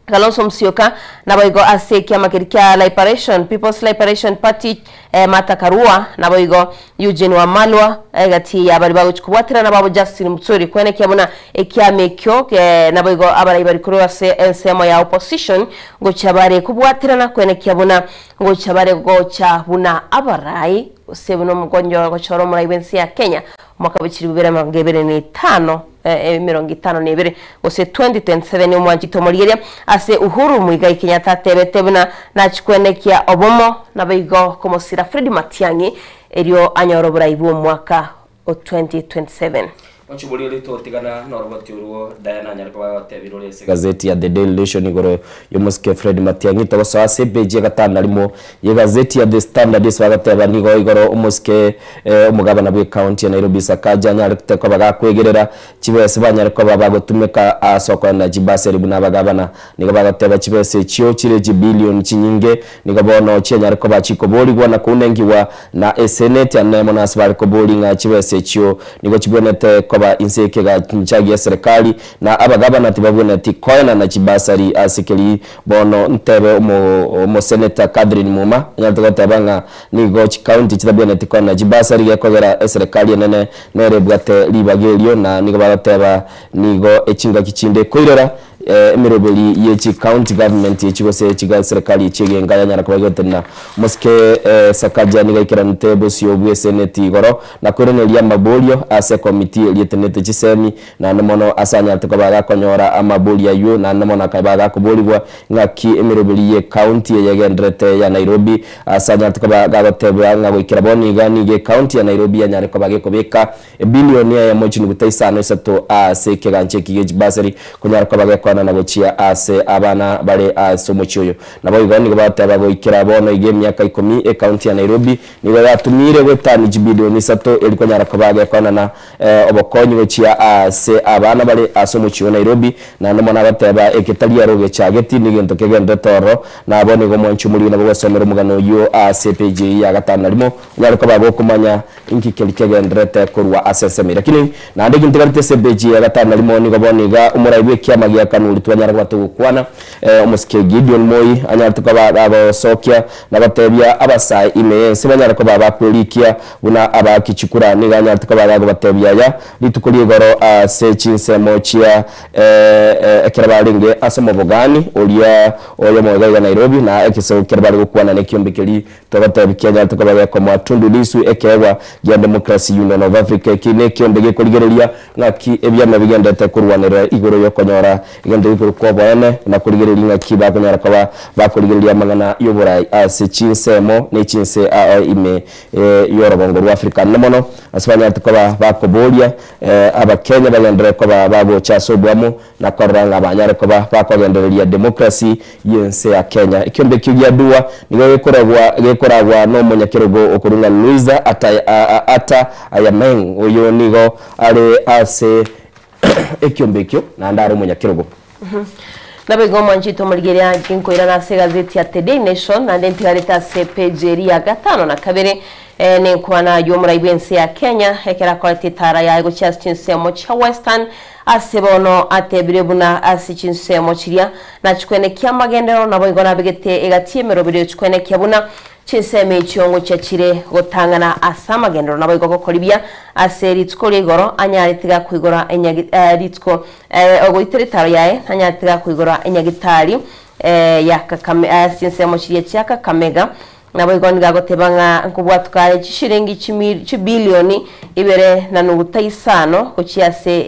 Kalonzo Musyoka naboigo ase ekiama keria kia Liberation, People's Liberation Party, Martha Karua naboigo Eugene Wamalwa egati y'abaria bagochia kobwaterana babo Justin Muturi kwenekia buna ekiama ekio naboigo abarai bari korwa ase ensemo ya opposition ngochia bare kobwaterana kwenekia buna ngochia bare gocha buna abarai Gose buna omokonyi ogochora omorai bw'ense ya Kenya omwaka bwe chilifu ibere emerongo ebere na etano, emerongo etano na ebere, gose 2027 omwanchete omorigeria ase Uhuru Muigai Kenyatta atebete buna nachie kwenekia obomo naboigo komosira Fred Matiang'i erio anyore oborai bw'omwaka o 2027. Ochiborie rito tigana noroboti orwo Diana anyare koba agotebire ore ase egazeti ya The Daily Nation igoro y'omosike Fred Matiang'i. Togosoa ase epeji ya gatano na rimo y'egazeti ya The Standard ase bagoteba nigo igoro omosike omogabana bw'ecounty ya Nairobi Sakaja anyarete koba gakwegerera chibese banyare koba bagotumeka ase okoenda chibasari buna abagabana. Nigo bagoteba chibesa echio chire chibilioni chinyinge nigo bono chianyare koba chikoborigwa na kounenkiwa na eseneti ane mono ase bare kobori ng'a chibesa echio nigo chibwenerete koba inse y'ekegancha gi'eserekari na abagabana tibabwenereti koenana chibasari ase keri bono ntebe omoseneta Catherine Muma anyarete goteba ng'a nigo chikaunti chitabwenereti koenana chibasari gekogera eserekari enene nere ebwate ribaga erio na nigo bagoteba nigo echingaki chinde koirera Emeroberi ye chi county government echi gose chiga serikali echi egenga yanyara koba egotenena. Omosike Sakaja nigo aikeranete bosio bwe seneti igoro na koiraneria amaborio ase ekomiti eria etenenete chisemi naende mono ase anyarete koba gakonyora amaborio ayio naende mono akaba gakoborigwa ng'aki emeroberi ye county eye egendererete ya Nairobi ase anyarete koba gagoteba ng'a goikera bono iga nigo ecounty ya Nairobi yanyare koba gekobeka Ebilioni eyemo chinuguta isano isato ase ekegancha eki gie chibasari konyara koba gekoenana gochia ase abana bare ase omochie oyo. Naboigo nigo bagoteba goikera bono iga emiaka ikomi ecounty ya Nairobi nigo yatumiire goetania chibilioni isato eri konyara koba gekoenana obokonyi gochia ase abana bare ase omochie o Nairobi. Naende mono agoteba eke tari aro gechageti negento kegenderete ororo. Nabo nigo omwanchi omoriri nabo gwesomera omogano oyio ase epeji eyio ya gatano na rimo onyare koba gokomanya Inki keria kegendererete korwa ase ensemo eria? Lakini naende eginto tigareti ase epeji ya gatano na rimo nigo bono iga omorai bw'ekiama gia Kanuri twanyara koba togokwana, omosike Gideon Moi anyarete koba gagosokia na gotebia abasae ime y'ense banyare koba bakwerikia buna abaaki chikura. Nigo anyarete koba gagobatebia aya rituko ria igoro ase chinsemo chia ekero barenge ase omobogani oria oyomo iga iga Nairobi na egesaku kero bare gokwana nekiombe keria Togotebia kianyarete koba gekomoa Tundu Lissu ekeegwa gia Democracy Union of Africa. Eki nekiombe gekorigereria ng'aki ebiama bigenderete korwanerera igoro yokonyora egento gekorokwa oboene na korigereria ng'aki bakonyara koba bakorigereria amang'ana y'oborai ase chinsemo ne chinse ao ime y'orogongo rwa Africa. Ande mono ase banyarete koba bakoboria Abakenya bagenderere koba bagocha ase oboamo na korora ng'a banyare koba bakogendereria demokrasi y'ense ya Kenya. Ekiombe ekio gia Dua nigo gekoragwa gekoragwa nomonyakerogo okorwa ng'a Louisa Atta Ayameng, oyo nigo are ase ekiombe ekio naende are omonyakerogo. Naboigo omwanchete omorigereria nkoirana ase egazeti ya The Daily Nation naende ntigarete ase page eria ya gatano na kabere nenkwana y'omorai bw'ense ya Kenya ekero akorete etara yaye gochia ase chinsemo chia Western ase bono atebire buna ase chinsemo chiria nachikwenekia amagenderero naboigo nabegete egati y'emeroberi ochikwenekia buna Chinsemo echio ngochia chire gotang'ana ase amagenderero naboigo gokoribia ase rituko ria igoro anyare tiga koigora rituko ogoitera etaro yaye anyare tiga koigora enyagitari ya Kakame ase chinsemo chiria chia Kakamega. Naboigo nigo agoteba ng'a nkobwatuka are chishiringi chibilioni ibere na nuguta isano gochia ase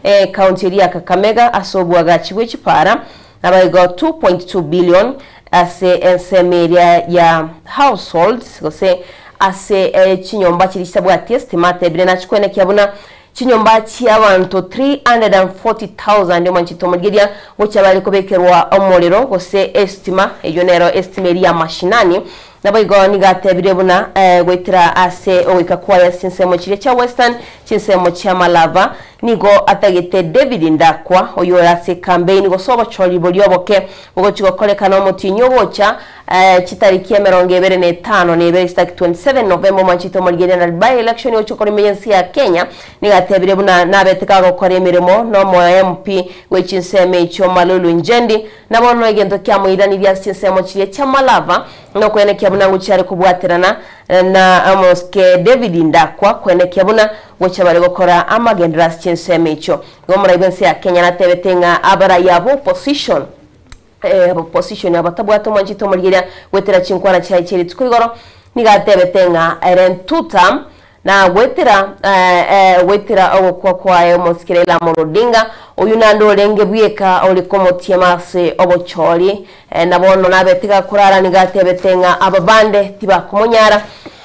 ekaunti eria ya Kakamega ase oboagachi bwe chipara Naboigo 2.2 billion ase ensemo eria ya households gose ase chinyomba chiria chitabwati estima atebire nachikwenekia buna chinyomba chia abanto 340,000 omanchete omorigeria gochia bare kobekerwa omorero gose estima eyio nero estima eria ya mashinani Naboigo nigo atebire buna goetera ase ogoika kwaye ase chinsemo chiria chia Western, chinsemo chia Malava, nigo atagete David Ndakwa, oyore ase ekambeini gose obochori boria oboke bogochia gokorekana omotienyi ogocha chitariki emerongo ebere na etano na ebere chitariki 27 November omwanchete omorigereria na by election ogochia gokora ime y'ense ya Kenya. Nigo atebire buna nabete kagokora emeremo nomo MP bwe chinsemo echio Malulu Injendi, Na bono egento kiamoiranirie ase chinsemo chiria chi'amalava, nokwenekia buna ngochia are kobwaterana na omosike David Ndakwa, kwenekia buna gochia bare gokora amagenderero ase chinsemo echio. Igo omorai bw'ense ya Kenya natebete ng'a abarai aba opposition, opposition abatabwate omwanchete omorigereria goetera chinkwana chiaye chie rituko igoro, nigo atebete ng'a ere ntuta Na goetera goetera ogokwa kwaye omosike Raila Amolo Odinga, oyio naende orenge bweka ore komotiema ase obochori, na bono nabete gakorara nigo atebete ng'a aba bande tibakomonyara,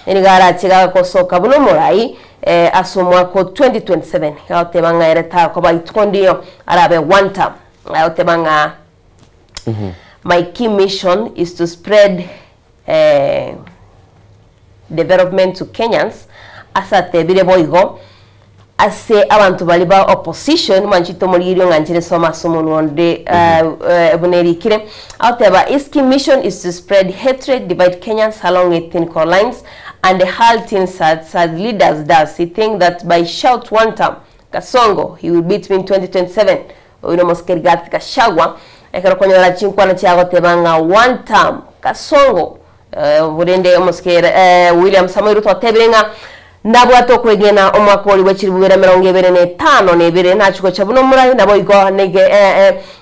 nigo arache gagosoka buna omorai ase omwaka o 2027, agoteba ng'a ere takoba ituko ndiyo arabe one term, agoteba ng'a my key mission is to spread Development to Kenyans, ase atebire boigo ase abanto baria ba opposition mwanchete omorigerio ng'a inche nsome ase omonwa onde buna erikire, agoteba his key mission is to spread hatred, divide Kenyans along ethnical lines and hurl insults as leaders does he think that by shout one term Kasongo he will beat me in 2027 Oyio nomosike Rigathi Gachagua ekero konyora chinkwana chiagoteba ng'a one term Kasongo Korende omosike William Samoei Ruto otebire ng'a nabwate okwegena omwaka oria bwe chilifu bibere emerongo ebere na etano na ebere nachie gocha buna omorai naboigo nige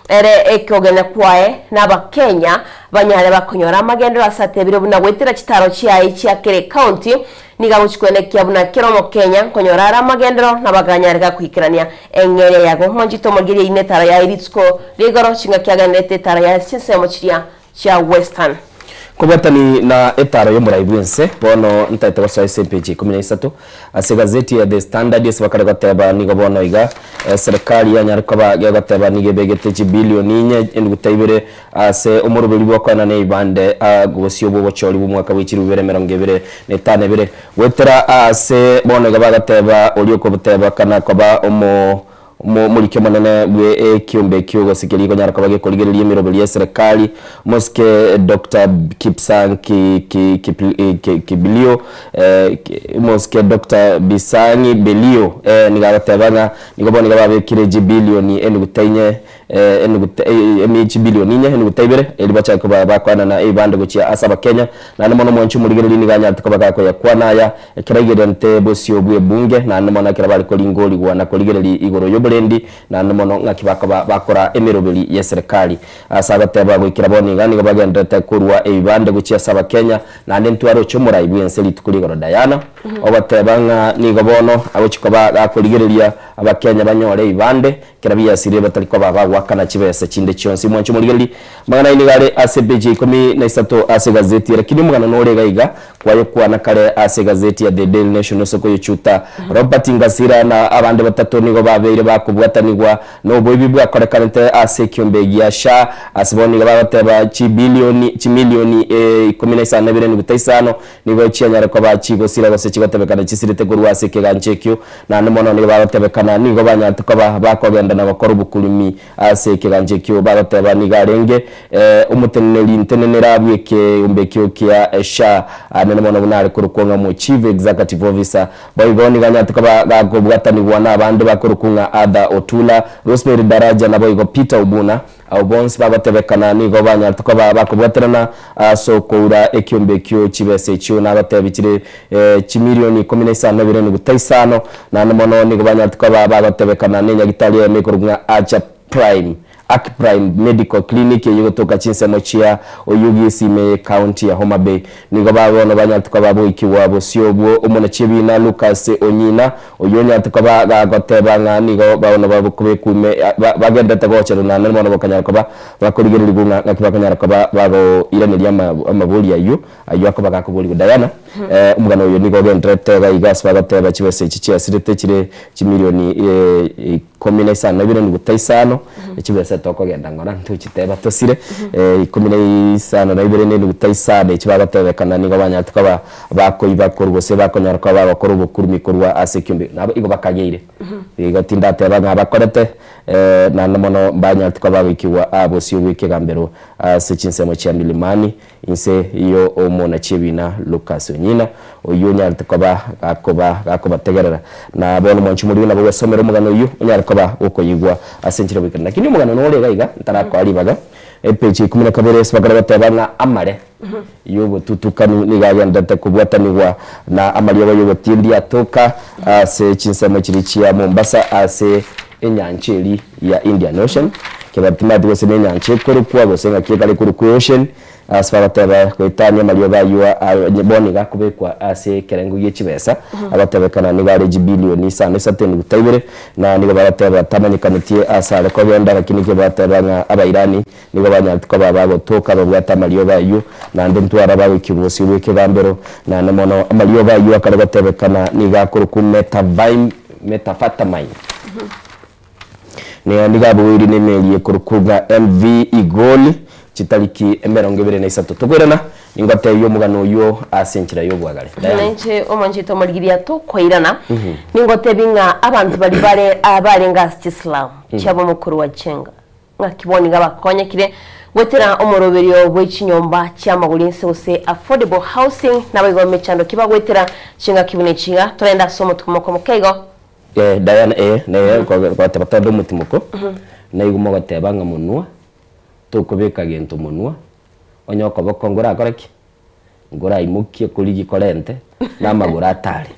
ere ekogena kwaye na abakenya banyare bakonyora amagenderero ase atebire buna goetera chitaro chiaye chia kera ecounty nigo agochia kwenekia buna kera omokenya nkonyora are amagenderero na baganyare gakoikerania eng'eria yago. Mwanchete omorigereria ime etaro yaye rituko ria igoro chingaki agenderete etaro yaye ase chinsemo chiria chia Western. Kobwatani na etaro y'omorai bw'ense, bono ntaete gosoa ase epeji ya ikomi na isato ase egazeti ya The Standard ase bakare goteba nigo bono iga eserekari yanyare koba gegoteba nigo ebegete chibilioni inye enuguta ibere ase omoroberi bw'okoenana ebibande bosio bw'obochori bw'omwaka bwe chilifu ibere emerongo ebere na etano ebere goetera ase bono iga bagoteba oria okoboteba kana koba omo Omoriki omonene bwe ekiombe ekio gose keria gekonyara koba gekorigereria emeroberi y'eserekari, omosike Doctor Kipsang Kibilio, omosike Doctor Bisangi Belio nigo agoteba ng'a nigo bono iga babekire chibilioni enuguta inye enuguta chibilioni inye enuguta ibere erio bachake koba bakoenana ebibande gochia ase abakenya. Naende mono omwanchi omorigereria nigo anyarete koba gakoyakwana aya Ekero aigerente bosio bw'ebunge, naende mono ekero bare koringorigwa na korigereria igoro y'oborendi, naende mono ng'aki bakoba bakora emeroberi y'eserekari. Ase agoteba goikera bono iga nigo bagendererete korua ebibande gochia ase Abakenya, naende ntwaroche omorai bw'ense rituko rigoro Diana, ogoteba ng'a nigo bono agochia koba gakorigereria Abakenya banyore ebibande Kera biasirire batari koba bagoakana chibesa chinde chionsi. Mwanche omorigererie, amang'ana ayio nigo are ase epeji ya ikomi na isato ase egazeti ere. Lakini omogano nore iga iga kwayokwana kare ase egazeti ya The Daily Nation ase okoyochuta. Robert Ngasira na abande batato nigo babeire bakobwatanigwa noboibi bwakorekanete ase ekiombe gia SHA. Ase bono nigo bagoteba chibilioni chimilioni ikomi na isano na ibere nuguta isano Nigo chianyare koba chigosira gose chigotebekana chisirete korwa ase ekegancha ekio, naende mono nigo bagotebekana nigo banyarete koba bakogenderera. kogenda na gokora obokurumi ase ekegancha ekio bagoteba nigo arenge omoteneneri ntenenera bw'ekeombe ekio kia SHA nene mono buna are korokwa ng'a Chief Executive Officer. Boigo nigo anyarete koba gakobwatanigwa na abande bakorokwa ng'a Arthur Otula, Rosemary Daraja naboigo Peter Obuna. Abwo bonsi bagotebekana nigo banyarete koba bakobwaterana ase okoura ekiombe ekio chibesa echio nagotebi chire chimilioni ikomi na isano na ibere nuguta isano. Naende mono nigo banyarete koba bagotebekana nenyagitari eyemo ekorokwa ng'a Archer Prime, Arc Prime Medical Clinic eyio egotoka chinsemo chia Oyugis ime ye county ya Homa Bay. Nigo bono banyarete koba boikigwa bosio obwo omonachiebiina Lucas Onyina Oyio onyarete koba gagoteba ng'a nigo bono bakobekwa ime, bagenderete gocherwa naende bono bakanyara koba bakorigererigwa ng'a ng'aki bakonyara koba bagoiraneria amabori ayio, ayio akoba gakoborigwa. Diana, omogano oyo nigo ogendererete iga iga ase bagoteba chibesa echi chiasirete chire chimilioni ikomi na isano na ibere nuguta isano, chibesa tokogenda ng'ora ntochiteba tosire, ikomi na isano na ibere na enuguta isano echi bagotebekana nigo banyarete koba Bakoiba korwa gose bakonyara koba bagokora obokurumi korwa ase ekiombe, nabo igo bakageire. Igo tindateba ng'a bakorete, naende mono mbanyarete koba bagoikigwa aa bosio bw'ekegambero ase chinsemo chia Milimani, inse y'omonachie ebina Lucas Onyina, oyio onyarete koba gakoba gakobategerera. Na bono mwanche omorwio nabo gwesomera omogano oyio onyare koba gokoyigwa ase enchera y'oboikeranu. Lakini omogano nore iga iga, ntarakoa ribaga, epeji ya ikomi na kabere ase bakare goteba ng'a amare. y'obotutukanu nigo agenderete kobwatanigwa na amariogo y'ogotindia atoka ase chinsemo chiria chia Mombasa ase enyancha eria ya Indian Ocean. Kebatimati gose na enyancha ekorokwa gose ng'aki ekare ekorokwa Ocean ase bagoteba goetania amariogo aywo bono iga akobekwa ase ekerengo gie chibesa agotebekana nigo are chibilioni isano isato enuguta ibere na nigo bagoteba tamanyekanetie ase are kogenda lakini ekio bagoteba ng'a abairani Nigo banyarete koba bagotoka babwate amariogo ayio, naende ntwara bagoikigwa bosio bw'ekegambero, naende mono amariogo ayio akare gotebekana nigo akorokwa metavaim, metafatamine. Nigo nigo abogoirie nemeri ekorokwa ng'a MV Igoli, chitariki 23. Tokoirana, ningotebie omogano oyio ase enchera y'obwagare. Diana. Nainche omwanchete omorigiria tokoirana, ningotebie ng'a abanto baria bare abarenge ase chisilamu chiabo omokorwa chenga. Ng'aki bono iga bakonyekire goetera omoroberio bwe chinyomba chi'amagori ense gose affordable housing, naboigo emechando ki bagoetera chingaki buna echi iga torende ase omotuko moke igo. Eh, Diana, eh, neye goteba tore omotimoko, naigwe mogoteba ng'a monwa, tokobeka gento monwa, onye okoboko ngorakore ki? Ngoraimokie korigia korente, na amagoro atare.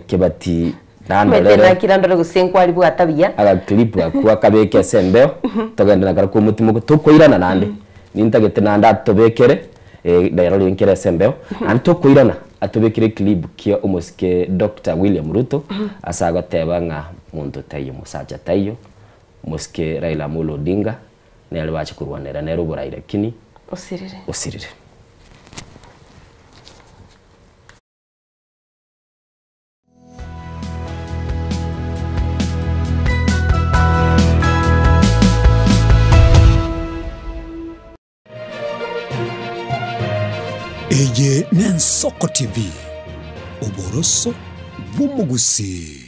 Kebati Omanyete nandorere. naki nandore gose nkwaribwata buya. Agaclip akwo akabeke ase embeo, togende nakarokwo omotimoko, tokoirana naende, nintagete naende atobekere, rero rinkere ase embeo, naende tokoirana atobekere eclip kia omosike Doctor William Ruto, ase agoteba ng'a monto taiyo mosacha taiyo, omosike Raila Amolo Odinga, nere bache korwanera nere oborai lakini Osirire. osirire. Eye n'Ensoko TV, oboroso bw'omogusii.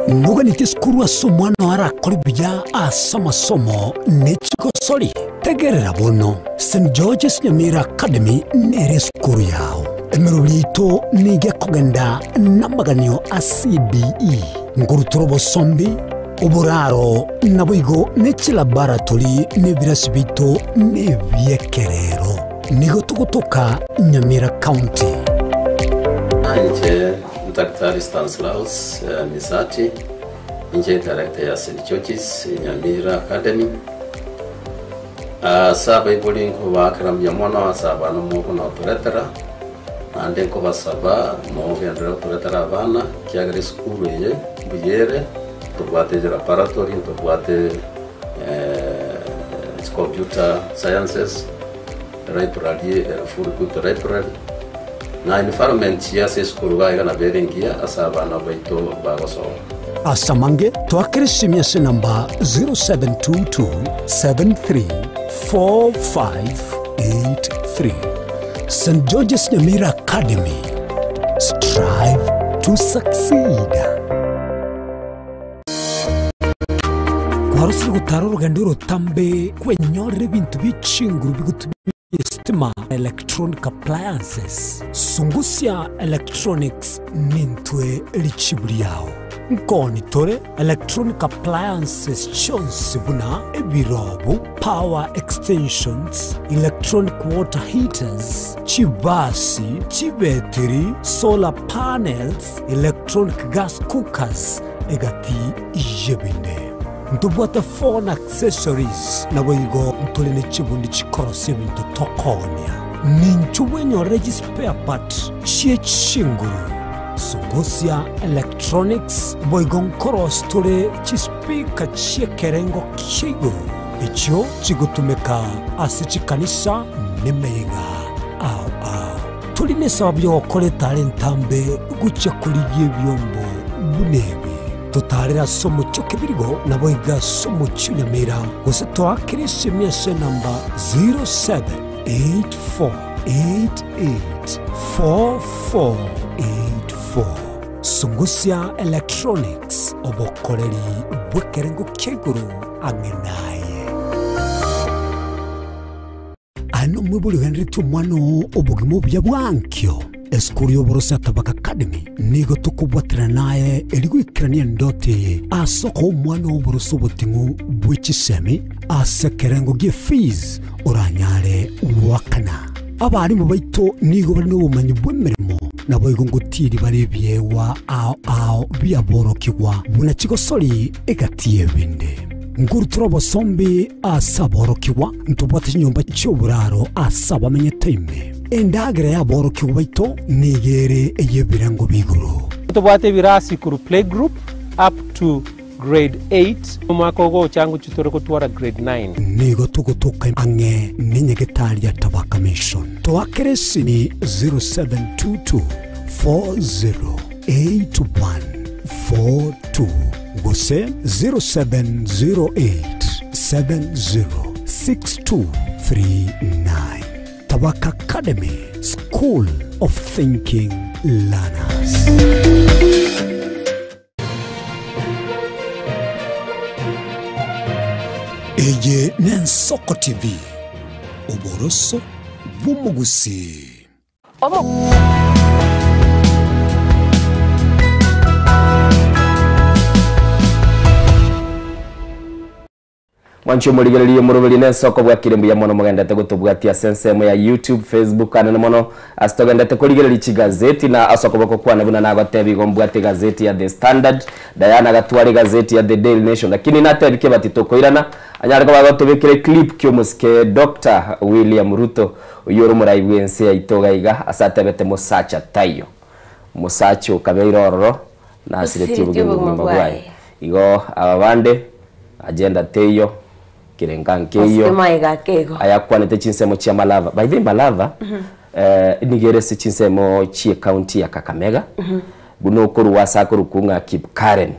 Noganeti esukuru ase omwana oo arakore buya ase amasomo ne chigosori? Tegerera bono, St. George's Nyamira Academy nere esukuru yao. Emerobio yaito nigo ekogenda namaganio a CBE, nkorutora obosombi, oboraro, naboigo ne chilaboratory na ebirasi biaito nebiekerero. Nigo togotoka Nyamira County. Inche Daktari Stanislaus Misati, inche director ya St George's Nyamira Academy. Ase abaibori nkobaakera mbuya mono ase abana mokonotoretera, naende nkobasaba mogenderere gotoretera abana, ekiagera esukuru eye mbuya ere, ntobwate laboratory, ntobwate. Computer Sciences, Library ere full equipped library, na environment ase esukuru iga iga nabo ere engiya ase abana baito bagosoma. Ase amange, toakere esimi ase enamba 0722734583. St. George's Nyamira Academy, strive to succeed. Kwarosire gotara orogendo orotambe kwenyorera ebinto bie chinguru bigotumia estima na electronic appliances. Sungusia Electronics nintwe richibu riao. Nkoni tore electronic appliances chionsi buna ebirobu, power extensions, electronic water heaters, chibasi, chibetiri, solar panels, electronic gas cookers, egati y'ebinde. Ntobwate phone accessories, naboigo ntore ne chibundi chikorosia ebinto tokoonia. Ninchu bwenyorere chispare part chie chinguru, Sungusia Electronics, boigo nkorosia tore chispeaker chi'ekerengo kia igoro echio chigotumeka ase chikanisa nemeyega ao ao. Tori nesababu y'ogokora etara entambe gochia korigia ebiombo buna ebi. Totaarere ase omochie o Kebirigo, naboigo ase omochie o Nyamira, gose toakere esemi ase enamba 0784884484. Sungusia Electronics, obokoreri bw'ekerengo kia igoro ang'e naye. Aye nomwibori ogenderetie omwana oo obogima obuya bwa ankio. Esukuru y'oboroso ya Tabaka Academy nigo tokobwaterana naye eri goikerania endoto eye ase okoa omwana oo oboroso oboting'u bwe chisemi ase ekerengo gie fees oranyare goakana. Abarimu baito nigo bare nobomanyi bw'emeremo, naboigo ngotiiri bare ebiegwa ao ao biaborokigwa buna chigosori egati y'ebinde. Nkorutora obosombi ase aborokigwa, ntobwate chinyomba chi'oboraro ase abamenyete ime. Endagera y'aborokigwa baito nigo ere ey'ebirengo b'igoro. Ntobwate ebirasi korwa playgroup up to grade 8, omwaka ogocha ngochia tore gotwara grade 9. Nigo togotoka ang'e nenyagetari ya Tabaka Mission. Toakere esimi 0722 408142 gose 0708 706239. Tabaka Academy, School of Thinking Learners. Eye n'Ensoko TV, oboroso bw'omogusii. Mwanche omorigereria omoroberi na ensoko bwakire mbuya mono mogendete gotobwatia ase ensemo ya YouTube, Facebook anene mono ase togendete korigereria chigazeti na ase okoboko kwane buna nagotebia igo mbwate egazeti ya The Standard, Diana agatwara egazeti ya The Daily Nation lakini natebi kebati tokoirana anyare koba agotobekera eclip kia omosike Doctor William Ruto oyio ore omorai bwe ense yaito iga iga ase atebete mosacha taiyo omosacha okabeire ororo nasiretie Osiretie obogima obogima bwaye. bwaye. Igo aba bande Agenda teiyo, kerenga nkeiyo, Osike maiga akeigo. ayakwanete chinsemo chia Malava. By the way, Malava eh, nigo ere ase chinsemo chie county ya Kakamega, buna okorwa ase akorokwa ng'a Kipkaren,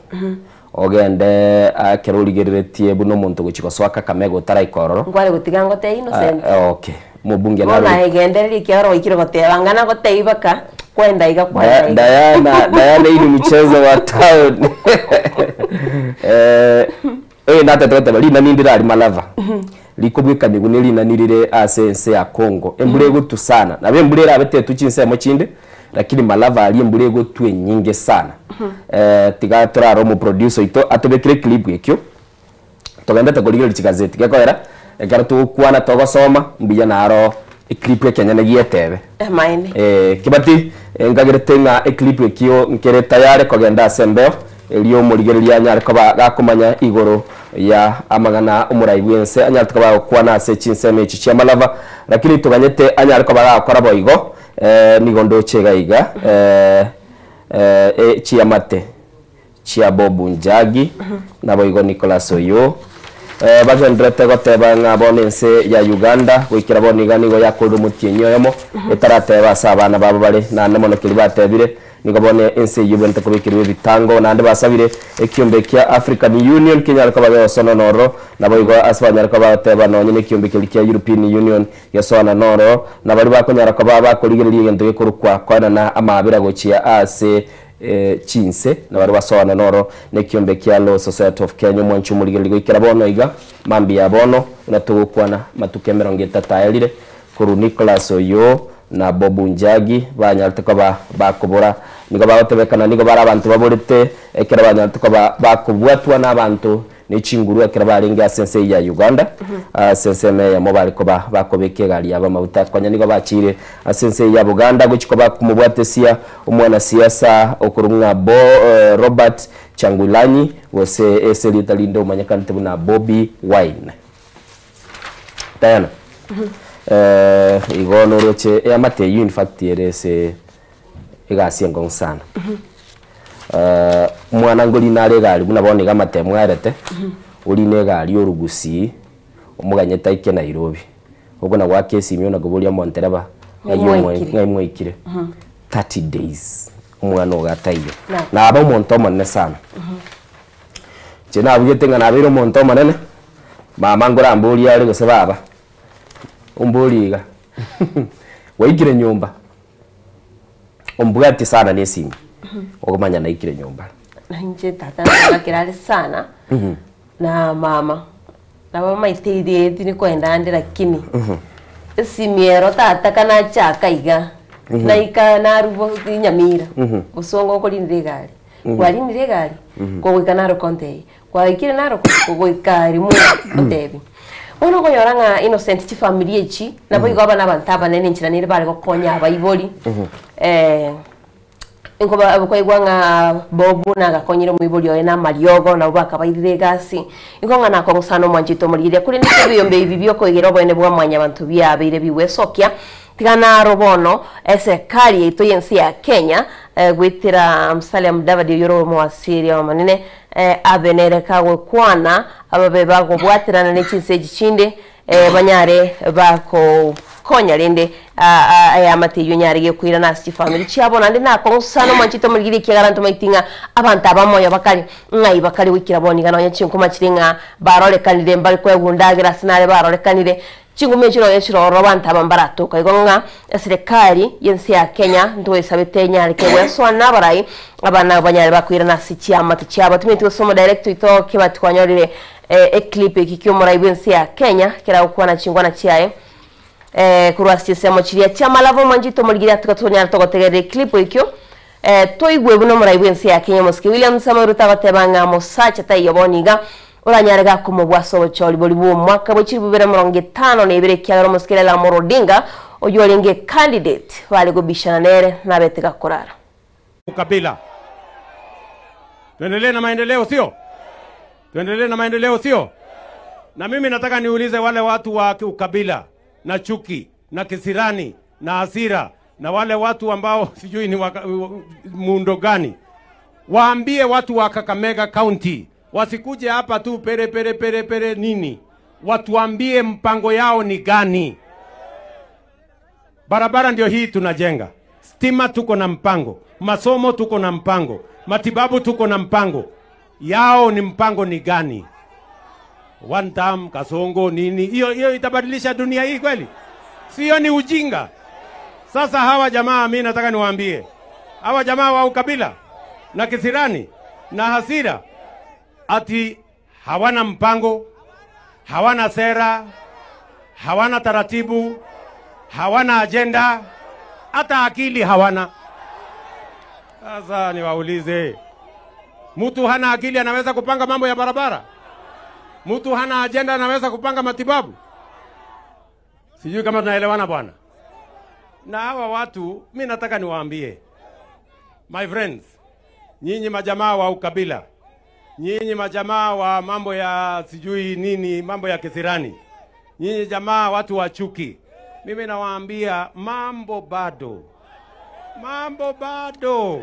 ogende ekero origereretie buna omonto ogochia gosoa Kakamega otaraika ororo. Nkware gotiga ngotebi Innocent. Ah, okay. Omobunge Bono naro aye gendereria ekiagera gwaikire goteba ng'a nagotebi baka kwenda iga kwenda iga. Diana, Diana hii ni mchezo wa town. Eh, oyo natete goteba rinani ndirari malava. Rikobwekanigu ne rinani rire ase ense ya Congo. Embura egotu sana. Nabo embura erabe tetu chinsemo chinde, lakini malava aria embura egotu enyinge sana. Eh, tiga torare omoproducer oito atobekere clip ekio. Togendete korigereria chigazeti gekogera ekero togokwana togosoma mbuya naro eclip ekenyene gietebe. Emaene. Eh, kibati nkagerete ng'a eclip ekio nkere tayari kogenda ase embeo erio omorigereria anyare koba gakomanya igoro ya amang'ana omorai bwense anyare koba gokwana ase chinsemo echi chia malava lakini toganyete anyare koba gakora boigo eh, nigo ndoche iga iga eh, eh, eh, chiamate chia Bob Njagi naboigo Nicholas Oyoo. Bagendererete goteba ng'a bono ense ya Uganda goikera bono iga nigo yakorire omotienyi oyomo etarateba ase abana babo bare, naende mono keria batebire nigo bono ense eyio ebwenerete kobekerwa ebitango. Naende basabire ekiombe kia African Union kenyare koba gegosona noro, naboigo ase banyare koba bagoteba nonye nekiombe keria kia European Union gesoana noro, na baria bakonyara koba bakorigereria egento gekorokwa koenana amaabera gochia ase chinse, na baria basoana noro nekiombe kia Law Society of Kenya. Omwanchi omorigereria goikera bono iga, mambia ya bono, buna togokwana, amatuko 30 aerire, korwa Nicholas Oyoo na Bob Njagi banyarete koba bakobora. Nigo bagotebekana nigo bare abanto baborete ekero banyarete koba bakobwatwa nabanto ne chinguru ekero barenge ase ense eyio ya Uganda, ase ensemo eyemo bare koba bakobeka egari yabo amaguta. Konya nigo bachiire ase ense eyio ya Buganda gochia koba komobwatesia omwanasiasa okorokwa ng'a Bo Robert Kyagulanyi gose ase erieta rinde omanyekanete buna Bobi Wine. Diana, igo noroche eamate eyio in fact ere ase egasi enkong'u sana. Omwana ngorina are egari buna bono iga amatemo aerete, orine egari orugusii, omoganyete aike Nairobi. Okona goaka esimi ona koboria omontereba, ng'ai omoi Mwaikire. ng'ai mwaikire. 30 days omwana ogo ataiyo. Naba omonto omonene sana. Inche nabugete ng'a nabeire omonto omonene, mama nkoramborie are gose baba, omborie iga, gwaikire nyomba? Ombwatie sana na esimi, okomanya naikire nyomba. Na inche tata nagakera are sana, na mama, nabo bamaete erieti nikoenda ande lakini, esimi ero tata kanachaka iga, naika narwa Nyamira, bosongo nkorinera egari, kwarinire egari, kogoika Narok ontebie, kwaikire Narok, kogoika Limuru ontebie. Bono okonyora ng'a Innocent chifamiri echi, nabo igo aba na abanto abanene enchera nere bare gokonya abaibori, nkoba kwaigwa ng'a Bob nagakonyire omoibori oye na amariogo, nabo bakabairire egasi, igo ng'a nakong'u sana omwanchete omorigereria korende ebiyombe ebi biokoegera oboene bwa mwanyabanto biabeire bigwesokia, Tiga naro bono eserikari yaito y'ense ya Kenya goetera Musalia Mudavadi oyio ore omowasiri omonene abe nere kagokwana ababe bagobwaterana ne chinse echi chinde banyare bakokonya rende eamate eyio enyare gekoirana ase chifamiri chiabo naende nakong'u sana omwanchete omorigiri ekiagera ntomaeti ng'a abanto aba moyo bakare ng'ai bakare goikera bono iga nonya chinkuma chire ng'a barorekanire mbare koegwa endagera ase nare barorekanire Chinguma echio nonya chiroro abanto aba mbaratoka igo ng'a eserekari y'ense ya Kenya ntoesabete enyare kegwesoana nabarai abana abo banyare bakoirana ase chiamate chiabo. Timanyeti gose omodirect oito Kibati kwanyorire eclip eki kiomorai bw'ense ya Kenya keragokwana chingwana chiaye korwa ase chinsemo chiria chiamalava omwanchete omorigereria atuka tonyare togotegerera eclip ekio Toigwe buna omorai bw'ense ya Kenya omosike William Samoei Ruto agoteba ng'a mosacha taiyo bono iga oranyare gakomobua ase obochori boria bw'omwaka bwe chilifu bibere 52 ekiagera omosike Raila Amolo Odinga oyio orenge ecandidate bare gobishana nere nabete gakorara. Ukabila. Tuendelee na maendeleo sio? Tuendelee na maendeleo sio? Na mimi nataka niulize wale watu wa ukabila na chuki na kisirani na hasira na wale watu ambao sijui ni waka, muundo gani, waambie watu wa Kakamega County wasikuje hapa tu pere pere pere pere nini, watuambie mpango yao ni gani. Barabara ndio hii tunajenga, stima tuko na mpango, masomo tuko na mpango, matibabu tuko na mpango. Yao ni mpango ni gani? One term, kasongo nini? Hiyo hiyo itabadilisha dunia hii kweli? Sio, ni ujinga. Sasa hawa jamaa, mi nataka niwaambie hawa jamaa wa ukabila na kisirani na hasira, ati hawana mpango, hawana sera, hawana taratibu, hawana ajenda, hata akili hawana. Sasa niwaulize, mtu hana akili anaweza kupanga mambo ya barabara? Mtu hana ajenda anaweza kupanga matibabu? Sijui kama tunaelewana bwana. Na hawa watu mi nataka niwaambie, my friends, nyinyi majamaa wa ukabila, nyinyi majamaa wa mambo ya sijui nini, mambo ya kisirani, nyinyi jamaa watu wa chuki, mimi nawaambia mambo bado, mambo bado.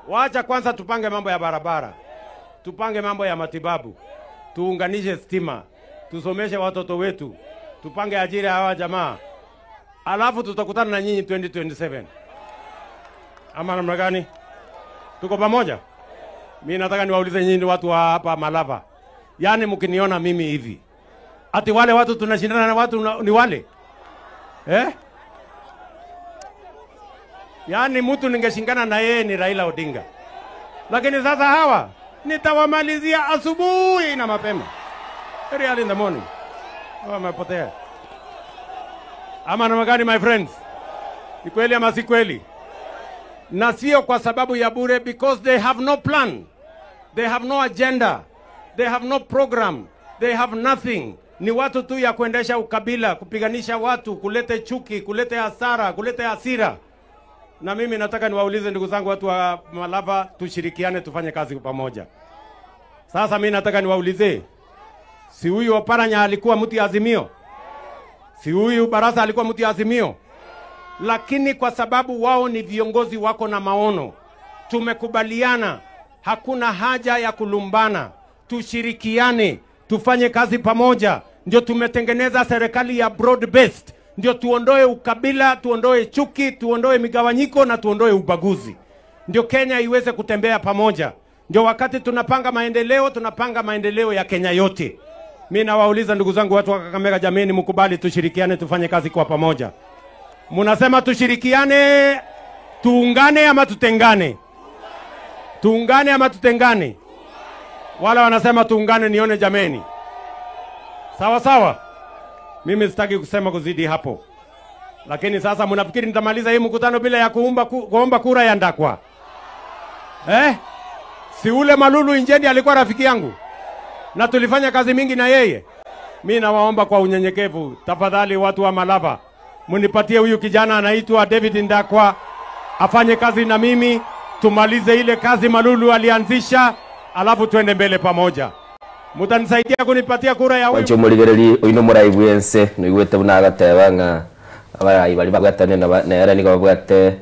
Wacha kwanza tupange mambo ya barabara, tupange mambo ya matibabu, tuunganishe stima, tusomeshe watoto wetu, tupange ajira hawa jamaa, alafu tutakutana na nyinyi 2027 ama namna gani? Tuko pamoja? Mi nataka niwaulize nyinyi watu wa hapa Malava, yaani mkiniona mimi hivi, ati wale watu tunashindana na watu ni wale eh? Yaani mtu ningeshindana na yeye ni Raila Odinga, lakini sasa hawa nitawamalizia asubuhi na mapema, very early in the morning. Hawa wamepotea. Ama namna gani, my friends? Ni kweli ama si kweli? Na sio kwa sababu ya bure, because they have no plan, they have no agenda, they have no program, they have nothing. Ni watu tu ya kuendesha ukabila, kupiganisha watu, kulete chuki, kulete hasara, kulete hasira. Na mimi nataka niwaulize ndugu zangu watu wa Malava, tushirikiane tufanye kazi pamoja. Sasa mimi nataka niwaulize, si huyu Oparanya alikuwa mtu ya Azimio? Si huyu Barasa alikuwa mtu ya Azimio? Lakini kwa sababu wao ni viongozi wako na maono, tumekubaliana hakuna haja ya kulumbana, tushirikiane, tufanye kazi pamoja. Ndio tumetengeneza serikali ya broad based, ndio tuondoe ukabila, tuondoe chuki, tuondoe migawanyiko na tuondoe ubaguzi, ndio Kenya iweze kutembea pamoja. Ndio wakati tunapanga maendeleo, tunapanga maendeleo ya Kenya yote. Mi nawauliza ndugu zangu watu wa Kakamega, jameni, mkubali tushirikiane, tufanye kazi kwa pamoja. Munasema tushirikiane, tuungane ama tutengane? Tuungane ama tutengane? Wala wanasema tuungane, nione jameni. Sawa sawa. Mimi sitaki kusema kuzidi hapo, lakini sasa mnafikiri nitamaliza hii mkutano bila ya kuumba, kuomba kura ya Ndakwa eh? Si ule Malulu Injendi alikuwa rafiki yangu na tulifanya kazi mingi na yeye. Mi nawaomba kwa unyenyekevu, tafadhali watu wa Malava, munipatie huyu kijana anaitwa David Ndakwa afanye kazi na mimi, tumalize ile kazi Malulu alianzisha, alafu tuende mbele pamoja. Mutanisaidia kunipatia kura ya huyu? Wancho murigereri oino murai bwense noigwete buna agateba ng'a abarai bari babwatane nere nigo babwate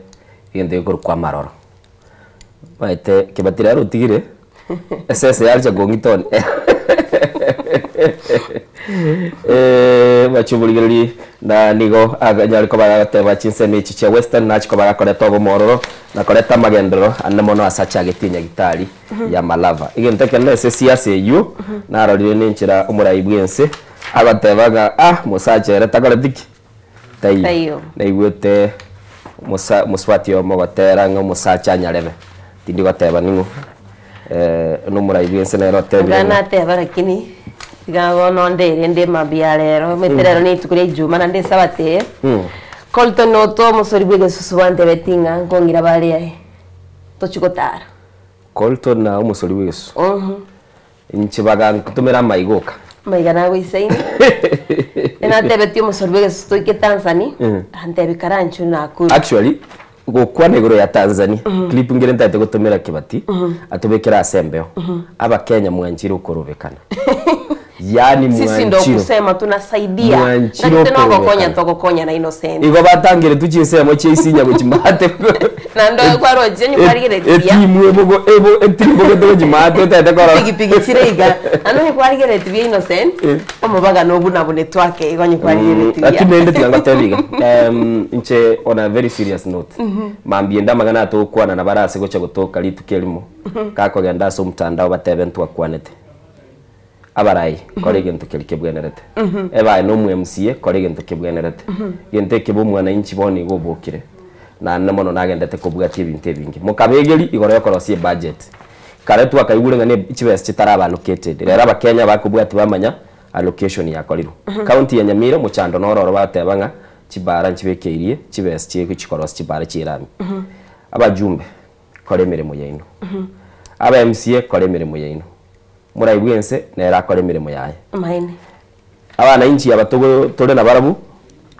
egento gekorwa amaroro baete kebatire arotigire esese yarcha gong'itone bacho murigereri na nigo aganyari koba agateba chinsemi echi chia western nachi koba agakoreta obomororo nakoreta amagendero ane mono ase achagete nyagitari ya Malava egento ekero ase siasa eywo narorire nenchera omorai bwense agotebaga ah mosacha ere takoreti ki taiyo Taiyo. naigwete moswati omo gotera ng'a omosacha anyarebe tindi goteba ning'o nomorai bwense nere otebire ng'a- Nganateba lakini tigagono ndere ndi mambia rero meterero ni ituku ria ijuma na ndi sabate Colton noto musori bwe gesusu bantebe tinga nkongira baria tochigotara Colton na omosori bwegesu inche bagantumira amaigoka maiga nagwisaine enatebeti omusori bwe gesusu toike Tanzania antebe karanchu nakuru actually gukwana iguru ya Tanzania clip ngire ntate gutumira kibati atubikira asembeo abakenya mwanjire ukurubikana yani sisi ndo mwanjiro kusema tunasaidia Mwanchiro na tenogokonya kurubikana. togokonya na innocent igo batangire tuchinsemo chiaisinya guchimate na ndo kwaroje nyukwarigeretia etimu ebogo ebo etimu bogo chimate otete koro pigipigi chireiga ano nyikwarigeretie bia innocent omubaga nobunabune twake igo nyikwarigeretie lakini ende tigangotebiga inche on a very serious note mambie ndamagana atukwana na barase gocha gutuka rituko erimo kakogenda ase omotandao batebe ntwakwanete abarai kora egento keri kebwenerete ebae na omu MCA kora egento kebwenerete gento ekebe omwananchi bono igo obokire naende mono nagendete kobwatia ebinto ebinge mokabegeri igoro yokorosia ebudget kare twakaigure ng'a na chibesa chitaraba allocated rero abakenya bakobwatia bamanya allocation yakorirwe county ya Nyamira mochando nororo bateba ng'a chibara nchibekeirie chibesa chikorosia chibara chirami abajumbe kora emirimo yaino aba MCA kora emirimo yaino murai bwense nere akora emirimo yaye maine abananchi aba tore na barabu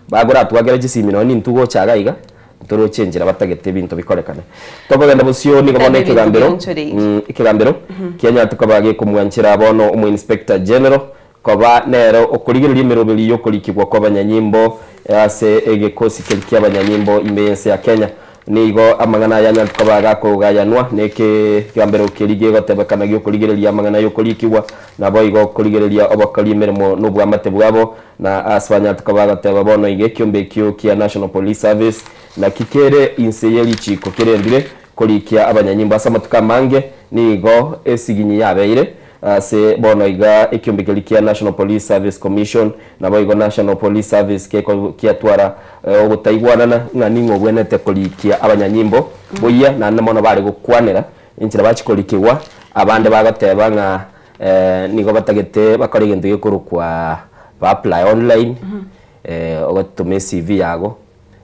bagora twagera chisimi noni ntugochaga iga ntoro chenjera batagete ebinto bikorekane tokogenda bosio nigo bono Ebinto ekegambero bionchoreire. ekegambero kianya tukaba gekomwanchera bono omo inspector general koba nero okorigereria emeroberi yokorikigwa kwa abanyanyimbo ase egekosi keri kia abanyanyimbo ime yense ya Kenya Nigo amang'ana aya anyarete koba gakogayanwa nekegambero keria gegotebekana gi'okorigereria amang'ana y'okorikigwa, naboigo korigereria obokori emeremo na obwamate bwabo, na ase banyarete koba bagoteba bono iga ekiombe ekio kia National Police Service naki kere inse ye richiiko kerendire korikia abanyanyimbo ase amatuko amange nigo esiginyi yabeire Ase bono iga ekiombe keria kia National Police Service Commission naboigo National Police Service geko kiatwara ogotaigwanana ng'a ning'o obwenerete korikia abanyanyimbo buya naende mono bare gokwanera enchera bachia korikigwa abande bagoteba ng'a nigo batagete bakore egento gekorokwa ba apply online ogotoma ecv yago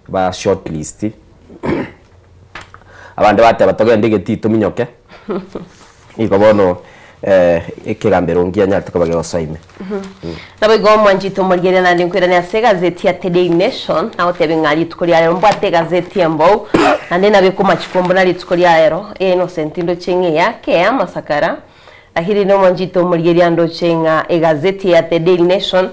ba shortlist abande bateba togende egetii tominyoke. Nigo bono ekegambero ngianyarete koba gegosoa ime. Naboigo omwanchete omorigereria naende nkoirane ase egazeti ya The Daily Nation nagotebia ng'a rituko ria rero mbwate egazeti embou naende nabeke amachiko mbuna rituko ria rero Innocent ndoche ng'a eyake amasakara lakini nomwanchete omorigereria ndoche ng'a egazeti ya The Daily Nation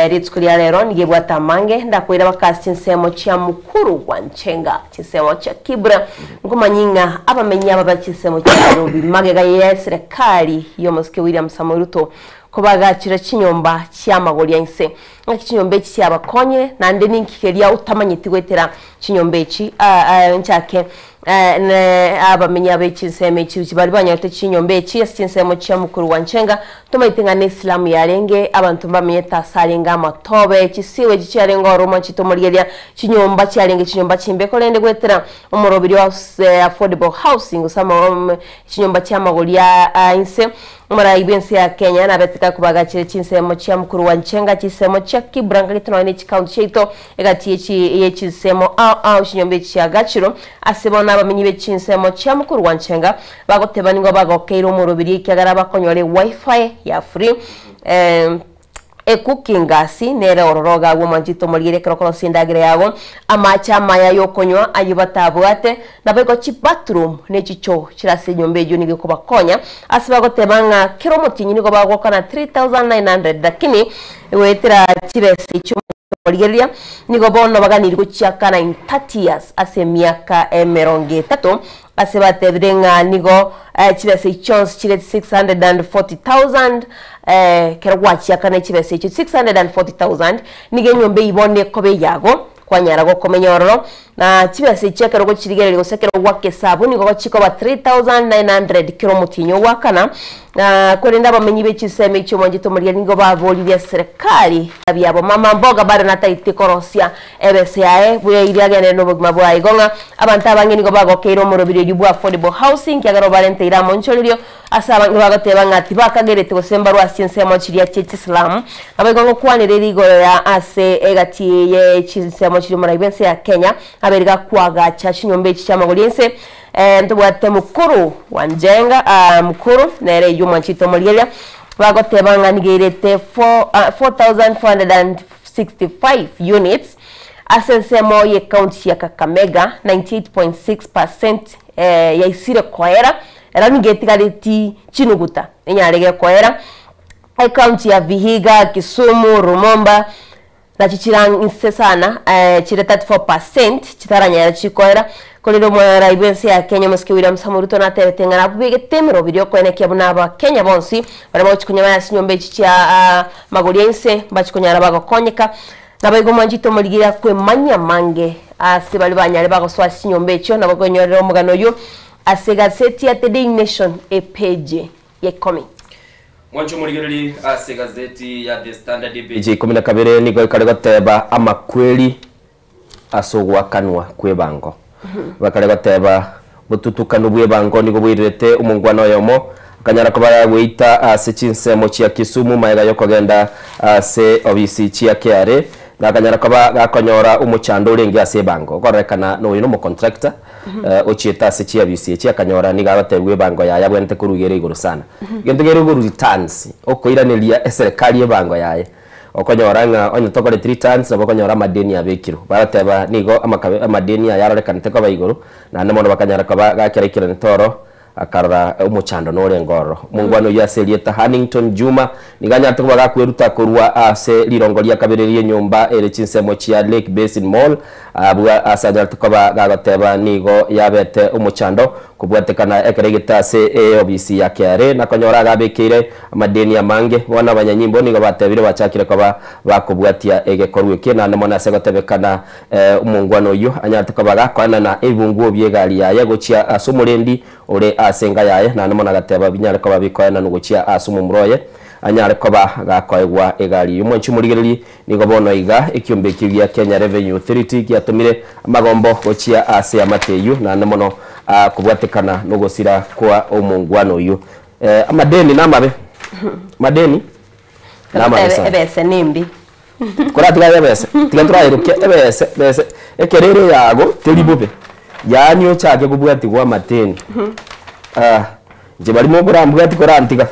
Rituko ria rero nigo ebwate amange, ndakoira baka ase chinsemo chia Mukuru gwa Nchenga, chinsemo chia Kibra, nkomanyie ng'a abamenyi aba ba chinsemo chia Nairobi magega ye serekari y'omosike William Samoei Ruto kobagachera chinyomba chi'amagori a inse. Ng'aki chinyomba echi chiabakonyire naende ninki keria otamanyeti goetera chinyomba echi nchake Ne abamenyi abe chinsemo echi baria banyorete chinyomba echi ase chinsemo chia mokoro gwa Nchenga, tomaete ng'a nesilamu yarenge, abanto mbamenyete ase arenge amatobe, chisigo echi chiarenge oromo chitomorigereria, chinyomba chiarenge chinyomba chimbe, korende goetera omoroberio ase affordable housing gose chinyomba chi'amagori a inse. Omorai bw'ense ya Kenya nabeteka kobagachere chinsemo chia mokoro gwa Nchenga, chinsemo chia Kibra, nkagete nonya ne chikaunti chiaito Egati ye chinsemo ao ao chinyomba echi chiagachirwe, ase bono abamenyi be chinsemo chia mokorwa nchenga bagoteba nigo bagokeire omoroberi ekiagera bakonyora ewifi ya free ecooking gas nere ororo iga agwo omwanchete omorigereria ekero okorosia endagera yago, amache amaya yokonywa ayio batabwate, naboigo chibathroom ne chichoo chire ase enyomba eyio nigo ekobakonya ase bagoteba ng'a kera omotienyi nigo bagokana 3900 lakini goetera chibesa echio Rigereria, nigo bono baganirie gochiakana in 30 years, ase emiaka emerongo etato, ase batebire ng'a nigo chibesa echi chionsi chire 640,000, ekero gwachiakana chibesa echio 640,000, nigo enyomba eyio bono ekoba eyago, kwanyara gokomenya ororo, na chibesa echio ekero ogochirigereria gose ekero ogoaka esabu nigo chikoba 3900 kera omotienyi ogoakana, Na korende abamenyi be chinsemo echio mwanchete omorigereria nigo baboririe serikali biabo mama mboga bado natagete korosia ebesa yaye buya eria agenderere nobogima bwaye. Igo ng'a abanto abange nigo bagokeire omoroberio bwa affordable housing ekiagera obarenteire amonchorerio ase abange bagoteba ng'a tibakagerete gose mbarwe ase chinsemo chiria chie chisilamu. Naboigo ngokwanera igoro ya ase egati ye chinsemo chiria omorai bw'ense ya Kenya abeire gakoagacha chinyomba echi chiamagori ense Ntobwate mukuru wa Njenga, mukuru nere eyio omwanchete omorigereria, bagoteba ng'a nigo eirete 4465 units ase ensemo ye county ya Kakamega, 98.6 percent yaisire koera, ero nigo etigareti chinuguta enyare gekoera. Ecounty ya Vihiga, Kisumu, Lumumba. Nachi chira inse sana chire 34% chitaranyare chikoera, korende omorai bw'ense ya Kenya omosike William Samoei Ruto natebete ng'a nabegete emeroberi okoenekia buna abakenya bonsi baria bagochi konyora ase chinyomba echi chia magori a inse mbachi konyara bagokonyeka. Naboigo mwanchete omorigereria kwemanyia amange ase baria banyare bagosoa ase chinyomba echio nabo kwenyorera omogano oyio ase egazeti ya The Daily Nation epage ya ikomi. Mwanche omorigereri ase egazeti ya The Standard epeji ya 12 nigo ekare goteba amakweri ase ogoakanwa kw'ebango. Bakare goteba botutukanu bw'ebango nigo bwairerete omongwana oyomo akanyara koba goita ase chinsemo chia Kisumu magega yokogenda ase obisi chia KRA na akanyara koba gakonyora omochando orenge ase ebango. Okororekana noyo nomocontractor ochiete ase chiabisi echi akanyora nigo agotebigwa ebango yaye abwenerete korugera igoro sana. Egento kere igoro returns, okoiraneria eserekari ebango yaye. Okonyora ng'a onye tokoreti returns nabo okonyora amadeni abekirwe. Bagoteba nigo amakabe amadeni aya arorekanete koba igoro, naende mono bakanyara koba gakera ekerento oro. Akarora omochando norenge ororo. Omongwana oyio ase erieta Hannington Juma nigo anyarete koba gakweruta korwa ase rirongo ria kabere ri'enyomba ere chinsemo chia Lake Basin Mall abwo ase anyarete koba gagoteba nigo yabete omochando kobwatekana ekero aigete ase eobisi ya KRA na konyora agabekeire amadeni amange. Bono abanyanyimbo nigo batebire bachakire koba bakobwatia egekorwa eke naende mono ase gotebekana Omongwana oyio anyarete koba gakoenana ebibunguo bi'egari yaye gochia ase omorendi ore ase enka yaye, naende mono agateba binyare koba bikoenanwa gochia ase omomura oye, anyare koba gakoegwa egari eyio. Mwanche omorigererie, nigo bono iga ekiombe ekio gia Kenya Revenue Authority giatomire amagombo gochia ase eamate eyio, naende mono kobwatekana nogosira kwa omongwana oyio. Amadeni namabe, amadeni namabe sana. Ebese nembe. Koratiga aye ebese, tiga toraerokia ebese bese, ekero ere eyago teri bobe, yaani ochake kobwatigwa amateni ah, inche baria mokorambwati korantiga.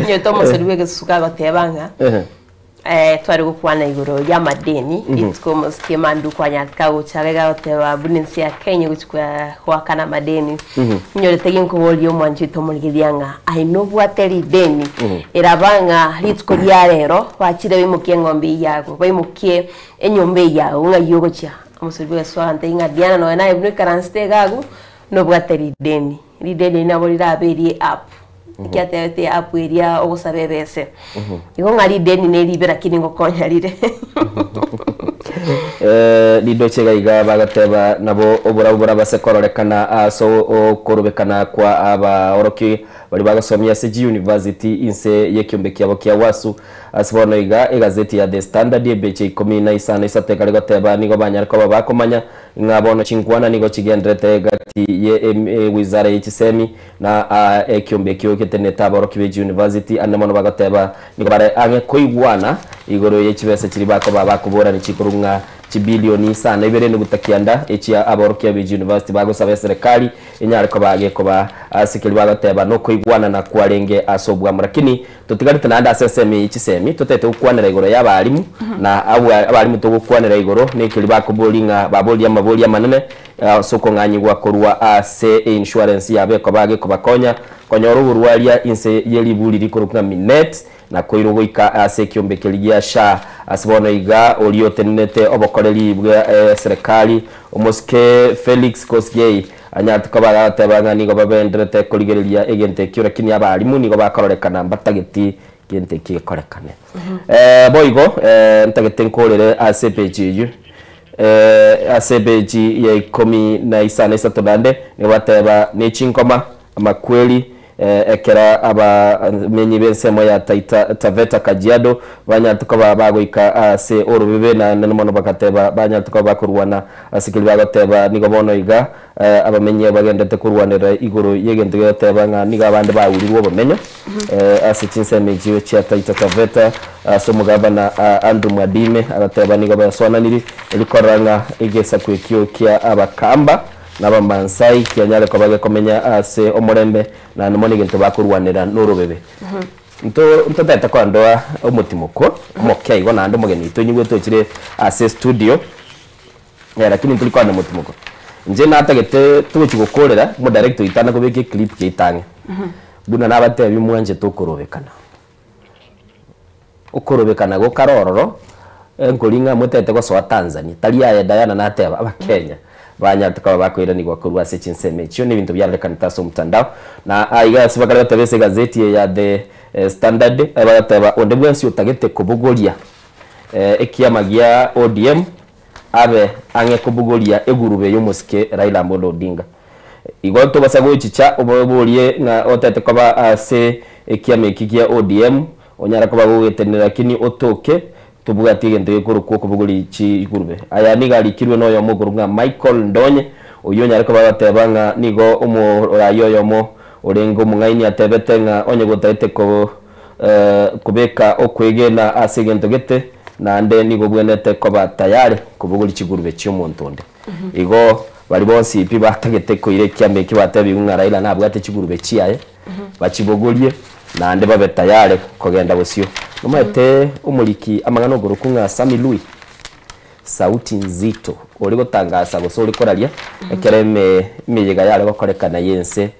Nyete omosori bwa egesusu kagoteba ng'a Ehe. eh, tware gokwana igoro y'amadeni rituko omosike manduko anyarete kagocha iga agoteba buna ense ya Kenya egochi kwa goakana amadeni. Inyorete ginkoboria omwanchi oito omorigereria ng'a aye nobwate rideni eraba ng'a rituko ria rero bachire baimokie eng'ombe eyio yago, baimokie enyomba eyio yago ng'ai ogochia. Omosori bw'egesusu agantebia ng'a Diana nonya naye buna oikaransete iga agwo, nobwate rideni. Rideni eri nabo rirabe erie app, ekiatebete app eria ogosaba ebese. Igo ng'a rideni neribe lakini ngokonya rire. Ridoche iga iga bagateba nabo oborabu borabase kororekana ase okorobekana kwa abaorokia baria bagosomia ase chiuniversity inse y'ekiombe kiabo kia WASU. Ase bono iga egazeti ya The Standard ebeche ikomi na isano isato ekare goteba nigo banyare koba bakomanya ng'a bono chinkwana nigo chigenderete gati ye ewizara ye chisemi Na aa ekiombe ekio getenenete aborokia be chiuniversity ande mono bagoteba nigo bare ang'e koigwana igoro ye chibesa chiria bakoba bakoborani chikorwa ng'a chibilioni isano ibere nuguta kianda echia aborokia be chiuniversity bagosaba eserekari enyare koba gekoba ase keria bagoteba nokoigwanana kwarenge ase obwamo lakini totigarete naende ase ensemo eye chisemi totete gokwanera igoro ya abalimu na abwo abalimu togokwanera igoro nekeri bakobori ng'a baborie amabori amanene Ase okong'anyigwa korwa ase einsurance yabo ekoba gekobakonya konyora oborwaria inse ye riburi rikorokwa ng'a Minet na koirwa goika ase ekiombe keria gia SHA. Ase bono iga oria otenenete obokoreri bwa eserekari omosike Felix Kosgei anyarete koba agoteba ng'a nigo babenderete korigereria egento ekio lakini abalimu nigo bakororekana mbatageti gento ekio gekorekane. Boigo ntagete nkorere ase epeji eyio. Ase epeji ya ikomi na isano isato naende nigo bateba nechinkoma, amakweri, ekero abamenyi b'ensemo ya Taita Taveta Kajiado banyarete koba bagoika ase orobebe naende mono bagateba banyarete koba bakorwana ase keria bagoteba nigo bono iga abamenyi abo bagenderete korwanera igoro y'egento gegoteba ng'a nigo abande baurirwe obomenyo Ase chinsemo echio chia Taita Taveta, ase omogabana Andrew Mwadime agateba nigo besoananiri erio korora ng'a egesaku ekio kia Abakamba na Abamaasai kianyare koba gekomenya ase omorembe naende mono egento bakorwanera norobebe. Nto ntotete kondoa omotimoko omoke igo naende omogeni oito onyigwete ochire ase estudio lakini ntori kwana motimoko. Inche natagete togochi gokorera omodirector oito tana kobeka eclip yaito ang'e. Buna nabateebie mwanchete okorobekana. Okorobekana gokare ororo, nkori ng'a motete gosoa Tanzania, tari aye Diana nateba, Abakenya banyarete koba bakoiranigwa korwa ase chinsemo echio, na ebinto biarorekanete ase omotandao. Na aiga ase bakare goteba ase egazeti eye ya The Standard, bagateba onde bwensi otagete kobogoria ekiama gia ODM abe ang'e kobogoria egurube y'omosike Raila Amolo Odinga. Igo tobasa gochicha oboborie ng'a otete koba ase ekiama eki gia ODM, onyare koba gogetenenera lakini otoke tobwati egento gekorokwa okobogori chigurube. Aya nigo arikirwe noyomo okorokwa ng'a Michael Ndonye, oyio onyare koba agoteba ng'a nigo omoraia oyomo orenge omong'aini atebete ng'a onye gotagete ko kobeka okwegena ase egento gete naende nigo obwenerete koba tayari kobogori chigurube chi'omonto onde. Igo baria bonsi pi batagete koira ekiama ekio batebigwe ng'a Raila nabwate chigurube chiaye, bachibogorie naende babe tayari kogenda bosio. Nomaete omoriki amang'ana okorokwa ng'a Sammy Lui? Sauti nzito ore gotangasa gose ore koraria ekero eme emeyega yare gokorekana ya ense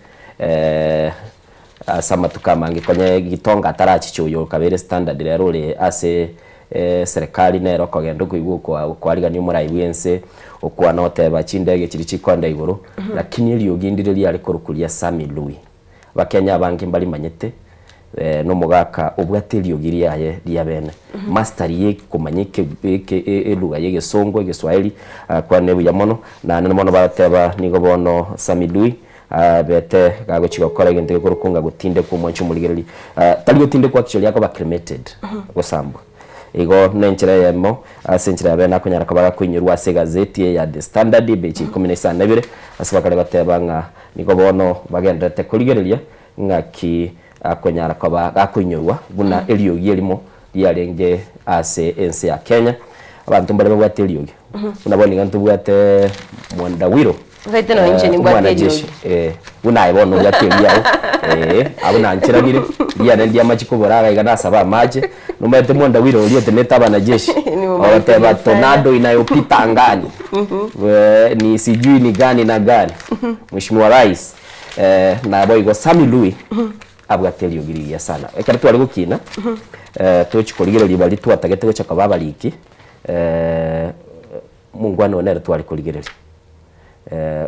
ase amatuko amange konya Gitonga atarachicha oyo okabeire standard rero ore ase eserekari nere okogenda okoigwa okoa okoarigania omorai bwa ense okwana oteba chindege chiria chikoenda igoro lakini eriogi ndire riare korokwa ria Sammy Lui. Abakenya abange mbarimanyete na omogaka obwate eriogi riaye ria bene. Mastery ye komanya eke eke elugha ya egesongo, egeswahili, akwane buya mono, naende mono bagoteba nigo bono Sammy Lui abete gagochia gokora egento gekorokwa ng'a gotindekwa omwanchi omorigereria. Tari gotindekwa actually akoba cremated, gosambwa. Igo nenchera eyemo ase enchera ya bene akonyara koba gakoinyorwa ase egazeti eye ya The Standard ebechi ikomi na isano na ibere ase bakare goteba ng'a nigo bono bagendererete korigereria ng'aki akonyara koba gakoinyorwa buna eriogi erimo riarenge ase ense ya Kenya. Abanto mbare babwate eriogi buna bono iga ntobwate Mwandawiro Omanyete nonya inche nimbwate omwanajeshi eriogi. eh, buna aye bono obwate eriao eh, abwo nancheranire riane ndiamache kobora iga iga nasaba amache, nomanyete Mwandawiro oria otenete abanajeshi Nimomanyete ogoteba buya sana. tornado inayopita angani ni sijui ni gani na gani Mheshimiwa Rais eh, naboigo Sammy Lui abwate eriogi rigiya sana. Ekero tware gokina eh, tochi korigereria baria twatagete gocha koba abariki eh, mongwana one nere tware korigereria.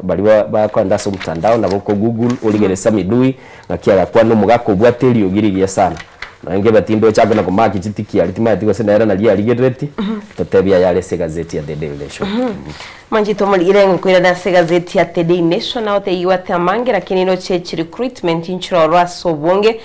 Baria bakoenda ase omotandao nabo oko google origererie Sammy Lui ng'aki agakwana omogaka obwate eriogi rigiya sana. Nonya ngebeti ndoche akona komaki chitiki aria timanyeti gose nere naria arigerereti, totebie ayare ase egazeti ya The Daily Nation. Mwanchete omorigere ngokoirana ase egazeti ya The Daily Nation nao teigwate amange lakini noche chi recruitment nchirorwa ase obonge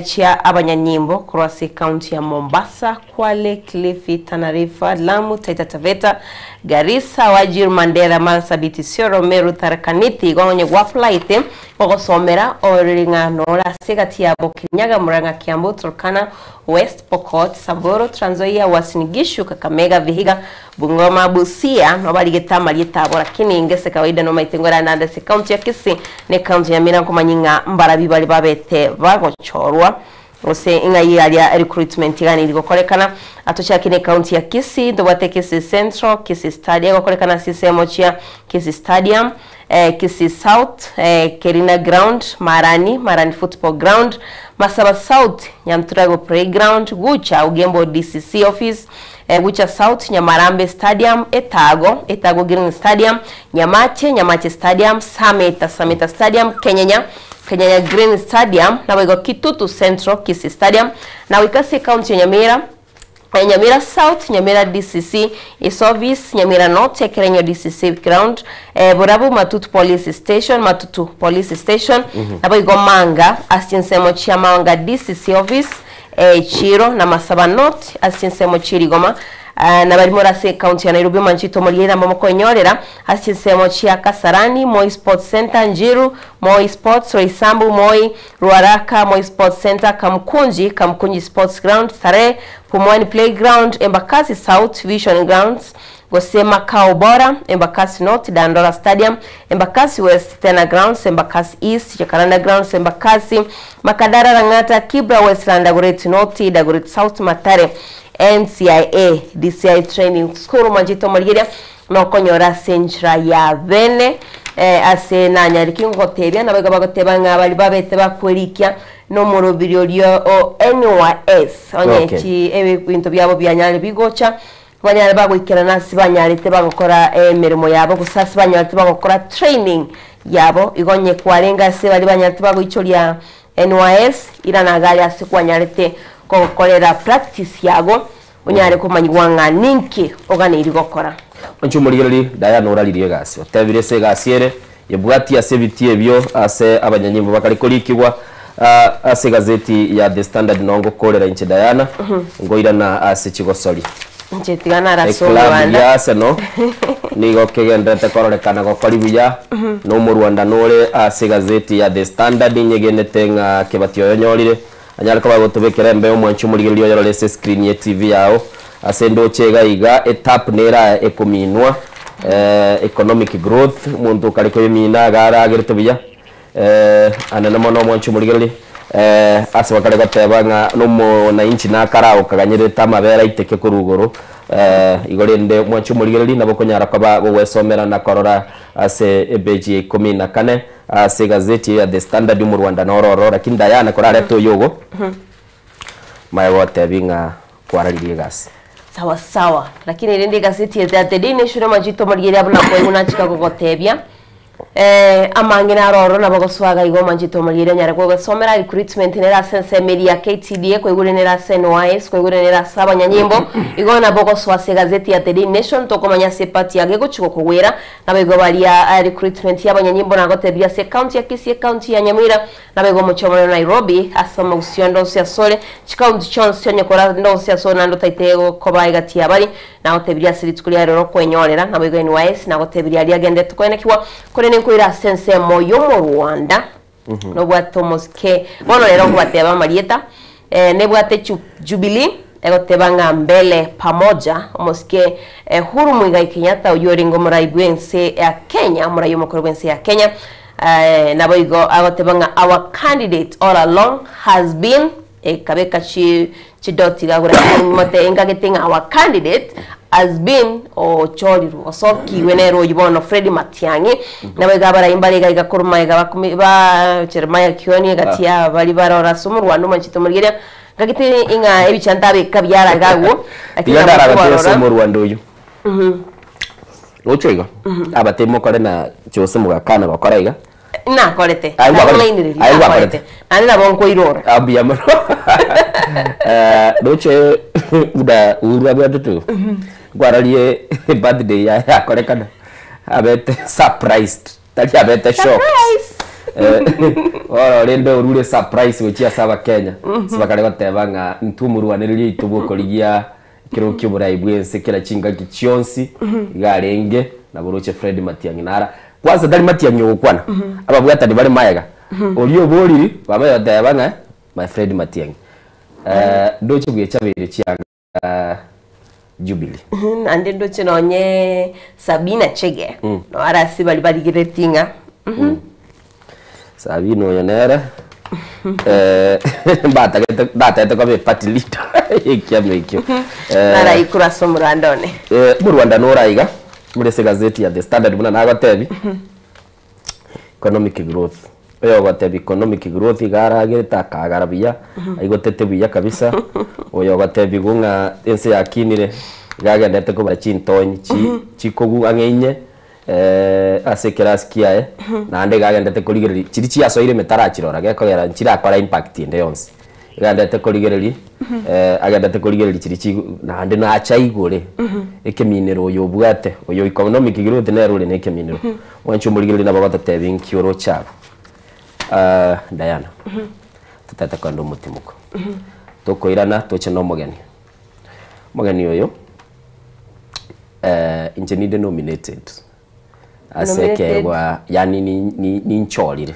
chia abanyanyimbo korwa ase ecounty ya Mombasa, Kwale, Kilifi, Tana River, Lamu, Taita Taveta, Garissa, Wajir, Mandera, Marsabit, Isiolo, Meru, Tharaka Nithi, igo onye gwaplaete gogosomera orore ng'a nore ase egati yabo Kirinyaga, Murang'a, Kiambu, Turkana, West Pokot, Samburu, Trans Nzoia, Uasin Gishu, Kakamega, Vihiga, Bungoma, Busia, nabo barigete amarieta abo lakini inge ase kawaida nomaete ngorane ande ase county ya Kisii ne county ya Nyamira nkomanya ng'a mbarabi bare babete bagochorwa gose ng'ai aria recruitment iga neri gokorekana. Atochake ne county ya Kisii, ntobwate Kisii Central, Kisii Stadium egokorekana ase ensemo chia Kisii Stadium, Kisii South, Kerina Ground, Marani, Marani Football Ground, Masaba South, Nyamturago Playground, Gucha, Ugembo DCC Office, Gucha South, Nyamarambe Stadium, Etago, Etago Green Stadium, Nyamache, Nyamache Stadium, Sameta, Sameta Stadium, Kenyenya, Kenyenya Green Stadium, naboigo Kitutu Central, Kisii Stadium, na goika ase ecounty ya Nyamira, Nyamira South, Nyamira DCC Office, Nyamira North, Ekerenyo DCC Ground, Borabu Matutu Police Station, Matutu Police Station, naboigo Manga ase chinsemo chia Manga DCC Office, Echiro na Masaba North ase chinsemo chia Rigoma, na baria more ase ecounty ya Nairobi omanchete omorigereria nabo mokoenyorera ase chinsemo chia Kasarani, Moi Sports Centre, Njiru, Moi Sports, Roysambu, Moi, Ruaraka, Moi Sports Centre, Kamkunji, Kamkunji Sports Ground, Starehe, Pumwani Playground, Embakasi South, Vision Grounds, gose Makao Bora, Embakasi North, Dandora Stadium, Embakasi West, Tena Grounds, Embakasi East, Jacaranda Grounds, Embakasi, Makadara, Lang'ata, Kibra, Westland, Dagoretti North, Dagoretti South, Mathare, NCIA, DCI Training School, mwanchete omorigereria nokonyora ase enchera ya bene ase nanyare ki ngotebia nabo iga bagoteba ng'a baria babete bakwerikia nomorobiri oria o NYS onye Okay. chi ebinto biabo bianyare bigocha banyare bagoikerana ase banyarete bagokora emeremo yabo gose ase banyarete bagokora training yabo igo onye kwarenge ase baria banyarete bagoichoria NYS irana iga aria ase kwanyarete kogokorera practice yago onyare komanyigwa ng'a ninki oganeiri gokora. Inche omorigereria, Diana oraririe egasi, otebire ase egasi ere, yebwatie ase ebitii ebio ase abanyanyimbo bakare korikigwa ase egazeti ya The Standard noo ngokorera inche Diana, ngoirana ase chigosori. Inche tiga narase Eclub omorwanda. ya Arsenal nigo kegendererete kororekana gokori buya, na omorwanda nore ase egazeti ya The Standard nyegenete ng'a kebati oyo onyorire anyare koba agotobekera embeo omwanchi omorigereria oyorore ase escreen ye TV yao ase endoche iga iga etap nere aya ekominwa economic growth omonto okare koyemina iga aragerete buya anene mono omwanchi omorigereria ase bakare goteba ng'a nomonanchi nakare agokaganyerete amabere aiteke korwa igoro. Eh, igo rende mwanche omorigereri nabo okonyara koba gogwesomera na korora ase epeji ya ikomi na kane ase egazeti ya The Standard omorwanda noro ororo lakini Diana korarete oyo ogo maye gotebi ng'a kwararirie egasi. Sawa sawa lakini rende egazeti ya The Daily Nation amachito omorigereria buna koigwa nachika gogotebia Eh, amang'ina aro ororo nabo goswaga igo omanchete omorigereria onyare kogosomera recruitment nere ase ensemo eria ya KTDA koigure nere ase NYS koigure nere ase abanyanyimbo igo nabo gosoa ase egazeti ya The Daily Nation tokomanya ase eparty yago egochi gokogwera nabo igo baria eh, recruitment ya abanyanyimbo nagotebirie ase ecounty ya Kisii ecounty ya Nyamira nabo igo omochie omonene Nairobi ase omogusii onde onsi asore chicounty chionsi onye kore ande onsi asore naende otaete koba egati yabari Nagotebirie ase rituko ria rero okwenyorera, naboigo NYS nagotebirie aria agenderete koenekigwa, korende nkoira ase ensemo y'omorwanda, nobwate omosike. Bono rero nkobateba amarieta, eh, nebwate Ju- Jubilee, egoteba ng'a mbele pamoja, omosike eh, Uhuru Muigai Kenyatta oyio orenge omorai bw'ense ya Kenya, omorai omokoro bw'ense ya Kenya, eh, naboigo agoteba ng'a our candidate all along has been Ekabeka chi chidoti iga agure mote engagete ng'a our candidate has been ochorirwe osokigwe nere oyio bono Freddy Matiang'i nabo iga abarai mbare iga iga korwa magega bakomi ba Jeremiah Kioni egati ya baria barora ase omorwando omanchete omorigereria ngagete ing'a ebicha ntabeka biara iga agwo lakini Tiga nabo ndaragotere ase kobarora omorwando oyio. Roche igo, abatemi mokore na Jose mogakana gokora iga. Nakorete. Aye ngwakorete. Nang'ainereria, Aye ngwakorete. nakorete. Naende nabo nkoirora. Ah, mbuya mono. Eh, roche buna Uhuru abwate tu. Nkwarorie birthday yaye yakorekana. Abete surprised. Tari abete shocked. Surprise! Eh, bono rende orure surprise gochia ase abakenya. Ase bakare goteba ng'a intwe omorwanereria oito bwokorigia Ekero ki'oborai bw'ense kera chingaki chionsi iga arenge, nabo roche Fred Matiang'i nara. Kwanza tari Matiang'i ogokwana, ababwatani bare magega, oria oboriri bamanye goteba ng'a my Fred Matiang'i. Eh, ndoche bwechabeire chianga Jubilee. Naende ndoche nonye Sabina Chege, noo are ase baria barigeretie ng'a Sabina oyo nere eh, mbatagete ndatagete koba eparty leader ekiama ekio Eh, naraikure ase omorwanda one. eh, omorwanda nore iga muri ase egazeti ya The Standard buna nagotebi economic growth oyo ogotebi economic growth iga aragerete akagara buya aigotete buya kabisa oyo ogotebiwu ng'a ense yakinire iga agendete kobara chintonyi chi chikogu ang'e inye Ase ekerasi kiaye, naende iga agenderete korigereria chiria chiasoire ime tarachirora, gekogera nchirakora impact ende yonsi. Iga agenderete korigereria, agenderete korigereria chiria chigo naende nacha igore, ekeminero oyo obwate, oyo economic growth nere ore na ekeminero. Mwanche omorigereria nabo agototebia nki oroche abwo. Diana, totete kogenda omotimoko, tokoirana toche na omogeni. Omogeni oyo. Inche ninde nominated ase Nominated. ekeegwa yaani ni- ni- ninchorire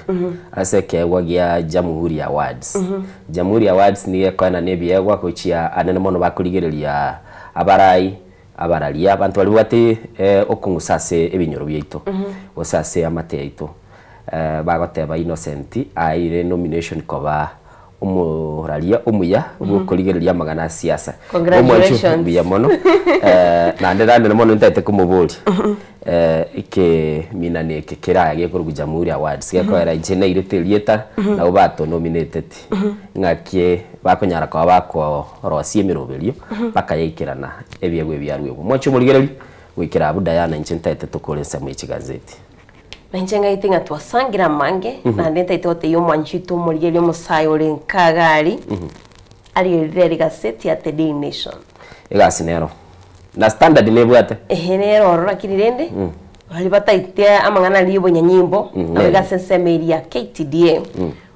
ase ekeegwa gia Jamhuri Awards. Jamhuri Awards nigo ekoenana ebiegwa gochia anene mono bakorigereria abarai, abararia, abanto baria babwate okong'usa ase ebinyoro biaito, gose ase eamate yaito. Bagoteba Innocent aeire nomination koba Omoraria omuya bw'okorigereria amang'ana a siasa. Congratulations. Omwancho mbuya mono. Eh, naende rande mono ntaete komoboria. Eh, ekeminani eke kere aya gekorokwa Jamhuri Awards gekoera inche nairete erieta nabo batonominateti. Ng'aki bakonyara koba bakorosia emeroberio bakayaikerana ebiegwa ebiaruegwa. Mwanche omorigereria goikera abwo Diana inche ntaete tokore ensemo ye chigazeti. Na inche ngaite ng'a twasangire amange, naende ntaete gotebia omwanchi oito omorigereria omosae ore nka iga aria, arigerire rigaseti ya The Daily Nation. Egasi nero. Na Standard nebwate. Ehe nere ororo lakini rende, baria bataete amang'ana aria ya obonyanyimbo, nabo iga ase ensemo eria ya KTDA.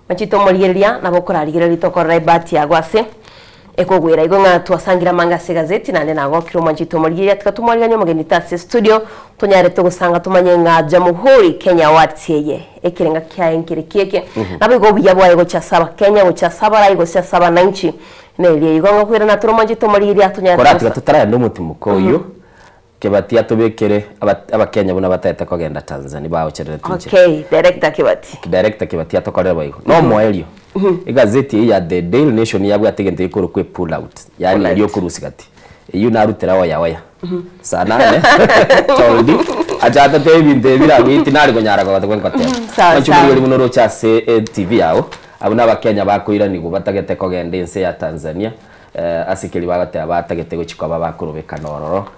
Omwanchi oito omorigereria, nabo okorarigereria tokorora ebahati yago ase ekogwera. Igo ng'a twasangire amange ase egazeti, naende nagokire omwanchi oito omorigereria, tiga tomwariganie omogeni oito ase estudio, tonyare togosanga tomanye ng'a Jamuhuri Kenya Awards eye, ekerenga kiaye nkere kieke. Naboigo obuya bwaye gochia ase abakenya, gochia ase abarai, gose ase abananchi, neria igo ng'a koirana tore omwanchi oito omorigereria tonyare Koratiga togosa. totaragenda omotimoko oyio, Kebati atobekere abakenya buna bataete kogenda Tanzania baochererete inche. Okay, Director Kebati. Director Kebati atokorere boigo. Nomoerio, egazeti eye ya The Daily Nation yabwate egento gekorokwa epull out, yaani Pull eria out. okorusia gati. Eyio narutera oya oya. Saa nane toldi achate ebinto ebi birang'iti nare konyara kogota goteba. Sawa, Mwanche sawa. omorigereria buna oroche ase etv yao, abwo na abakenya bakoiranigwa batagete kogenda ense ya Tanzania ase keria bagoteba batagete gochia koba bakorobekana ororo,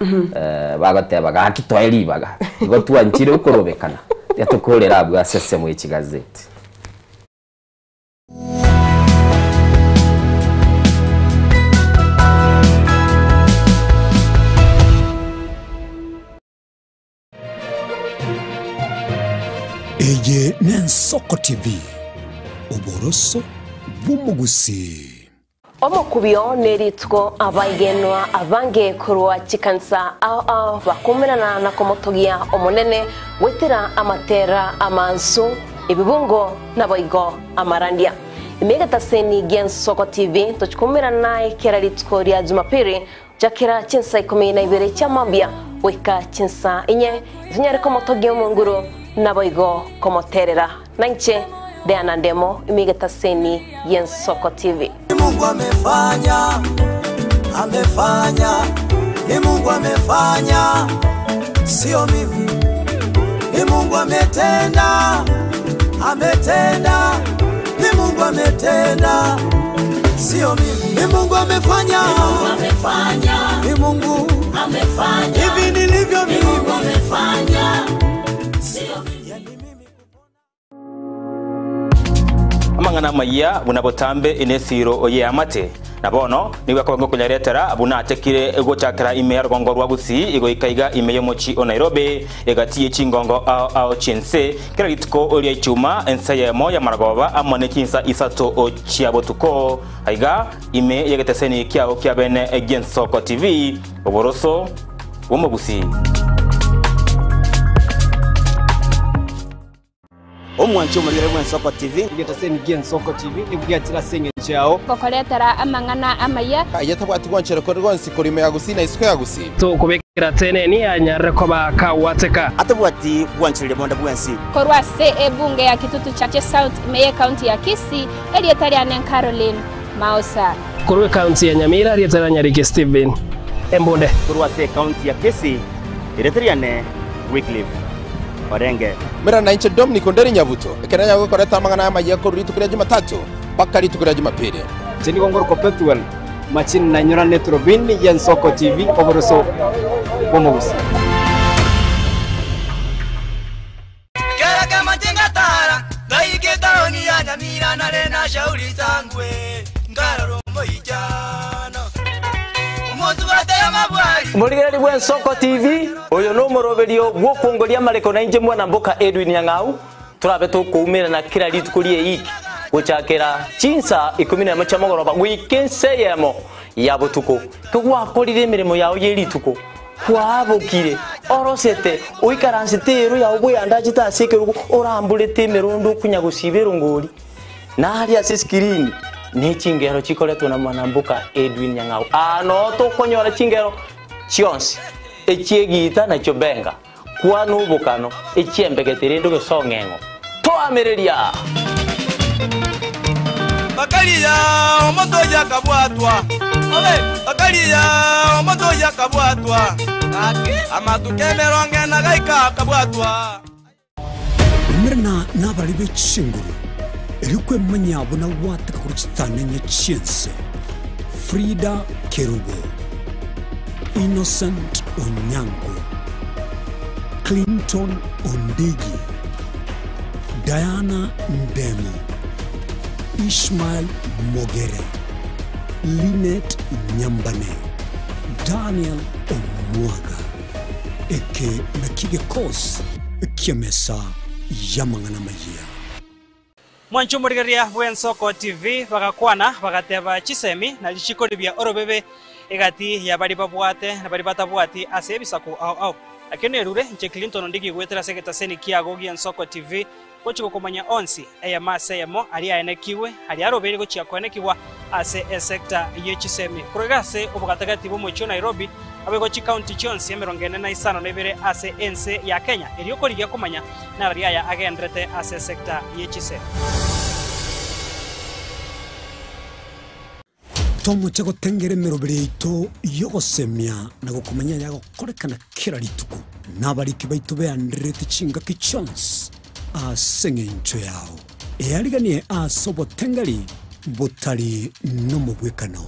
bagoteba gaki toe ribaga, igo twanchire okorobekana, tiga tokorere abwo ase ensemo ye chigazeti. Eye n'Ensoko TV, oboroso bw'omogusii. Omokubio nerituko abaigenwa abange korwa chikanisa ao ao bakoumerana na komotogia Omonene goetera amatera amansu, ebibungo naboigo amarandia. Ime egetaseni gi'Ensoko TV tochi koumerana naye kera rituko ria Jumapili Chakera chinsa ikomi na ibere chia mambia goika chinsa inye, tonyare komotogia Omonguru, naboigo komoterera. Nainche Diana Ndemo, ime egetaseni gi'Ensoko TV. Ni Mungu amefanya, amefanya, ni Mungu amefanya, sio mimi. Ni Mungu ametenda, ametenda, ni Mungu ametenda, sio mimi. Ni Mungu amefanya, ni Mungu amefanya, ni Mungu amefanya, hivi nilivyo mimi, ni Mungu amefanya, sio mimi. Amang'ana amaya buna botambe ine esiro oye amate na bono nigo akoba ngokonyaretera buna achakire gochakera ime ya rogongo rwa Gusii igoika iga ime y'omochi o Nairobi egati ye chingongo ao ao chiense kera rituko oria ichuma ensa eyemo ya maragoba amo ne chinsa isato o chia botuko aiga ime y'egeteseni kiao kia bene gi'Ensoko TV oboroso bw'omogusii. Omwanche omorigere bw'Ensoko TV. Egetaseni gi'Ensoko TV nigo giachire ase engencho yao. Gokoretera amang'ana amaya. Aye tabwati gwanchera kore gwonsi korwa ime ya Gusii na isiko ya Gusii. Tokobekera teneni anyarire koba kagwateka. Atabwati gwanchereria bonde bwensi. Korwa ase ebunge ya Kitutu Chache South ime y'ecounty ya Kisii, erieta riane Caroline Maosa. Korwa ecounty ya Nyamira, erieta ria Nyariki Stephen Embunde. Korwa ase ecounty ya Kisii, erieta riane Wycliffe Orenge. Mera nainche Dominic Onderi Nyabuto, ekero nyago gokoreta amang'ana amayia korwa rituko ria Jumatatu mpaka rituko ria Jumapili. Inche nigo ngorokwa Pethuel Machini nainyora eturubini y'Ensoko TV oboroso bw'omogusii. Kera kamache ngatara ngaika etaoni ya Nyamira nare na shauri sangwe nkarora omoichano omosubate amabwari. Omorigereria bw'Ensoko TV, oyo nomoroberio bw'okwongoria amareko na inche mwana mboka Edwin Nyang'au, torabe tokoumerana kera rituko rie eiki gochakera chinsa ikomi na emo chia mogoroba goika ense eyemo ya botuko. Kegwakorire emeremo yao ye rituko, kwabokire, orosete, oikaransete ero yao bweyandachete ase ekerogo, oramborete emerondo okunya gosiba erongori. Naria ase eskirini, ne chingero chikoretwe na mwanamboka Edwin Nyang'au. Aa noo tokonyora chingero chionsi, echi'egiita na chiobenga, kwana obokano, echi'embegete rende ogesong'eng'o. Toamereria! Bakaria omonto oyio akabwatwa, bakaria omonto oyio akabwatwa, amatuko emerongo ena gaika akabwatwa. Umerana nabari be chinguru, erio kwemanya buna gwateka korwa chitanenye chi'ense. Frida Kerubo, Innocent Onyango, Clinton Ondigi, Diana Ndemo, Ishmael Mogere, Linet Nyambane, Daniel Omwaga. Eke nakio gekosi ki'emesa y'amang'ana amayia. Mwanche omorigereria bw'Ensoko TV bagakwana bagateba chisemi na richiko ribia orobebe egati ya baria babwate na baria batabwati ase ebisaku ao ao. Lakini nerure inche Clinton Ondigi goetera ase egetaseni kiago gi'Ensoko TV gochia gokomanya onsi eyemo ase eyemo aria aenekiwe aria arobeire gochia koenekigwa ase esecta ye chisemi korwa iga ase obogatagati bw'omochie o Nairobi Abego chikaunti chionsi emerongo ene na isano na ibere ase ense ya Kenya, erio korigia komanya narari aya agenderete ase sector ye chisemi. Tomoche gotengera emeroberi yaito y'ogosemia na gokomanya ayagokorekana kera rituko, na abariki baito beandererete chingaki chionsi ase engencho yao. Eariganie ase obotengeri botari nomobwekano.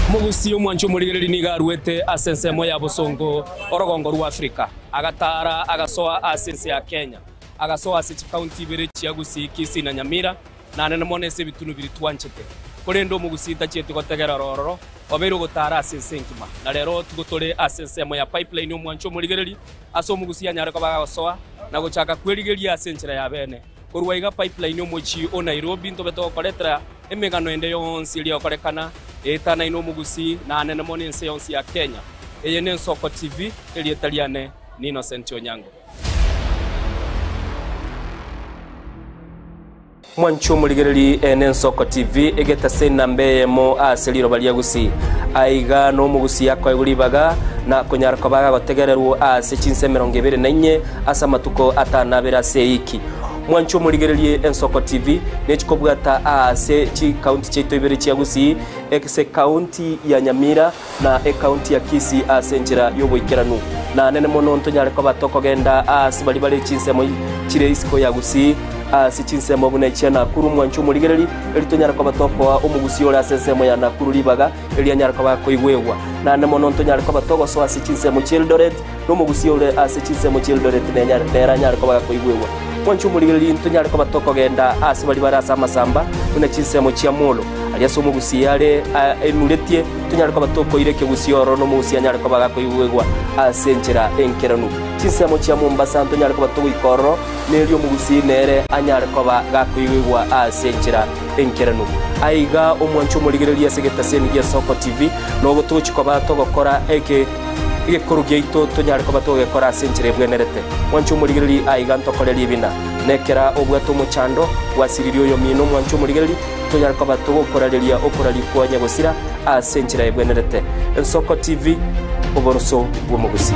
Omogusii omwanchi omorigereria nigo aruete ase ensemo ya bosongo orogongo rwa Afrika, agataara agasoa ase ense ya Kenya, agasoa ase chikaunti ibere chia Gusii, Kisii na Nyamira, na nene mono ase ebitunu biria twanchete. Korende omogusii tachieti gotegera ororo, obeire ogotaara ase ense engima. Na rero tigo tore ase ensemo ya Pipeline omwanchi omorigereria, ase omogusii anyare koba agosoa na gochaka kwerigeria ase enchera ya bene. Korwa iga Pipeline omochie o Nairobi ntobe togokoretera emegano ende yonsi eria egokorekana eetanaine omogusii na anene mono ense yonsi ya Kenya. Eye n'Ensoko TV, erieta riane ni Innocent Onyango. Mwanche omorigereri eye n'Ensoko TV, egetase enamba eyemo ase riroba ria Gusii. Aiga nomogusii akoegwa ribaga na konyara koba agagotegererwa ase chinsa 24 ase amatuko atanabere ase eiki. Mwanche omorigererie Ensoko TV nechikobwata aase chikaunti chiaito ibere chia Gusii, ase ekaunti ya Nyamira na ekaunti ya Kisii ase enchera y'oboikeranu. Na nene mono ntonyare koba tokogenda aase baria bare chinsemo chire isiko ya Gusii, ase chinsemo buna echia Nakuru. Mwanche omorigereri, eri tonyare koba tokoa omogusii ore ase ensemo ya Nakuru ribaga eri anyare koba akoigwegwa. Naende mono ntonyare koba togosoa ase chinsemo chi'Eldoret, na omogusii ore ase chinsemo chi'Eldoret nere anyare koba gakoigwegwa. Mwanche omorigereria, ntonyare koba tokogenda aase baria bare ase amasamba, buna chinsemo chia Molo, aria ase omogusii are aimuretie, tonyare koba tokoira ekegusii ororo, na omogusii anyare koba gakoigwegwa ase enchera enkeranu. Chinsemo chia Mombasa ntonyare koba togoika ororo, na erio omogusii nere anyare koba gakoigwegwa ase enchera enkeranu. Aiga omwanche omorigereria ase egetaseni gi'Esoko TV, nogo togochia koba togokora eke egekoro giaito tonyare koba togegekora ase enchera ebwenerete. Mwanche omorigereria aiga ntokore ribina. Nekera obwate omochando, gwasiririe oyomino omwanche omorigereria, tonyare koba togokorareria okoraria kwa nyagosira ase enchera ebwenerete. Ensoko TV, oboroso bw'omogusii.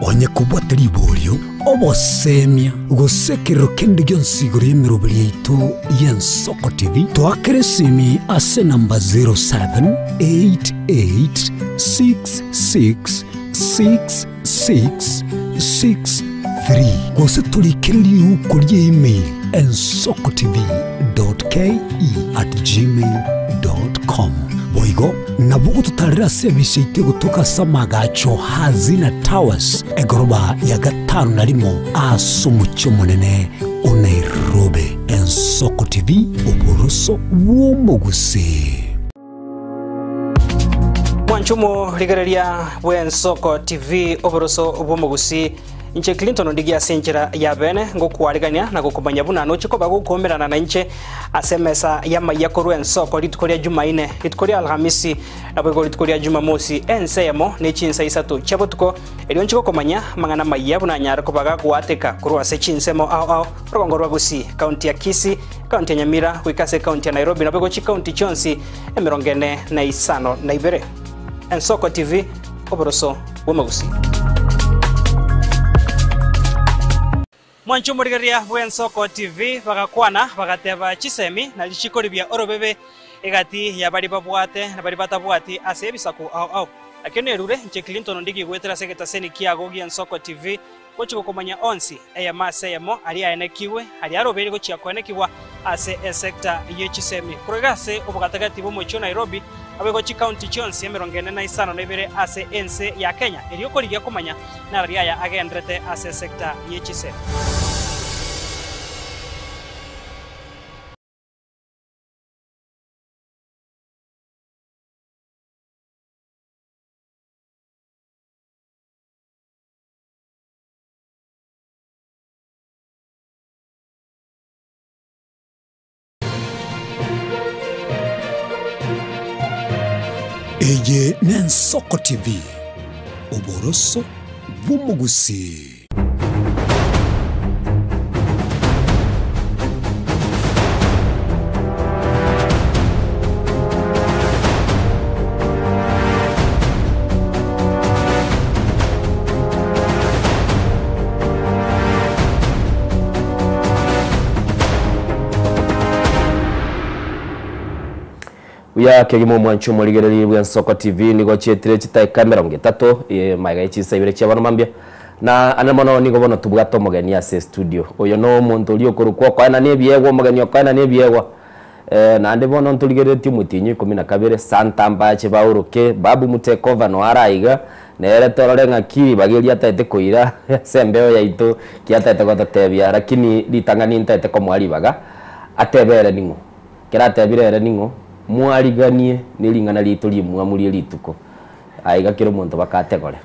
Onye kobwate riborio, obosemia, gose ekerero kende gionsi igoro y'emeroberi yaito y'Ensoko TV, toakere esimi ase enamba 0788666663 gose torikere riuko ria email ensokotv.ke@gmail.com. Boigo nabo ogototarera ase ebisa yaito egotoka ase amagacho Hazina Towers, egoroba ya gatano na rimo ase omochie omonene o Nairobi. Ensoko TV, oboroso bw'omogusii. Mwanche omorigereria bw'Ensoko TV, oboroso bw'omogusii. Inche Clinton Ondigie ase enchera ya bene ngokwarigania na gokomanya buna noche koba gokomerana nainche ase emesa y'amayia korwa ensoko rituko ria Jumaine, rituko ria Alhamisi, naboigo rituko ria Jumamosi, ense eyemo ne chinsa isato chia botuko, erio nche gokomanya amang'ana amayia buna anyare koba gagoateka korwa ase chinsemo ao ao, orogongo rwa Gusii, County ya Kisii, County ya Nyamira, goika ase County ya Nairobi, naboigo chicounty chionsi 452. Ensoko TV, oboroso bw'omogusii. Mwanche omorigereria bw'Ensoko TV bagakwana bagateba chisemi na richiko ribia orobebe egati ya baria babwate na baria batabwati ase ebisaku ao ao. Nakio nerure inche Clinton Ondigi goetera ase egetaseni kiago gi'Ensoko TV gochia gokomanya onsi eyemo ase eyemo aria aenekigwe aria arobeire gochia koenekigwa ase esecta ye chisemi korwa iga ase obogatagati bw'omochie o Nairobi naboigo chikaunti chionsi 452 ase ense ya Kenya erio korigia komanya narari aya agenderete ase esecta ye chisemi. Eye n'Ensoko TV, oboroso bw'omogusii. Buya kegima omwanchi omorigereri bw'Ensoko TV nigo chietire chitaeka emerongo etato eh, magega ye chinsa ibere chia bono mambia. Na ande mono nigo bono tobwate omogeni ase estudio. Oyo no omonto oria okorokwa okoenana ebiegwa, omogeni okoenana ebiegwa. Eh, naende bono ntorigereretie omotienyi o ikomi na kabere, Santa mbache baoroke, Babu Mutekova noyo are aiga, nere torore ng'aki ribaga erio ataete koira ase embeo yaito, ki ataete gototebia, lakini ritang'ani ntaete komoa ribaga, atebe ere ning'o. Ekero atebire ere ning'o, mwariganie ne ring'ana riaito rimwamu rie rituko. Aiga kera omonto bakategore.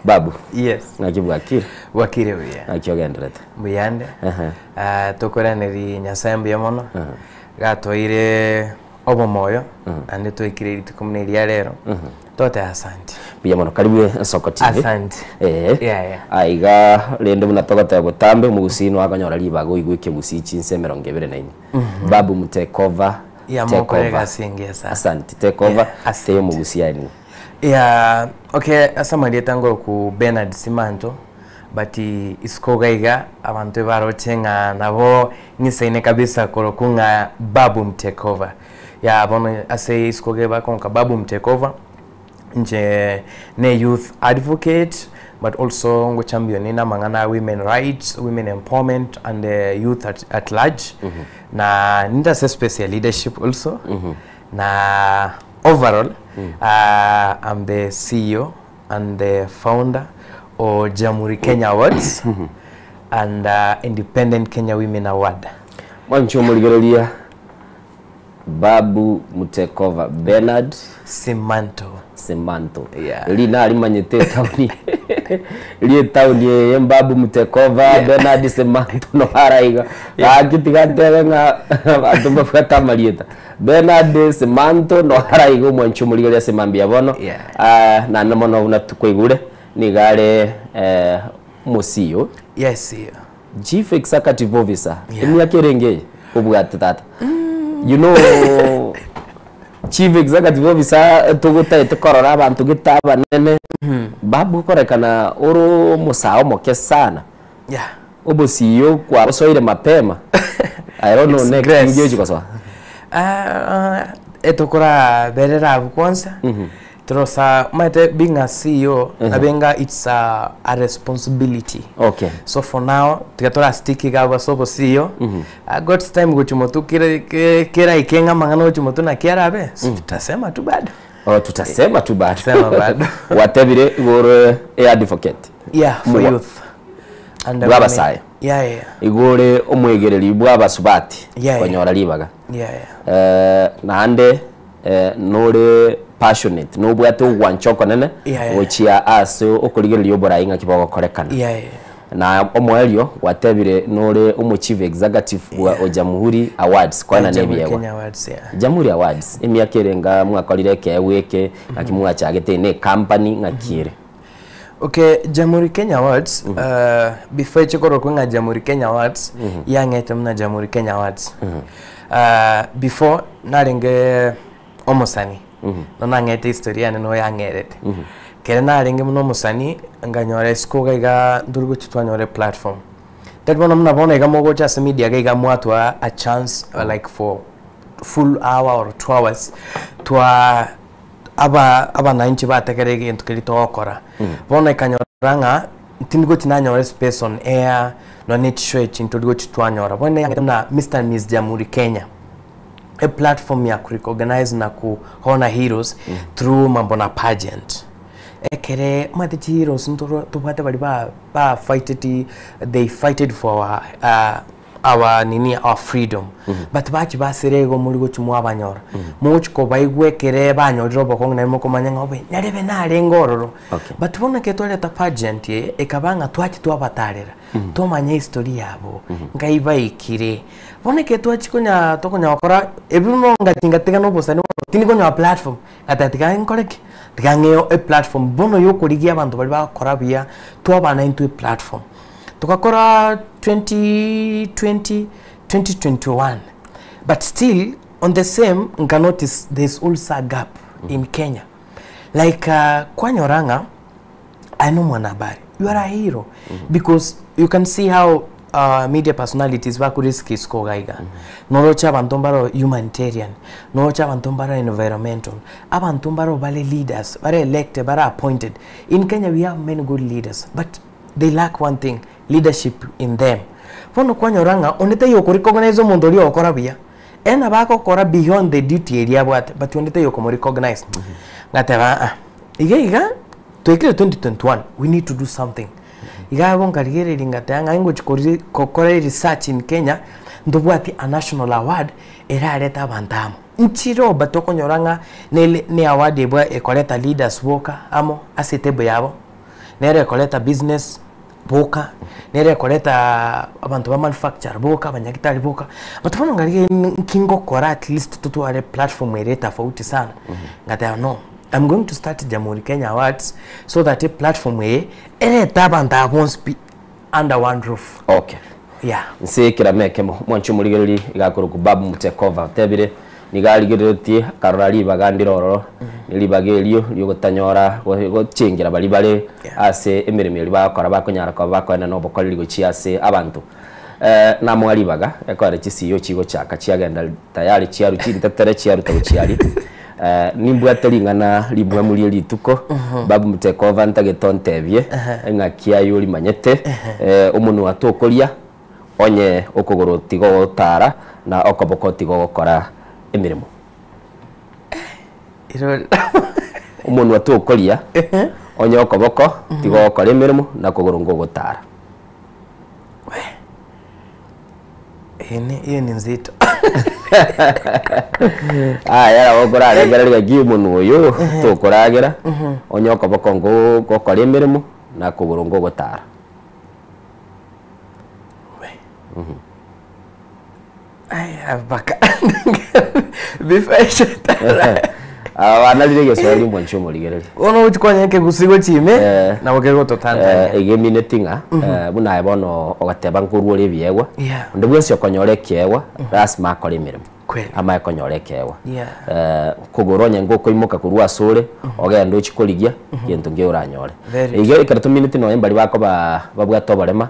Babu, Yes. ng'aki bwakire? Bwakire buya. Ng'aki ogenderete? Mbuyande. Ehe. Ah, tokoiraneria Nyasaye mbuya mono, gatoire obomoyo, naende twaikire rituko buna eria rero, totebe asante. Mbuya mono, karibu Ensoko TV. Asante. Ee. Yeah, yeah. Aiga rende buna togoteba botambe, omogusii noe akonyora ribaga oigwe ekegusii chinsa emerongo ebere na inye. Babu mutake over, Yeah, take mokore over. egasi engiya sana. Asante, take over, tee omogusii aye ning'o? Yeah, okay, ase amarieta ngoroku Bernard Simanto, but isiko iga iga abanto ebaroche ng'a nabo ng'isaine kabisa korokwa ng'a Babu Mtekova. Yeah, bono ase isiko iga bakonka Babu Mtekova, inche ne youth advocate but also ngo champion na amang'ana a women rights, women empowerment and youth at, at large. Na ninde ase space ya leadership also. Na overall I'm the CEO and the founder o Jamhuri Kenya Awards and Independent Kenya Women Award. Mwanche omorigereria Babu Mutekova Bernard Simanto. Simanto. Yeah. Eri narimanyete etaoni eri etaoni eye Babu Mutekova Bernard Simanto no araiga. Gaki tiga ntebe ng'a abanto mbabwate amarieta. Bernard Simanto no araiga omwanchi omorigereria ase mambia bono. Ah, naende mono buna twaigure nigo are eh, omosio. Yes, CEO. Chief Executive Officer, emiaka erenge eye obwate tata? You know Chief Executive Officer togotaete korora abanto gete abanene, babu okorekana ore omosae omoke sana, Yeah. obosio kwabosoire mapema, I don't know It's next grace. inki ochi kosoa? Ah, etokoraberera abwo kwanza Torosa omanyete being a CEO nabe nga it's a, a responsibility. Okay. So for now tiga tora stick iga abwo ase obo CEO. Ah, God's time gochia motwe kere ke- keraike ng'a amang'ana gochia motwe naki arabe so tutasema tu bado. Oh, tutasema tu bado. Sema bado. Watebire igo ore e advocate. Yeah, for Mwa- youth. And Bwa abasae. Yeah, yeah. Igo ore omwegereri bwa abasubati Yeah, yeah. konyora ribaga. Yeah, yeah. Eh, naende Nore passionate, nobwate ogwancha okonene Yeah, yeah. gochia ase okorigereria oborai ng'aki bogokorekana. Yeah, yeah. Na omoerio gwatebire nore omo chief executive bwa o Jamhuri Awards koena Yeah, Jamhuri nebiegwa. Kenya Awards, yeah. Jamhuri Awards emiaka ere nga mwakorire ekeegwa eke ng'aki mwachagete eye ne ecompany ng'aki ere. Okay, Jamhuri Kenya Awards, before eche korokwa ng'a Jamhuri Kenya Awards, yang'ete buna Jamhuri Kenya Awards. Before narenge omosani, no nang'ete history yane no yang'erete. Kere narenge buna omosani, nkanyora isiko iga iga ntori gochia twanyora eplatform. Tari bono buna bono iga mogocha ase media iga iga mwatoa a chance like for full hour or 2 hours twa aba abananchi bategere egento keria togokora. Bono ekanyora ng'a tindi gochi nanyora espace on air, nonya ne chishow echi ntori gochi twanyora. Bono eyang'ete buna Mister and Miss Jamhuri Kenya, eplatform ya kurecognize na ku honor heroes through mambo na pageant. Ekere omanyete chiheroes ntoro tobwate baria ba ba fighteti they fighted for our our nini our freedom but bachi basire igo mori gochi mwabanyora mogochi kobaigwa ekere banyorire obokong'u naende mokomanya ng'a obe nyarebe narenge ororo but bono ekero twareta pageant eye ekaba ng'a twachi twabatarera twamanya history yabo ngai baikire bono ekero twachi konya tokonya gokora ebi bono ngati ngatiga na obosani bono tindi konyora platform ngateba tiga nkore ki tiga ng'eo eplatform bono ya okorigia abanto baria bagokora buya twabana intwe eplatform. Togakora 2020, 2021 but still on the same nka notice there is also a gap in Kenya like kwanyora ng'a aye na omwanahabari you are a hero because you can see how media personalities bakurisk isiko iga iga, noroche abanto mbaro humanitarian, noroche abanto mbaro environmental, abanto mbaro bare leaders, bare elected, bare appointed. In Kenya we have many good leaders but they lack one thing, leadership in them. Bono kwanyora ng'a onde taiyo okorecognize omonto oria ogokora buya, ere nabo agokora beyond the duty eria abwate but onde taiyo okomorecognize. Ngateba aa, iga iga twaikire 2021 we need to do something. Iga abwo nkarigereria ngateba ng'a ingochi kori gokora eresearch in Kenya, ntobwati a national award erarete abanto amo. Nchire but okonyora ng'a nere ne award ebwa ekoreta leaders boka amo ase etable yabo, nere ekoreta business boka, nere ekoreta abanto ba manufacture boka, abanyagitari boka, but bono nkarigereria nki ngokora at least totware platform ere etofauti sana, ngateba no, I'm going to start Jamhuri Kenya Awards so that eplatform eye erete abanto aba bonsi pi under one roof. Okay. Yeah. Nse ekerama ekemo, mwanche omorigereria iga akorokwa Babu Mutekova otebire, nigo arigereretie akarora ribaga ndire ororo, ne ribaga erio riogotanyora gochengera baria bare ase emeremo eria bagokora bakonyara koba bakoenana obokoreri gochia ase abanto. Namoa ribaga ekoera chisiyo chigochaka chiagenda tayari chiarwa chintetere chiaruta gochia aria. Nimbwate ring'ana rimwamu rie rituko, Babu Mutekova ntagete ontebie ng'aki aye orimanyete, omonwa tokoria onye okogoro tigogotara na okoboko tigogokora emeremo. Omonwa tokoria onye okoboko tigogokora emeremo na kogoro ngogotara. Hiyo ni nzito. Aya nabo okorarengereria gaki omonwa oyo tokoragera, onye okoboko ngokora emeremo na kogoro ngogotara. Aba banarire egeswahili mwanche omorigereria. Bono ogochi kwanya ekegusii gochia ime, nabo kegototantania. Egemineti ng'a buna aye bono ogateba nkorwa ore ebiegwa, onde bwensi okonyora ekeegwa lasima akore emeremo amaye konyora ekeegwa. Kogoro onye ngokoimoka korwa ase ore, ogende ochie korigia gento nki oranyore. Very Igo ekero tomineti nonye mbari bakoba babwate oborema,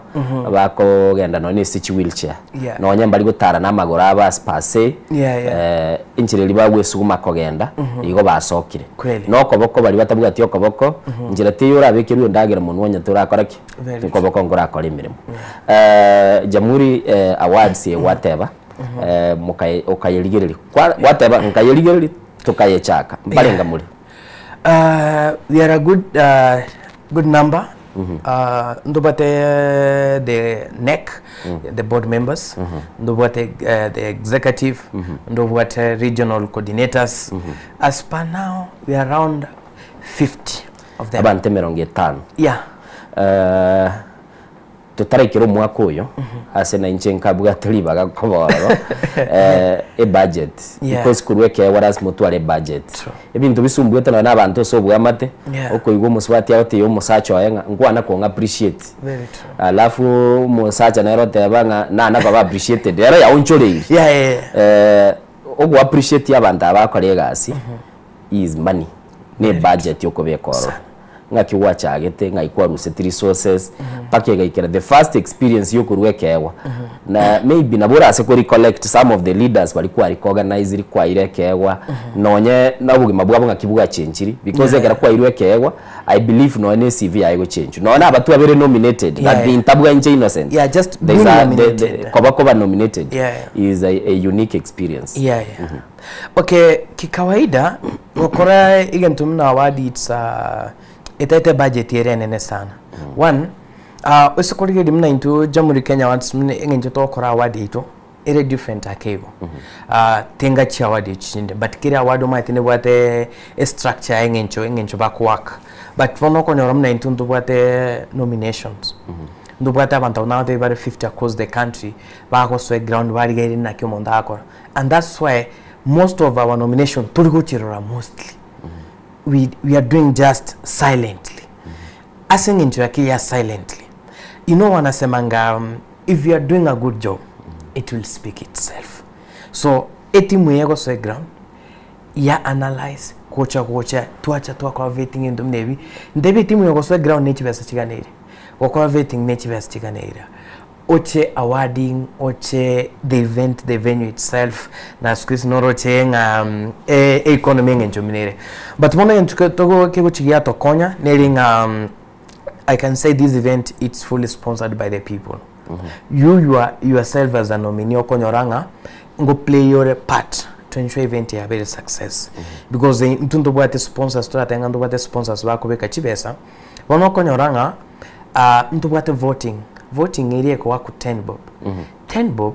bakogenda nonye na ase chiwheelchair, nonye mbari gotara na amagoro abo as per se, enchera eria bagwesuguma kogenda, igo basokire. Kweli. Na okoboko baria batabwati okoboko, nchera teiyo orabekerwe endagera monwe onye torakora ki? Very Okoboko nkorakora emeremo. Jamhuri Awards eye gwateba, mokaye okayerigereria, kwa gwateba nkayerigereria tokayechaka, mbarenga more? We are a good, good number. Ntobwate the NEC, the board members, ntobwate the executive, ntobwate regional coordinators. As per now, we are around 50 of them. Abanto emerongo etano. Yeah. Totaraikera omwaka oyo, ase nainche nkabwate ribaga koba ororo, ebudget, because korwa ekeegwa lasima otware ebudget. Ebinto bisumbuete nonye na abanto ase oboamate, okoigwa omosubati agotebia omosacha oye ng'a nkwana kong'a appreciate. Very true. Alafu omosacha nere oteba ng'a nana koba appreciated, ere yaonchoreire. Ogo appreciate abanto aba bakora egasi, is money, na ebudget okobeka ororo. Ng'aki gwachagete, ng'ai kwaruseti resources, mpaka egaikera the first experience yokorwa ekeegwa. Na maybe nabo orase ko recollect some of the leaders baria kwa recogniziri kwaire ekeegwa, nonye na obogima bwabo ng'aki bwachenchiri, because ekero kwairwe ekeegwa, I believe nonye na ecv yaye egochenchwa. Nonye na abatwe abere nominated, but ntabwa inche innocent. Yeah, just There is being a, the, the, nominated. koba koba nominated is a unique experience. Okay, kikawaida gokora egento buna award it's etaete budget ere enene sana. One, ase korigereria buna intwe Jamhuri Kenya Awards buna eng'encho togokora award yaito ere different ake igo. Tenga chiaward echi chinde but kera award omanyete nebwate estructure yaye eng'encho eng'encho bakoaka. But bono okonyora buna intwe ntobwate nominations, ntobwate abanto abwo nabatebie bare 50 across the country bagosoa eground barigereria naki omonto agokora. And that's why most of our nomination tori gochirora mostly. We are doing just silently. Ase eng'encho yake ya silently. You know wanasemanga if you are doing a good job, it will speak itself. So etimu eye egosoa eground ya analyze gocha gocha twacha twakora vetting ebinto buna ebi, ntebi etimu egosoa eground ne chibesa chiganeire, gokora vetting ne chibesa chiganeire. Oche awarding, oche the event, the venue itself, na siku hizi noroche ng'a e economy eng'encho buna ere. But bono egento ke togo kegochi giatokonya neri ng'a I can say this event it's fully sponsored by the people. You your yourself as a nominee okonyora ng'a ngo play ore part to ensure event yabeire success. Because intwe ntobwate sponsors toratebe ng'a ntobwate sponsors bakobeka chibesa, bono okonyora ng'a ntobwate voting, voting eria ekoaku ten bob, ten bob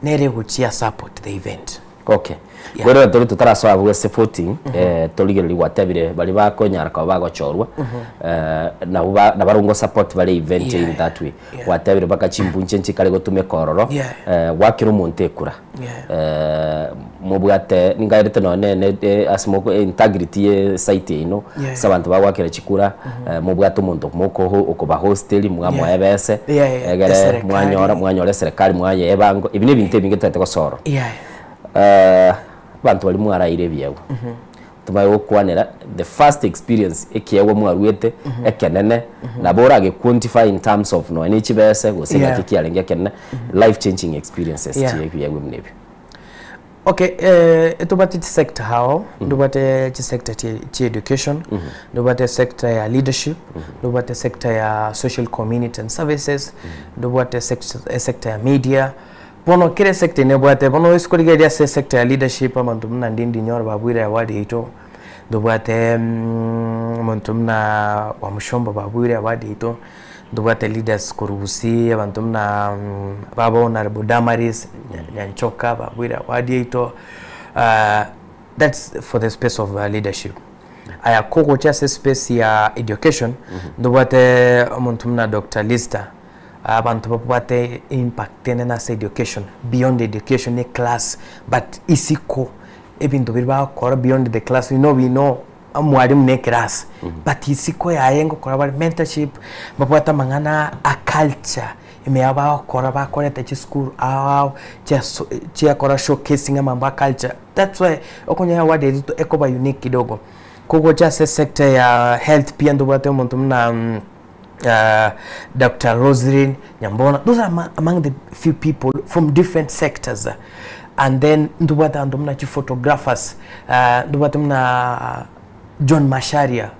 nere egochia support the event. Okay. Bono tori totarasoa abwo ase voting, torigereria gwatebire baria bakonyara koba bagochorwa, nabwo ba nabarobwo ngo support bare event in that way. Gwatebire mpaka chimbunche nchikare gotumeka ororo, gwakera omonto ekura, mobwate ningaerete nonye ne ne ase moko integrity ye esite yaino, ase abanto bagoakera chikura, mobwate omonto mokoho okobahosteri mwamoa ebese, egere mwanyora mwanyora eserekari mwayea ebango, ebi na ebinto ebinge totagete gosoa ororo. Abanto baria mwaraire ebiegwa, tomanye gokwanera the first experience ekiegwa mwaruete ekenene, nabo orage quantify in terms of nonye ne chibese gose ng'aki kiarenge ekenene, life changing experiences chia ebiegwa buna ebio. Okay, etobwate chisector ao, ntobwate chisector chia education, ntobwate sector ya leadership, ntobwate sector ya social community and services, ntobwate sector ya media. Bono kera esector nebwate, bono ase korigereria ase esector ya leadership abanto buna Ndindi Nyoro babuire award yaito, ntobwate omonto buna Wamuchomba babuire award yaito, ntobwate leaders korwa Gusii abanto buna baba Honourable Damaris Nyanchoka babuire award yaito, that's for the space of leadership. Aya kogocha ase espace ya education, ntobwate omonto buna Doctor Lister. Abanto babwate impact enene ase education, beyond education ne class but isiko ebinto biria bagokora beyond the class you know we know omwalimu ne eclass but isiko yaye ngokora bare mentorship, babwate amang'ana a culture ime yabo bagokora bakoreta chisukuru ao ao chiaso chiakora showcasing amambo a culture that's why okonyora award eria ekoba unique kidogo. Kogocha ase sector ya health pia ntobwate omonto buna. Doctor Roselyn Nyambona, those are among the few people from different sectors. And then ntobwate abanto buna chiphotographers, ntobwate buna John Macharia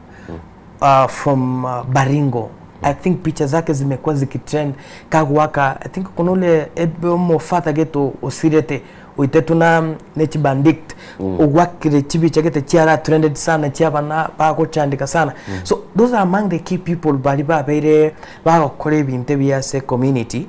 from Baringo. I think picha zake zimekuwa zikitrend kagoaka I think kuna ule omofather gete osirete oitetwe na ne chibandict ogwakire chibicha gete chiara trended sana chia abana bagochandika sana so those are among the key people baria babeire bagokora ebinto ebiya ase community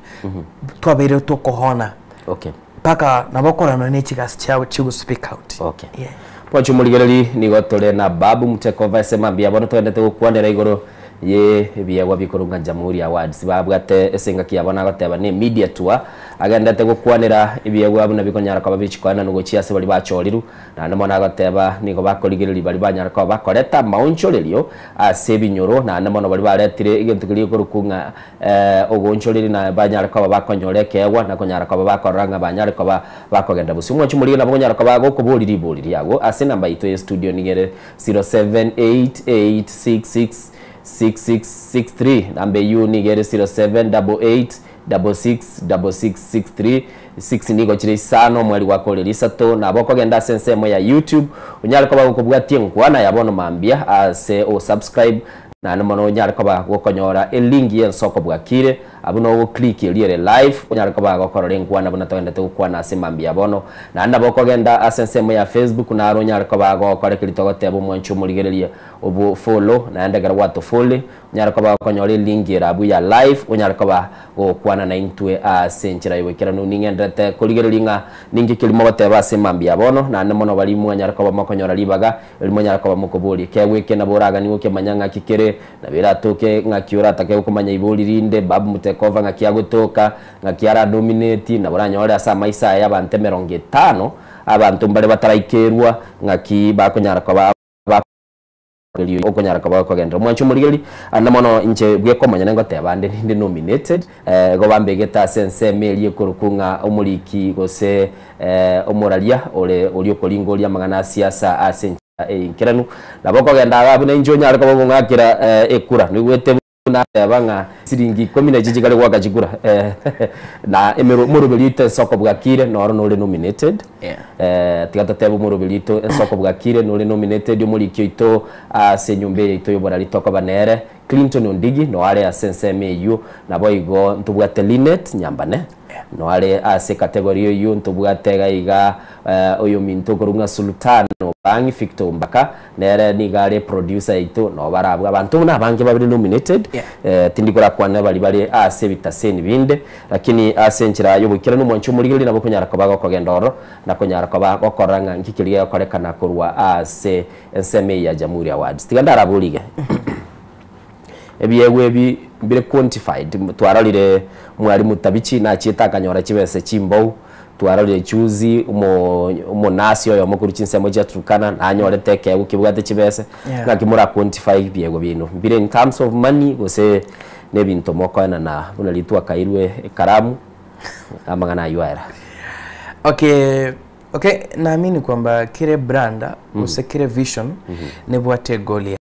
twabeire tokohona Okay. mpaka nabo okorora nonye ne chigasi chiabo chigo speak out. Okay. Yeah. Mwanche omorigereri nigo tore na Babu Mutekova ase mambia bono togendete gokwanera igoro ye ebiegwa bikorwa ng'a Jamhuri Awards babwate ase engaki yabo nagoteba ne media tour agendete gokwanera ebiegwa buna bikonyara koba bichikoenanwa gochia ase baria bachorirwe naende mono agoteba nigo bakorigereria baria banyara koba bakoreta amaonchorerio ase ebinyoro naende mono baria baretire egento keria gekorokwa ng'a ogoonchoreria na banyare koba bakonyora ekeegwa na konyara koba bakorora ng'a banyare koba bakogenda bosio. Omwanchi omorigia nabo okonyara koba gokoboria ribori riago ase enamba yaito ye studio nigo ere 0788666663 namba eyio nigo ere 0788666663 6 nigo chire isano omweri gwakorire isato nabo okogenda ase ensemo ya YouTube onyare koba gokobwatia enkwana ya bono mambia ase osubscribe Naende mono onyare koba gokonyora elink y'ensoko bwakire, abwo nogoclick eria ere live, onyare koba gokorora enkwana buna togendete gokwana ase mambia bono. Naende nabo okogenda ase ensemo ya Facebook naro onyare koba gokora ekeri togoteba omwanchi omorigereria obwo follow, naende ekero gwatofolli onyare koba gokonyora elink ere abwo ya live onyare koba gokwana naintwe ase enchera y'oboikeranu. Ning'enderete korigereria ng'a ninki keria mogoteba ase mambia bono, naende mono baria mwanyare koba mokonyora ribaga Erio monyare koba mokoboria, Ekeegwa eke nabo oraganie gokemanya ng'aki kere? Nabo eratoke ng'aki oratake gokomanya ibori rinde, Babu Mutekova ng'aki agotoka, ng'aki aradominate, nabo oranyore ase amaiso aye abanto emerongo etano, abanto mbare bataraikerwa, ng'aki bakonyara koba bakogeria okonyara koba gokogenderera. Omwanche omorigereria, ande mono inche bweka omonyene ngoteba ande ninde nominated, igo bambegete ase ensemo eria ekorokwa ng'a omoriki gose Omoraria ore oria okoringoria amang'ana a siasa ase enchera eye enkeranu, nabo okogenda iga buna inche onyare koba okong'akera ekura. Noigwete Nateba ng'a siringi ikomi na echi chikare goaka chikura na emero omoroberi oito ensoko bwakire noro nore nominated eh, tiga totebe omoroberi oito ensoko bwakire nore nominated omoriki oito ase enyomba eye yaito y'oborari tokoba nere Clinton Ondigi noare ase ensemo eywo naboigo ntobwate Linet Nyambane Noare ase category eyio ntobwate iga iga oyominto okorwa ng'a Sultan Obang'i Victor Ombaka nere nigo are producer yaito nabo barabwo abanto buna abange babere nominated tindi korakwane baria bare ase ebitaseni binde lakini ase enchera yoboikeranu omwanchi omorigereria nabo okonyara koba gokogenda ororo na konyara koba gokorora ng'a nki keria gegokorekana korwa ase ensemo eye ya Jamhuri Awards. Tiga ndaraborie iga. Ebiegwa ebi mbire quantified, twarorire mwalimu Tabichi nachiete akanyora chibesa chimbou, twarorire juzi omo omonasi oyomo korwa chinsemo chia Turkana nanyorete ekeegwa kebwate chibesa, Yeah. ng'aki mora quantify ebiegwa biaino, mbire in terms of money gose na ebinto mokoenana buna riria twakairwe ekaramu, amang'ana aywo ayera. Okay, okay, naamini kwamba kere brand gose kere vision nebwate egoal yaye.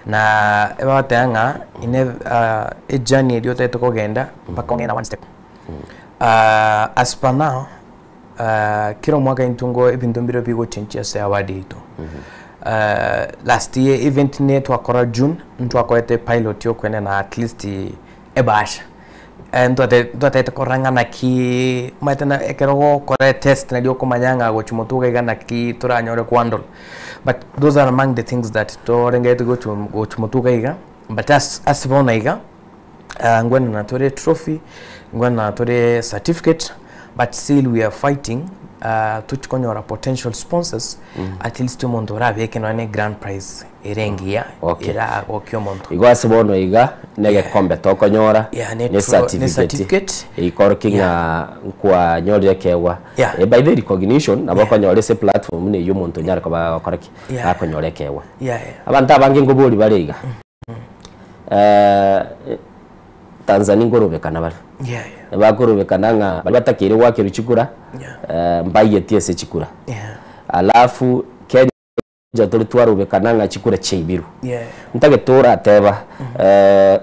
Na ebagoteba ng'a ine ejourney eria otagete kogenda mpaka ong'e na one step. As per now, kera omwaka intwe ngo ebinto mbire bigochenchia ase award yaito. Last year event ne twakora June, ntwakorete pilot ya okoenena at least ebahasha. Ntwatagete korora ng'a naki omanyete na ekero ogokora etest nario okomanya ng'a gochia motwe iga iga naki toranyore kohandle. But those are among the things that torengereti gochia gochia motwe iga iga, but as ase bono iga, ngwenana tore trophy, ngwenana tore certificate, but still we are fighting tochi konyora potential sponsors, at least omonto orabeke nonya na egrand prize. ere engiya Okay. eragokia omonto. Igo ase bono iga negekombe tokonyora Yeah, ne ne tro- ne certificate certificate. eikorokia ng'a nkwanyorire ekeegwa Yeah. Eh, by the recognition nabo okonyora ase platform buna eywo omonto onyare koba agokora ki? Yeah. Akonyora ekeegwa. Yeah, yeah. Abanto abange nkobori bare iga Tanzania nkorobekana bare Yeah, yeah. bakorobekana ng'a baria batakeire goakerwa chikura Yeah. mbaiyeti ase chikura Yeah. alafu Kenya Inche tore twarobekana ng'a chikura chiaibirwe. Yeah. Ntagete orateba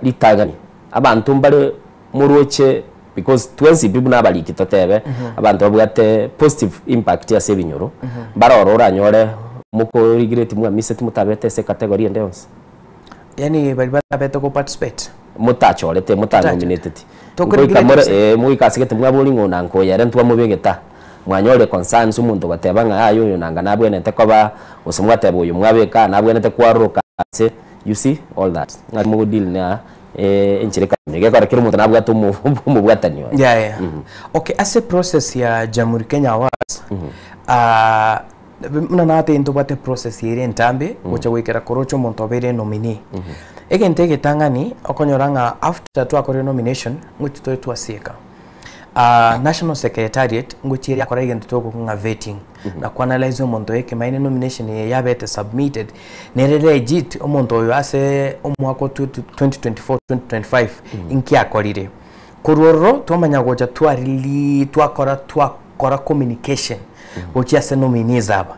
ritang'ani abanto mbare moroche because twensi pi buna abariki totebe abanto babwate positive impact ase ebinyoro mbare oro oranyore moko regret mwamiseti motabete ase ecategory ende yonsi. Yaani baria batabete go participate? Motachorete mota nominateti. Toko Ngoika regret more gose? eh moika ase gete mwabori ng'a ona nkoyo ere ntwamobegete aa. Mwanyorire concerns omonto ogoteba ng'a yaya oyo nanga nabwenerete koba gose mwateba oyo mwabeka aa nabwenerete kwaroroka ase you see all that. Ng'a mogo deal na enchera ekamenya gekogera kera omonto nabwate omo omobwatani oye. Yeah, yeah. Okay, ase process ya Jamhuri Kenya Awards, ah, buna natebire ntobwate process ere entambe gocha goikera korocha omonto obeire nominee. Egento egetang'ani okonyora ng'a after twakorire nomination, ngochi tore twasieka. National secretariat ngochia yakora egento togokwa ng'a vetting, na ko analyse omonto oyo ekemanyererio nomination eye yabete submitted, nere legit omonto oyo ase omwaka o 2024 2025 inki akorire. Korwa ororo twamanya gocha twarili twakora twakora communication gochia ase nominees aba,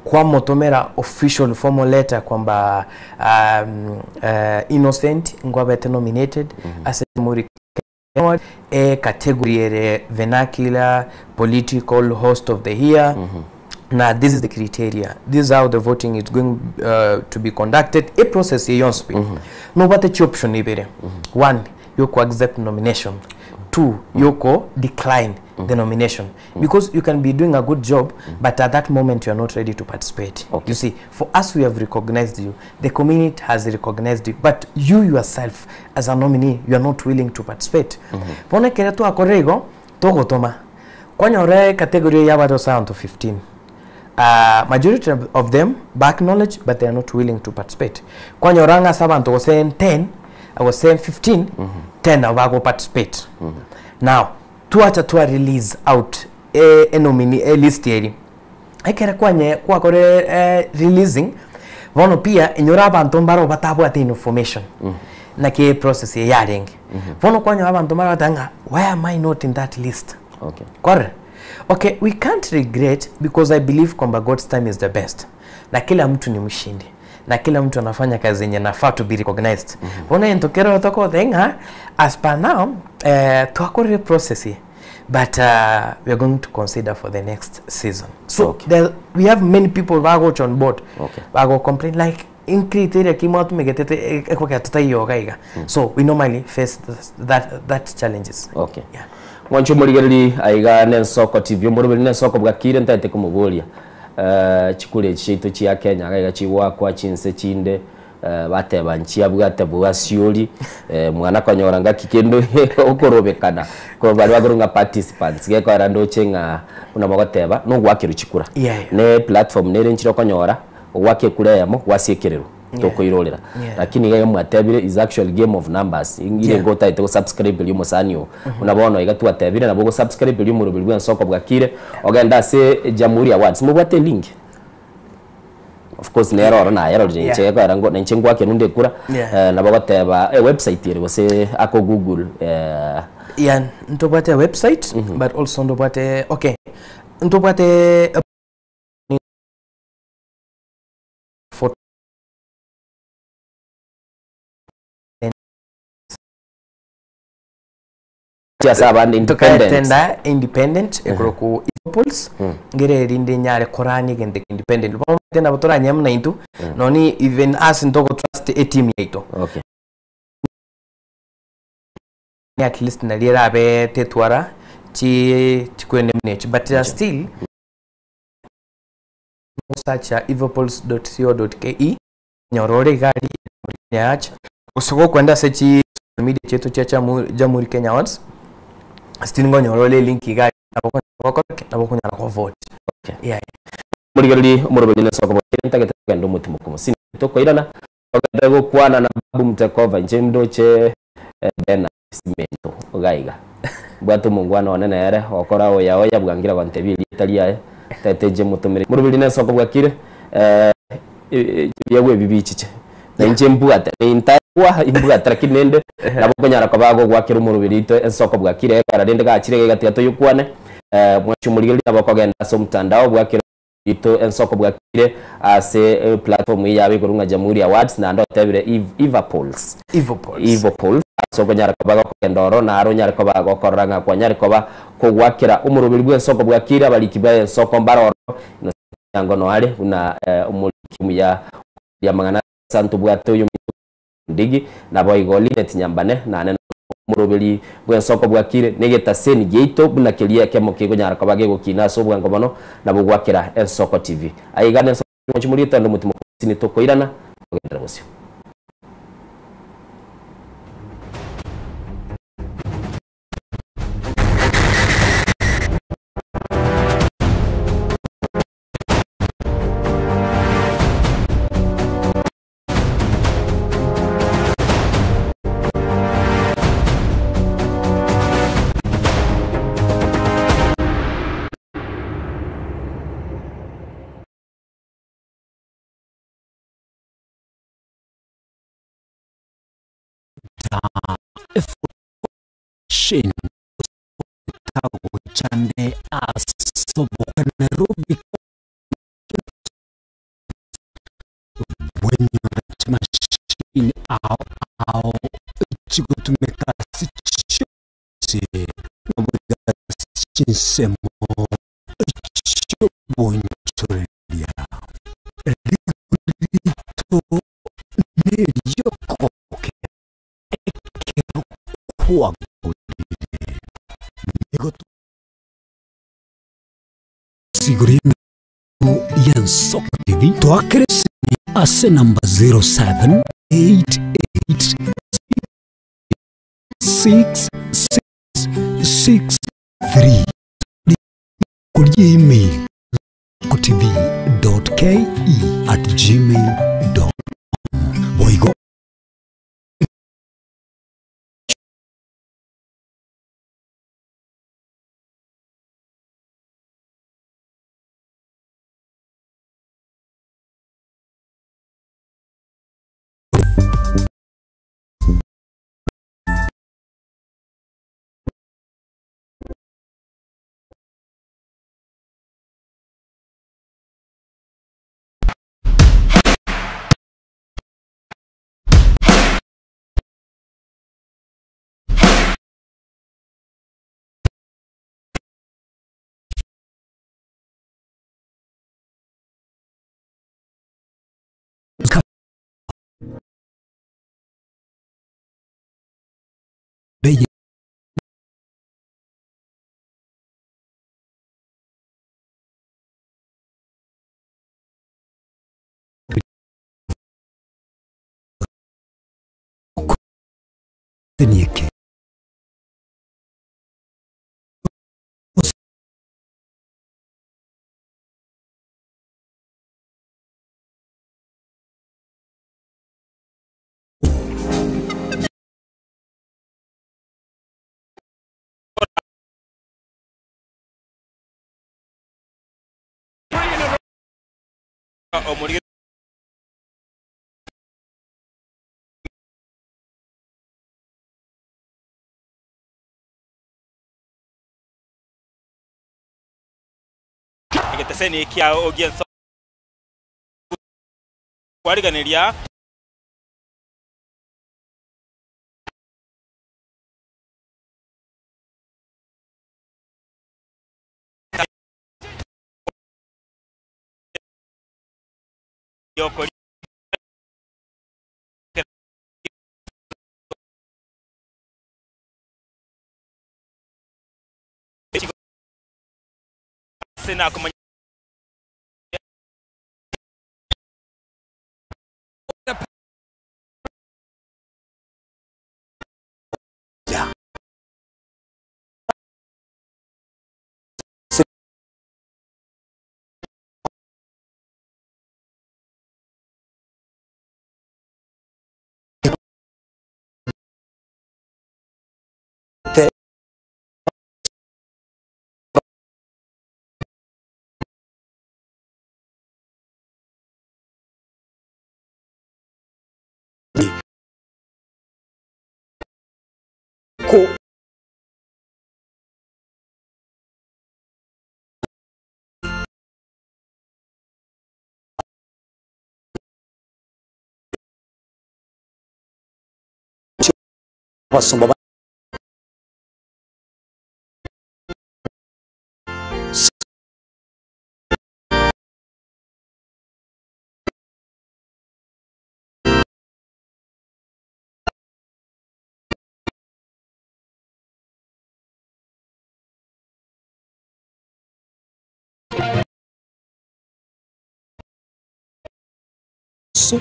kwamotomera official formal letter kwamba Innocent nkwabete nominated ase Jamhuri E category ere vernacular, political, host of the year, na this is the criteria, this is how the voting is going to be conducted, e process eye yonsi pi. Nobwate chi option ibere, one, yoko accept nomination, two, yoko decline the nomination, because you can be doing a good job, but at that moment you are not ready to participate. You see, for us we have recognized you, the community has recognized you, but you yourself as a nominee you are not willing to participate. Bono ekere twakorire igo, togotoma, kwanyora ecategory eye yabare ase abanto 15, majority of them ba acknowledge but they are not willing to participate. Kwanyora ng'a ase abanto gose 10 gose 15, 10 nabo bago participate. Now, twacha twa release out enomini elist eria. Ekere kwanye kwakorire releasing, bono pia inyora abanto mbaro batabwate information naki eprocess eye yarenge. Bono kwanyora abanto mbaro bagoteba ng'a why am I not in that list? Okay. Kwarora? Okay, we can't regret because I believe kwamba God's time is the best na kila mtu ni mshindi. Na kila mtu anafanya kazi yenye nafaa to be recognized. Bono egento kero tokoteba ng'a as per now eh, twakorire process but we are going to consider for the next season. So okay. There, we have many people bagocha on board okay. Bago complain like in criteria ki mwatumegete ekogera totaiyo iga iga. So we normally face this, that, that challenges. Okay. Yeah. Mwanche omorigereri aiga nensoko TV omoroberi nensoko bwakire ntaete komoboria eh, chikura echi chiaito chia Kenya iga iga chigoakwa chinse chinde eh, bateba nchiabwate bwasiori eh, mwana konyora ngaki kende okorobekana ko baria bakorwa ng'a participants gekogera ndoche ng'a buna mogoteba nogoakerwa chikura Yeah, yeah. ne platform nere nchire okonyora ogwaka ekura eyemo gwasiekererwa tokoirorera Yeah. lakini iga mwatebire is actually game of numbers ingire Yeah. ngo otaete gosubscribe erio omosani oo buna bono iga twatebire nabo ogosubscribe erio omoroberi bwa ensoko bwakire ogende ase Jamhuri Awards mobwate elink of course nere oro nayerorire inche Yeah. gekogera ngo nainche ngwake rende ekura Yeah. eh, nabo ogoteba ewebsite ere gose ako google eh, Yeah, ntobwate website but also ntobwate okay ntobwate for chiase abande independent tokatenda independent ekoroku Pulse ngere rinde nyare korani gende independent bono nabo toranye muna intu noni even us ntogo trust a team yaito okay ni at least nali rabe tetwara chi chikwene mnechi but still search evopulse.co.ke nyorore igari yacha usugo kwenda sechi social media chetu cha Jamhuri Kenya Awards still ngonyorore link igari nabo nabo kunyara ko vote okay. Yeah. Murigereri omoroberi nesoko bwakire ntagete kogenda omotimo komo tokoirana ogende gokwana na babu mtekova inche ndoche eh, bena simento gaiga mbwate omongwana one nere okora oya oya bwangira gontebia erieta riaye tete nche motomere moroberi nesoko bwakire eh, biagwa ebi bichiche na inche mbwate nintagwa imbwate lakini nende nabo okonyara koba gogwakera omoroberi ito ensoko bwakire ekara rende gachire gegatiga toyokwane eh, mwachi omorigereri nabo okogenda ase omotandao bwakire ito ensoko bwakire ase eh, platform eye yabe igoro ng'a Jamhuri Awards naende otebire Everpols Everpols Everpols ase okonyara koba gokogenda oro naro onyare koba gokorora ng'a kwanyare koba kogwakera omoroberi bwa ensoko bwakire abariki ba ensoko mbare oro yango noare buna eh, omoriki omuya ya mang'ana santo bwate oyo ndigi nabo igo Linet Nyambane nane omoroberi bwa ensoko bwakire negetaseni giaito buna keria ekemo kegonyara koba gegokina ase obwango mono nabo gwakera ensoko TV aiga na ensoko chimuriete ande omotimo sini tokoirana togendera bosio. Shin chande asoboka Nairobi wenye mashini ao ao chikutumika sichose chinsemo choboncholia rito neryokoke ekerokwagorire nigo sigurino ya Nsoko TV twakeresini ase namba 07 88 6 6 6 3 kuri email tv.ke at gmail.com boigo. Omorige Egeteseni kiao gi'enso kwarigereria. Te ko basomba so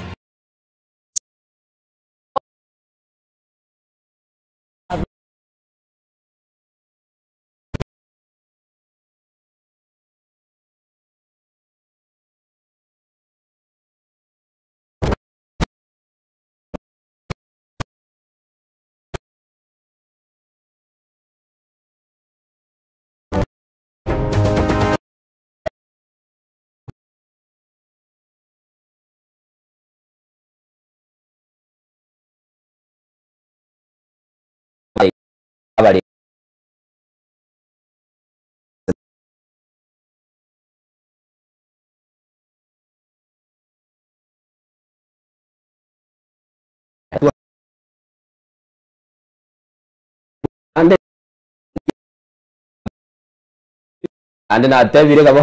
abare ande ande natebire gabo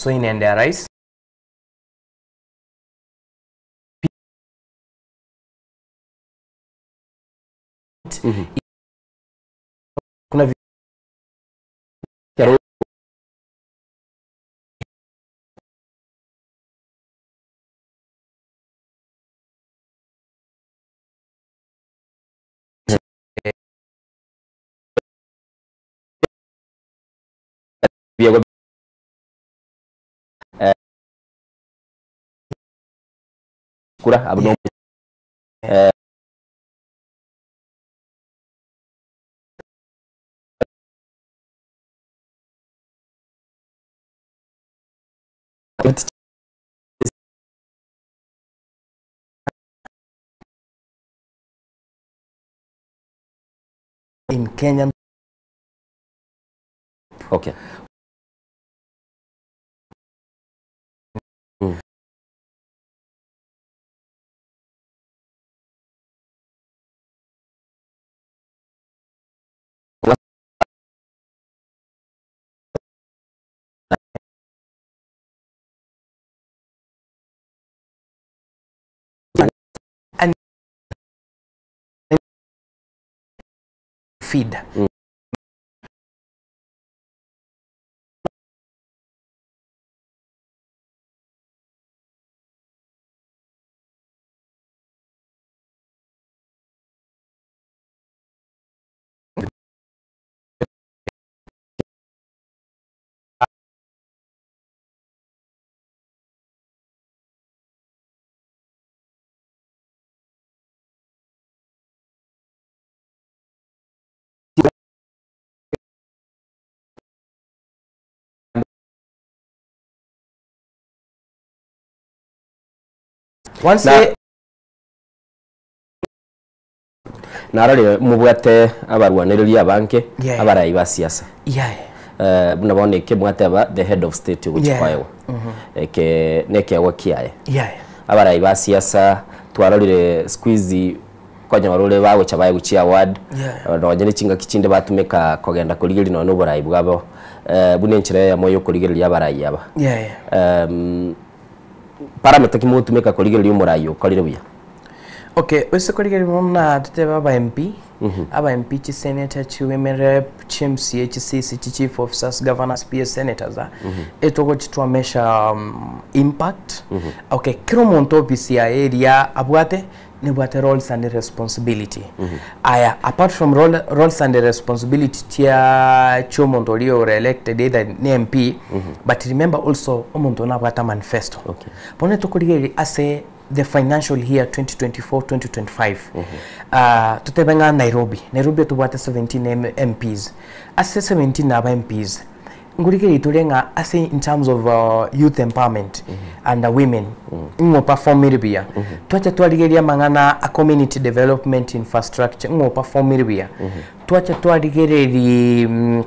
So inaendea rais kuna vi- Biegwa eh, kura abo no eh, in Kenyan okay and feed Once Na- Narorire mobwate abarwanereria abange Yeah. abarai ba siasa. Yeah. Eh, buna bono eke mwateba the head of state ogochia Yeah. koegwa. Eke nekeegwa kiaye. Yeah. Abarai ba siasa twarorire siku hizi konyora ore bagocha bae chi award Yeah. nonye ne chingaki chinde batumeka kogenda korigereria nonye na oborai bwabo eh, buna enchera eyemo ya okorigereria abarai aba. Yeah, yeah. Parameter ki mogotumeka korigereria omorai okorire buya? Okay, ase korigereria buna totebe aba MP, aba MP chi senator, chi women rep, chi MCA, chi CC, chi chief officers, governors, PS senators, ah, etogochi twa measure impact. Okay, kera omonto office yaye eria abwate, nebwate roles and responsibility. Aya, apart from roles and responsibility chia chiomonto oria ore elected either ni MP, but remember also omonto nabwate manifesto. Bono tokorigereria ase the financial year 2024-2025 totebe ng'a Nairobi, Nairobi tobwate 17 MPs ase 17 aba MPs ngorigereria tore ng'a ase in terms of youth empowerment and women ng'o performire buya. Twacha twarigereria amang'ana a community development infrastructure ng'o performire buya. Twacha twarigereria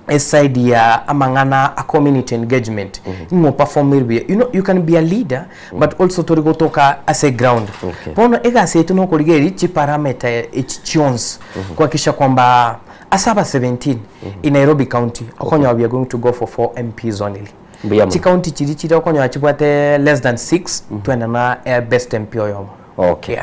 eside ya amang'ana a community engagement ng'o performire buya. You know, you can be a leader but also tori gotoka as a ground. Bono egasi yetu nokorigereria chiparameter echi chionsi kuhakikisha kwamba asaba 17 in Nairobi County okonyoa we are going to go for 4 MPs only. Mbuya mono. Chi county chiri chiri okonyoa chibwate less than 6 twenda na best MP oyomo. Okay.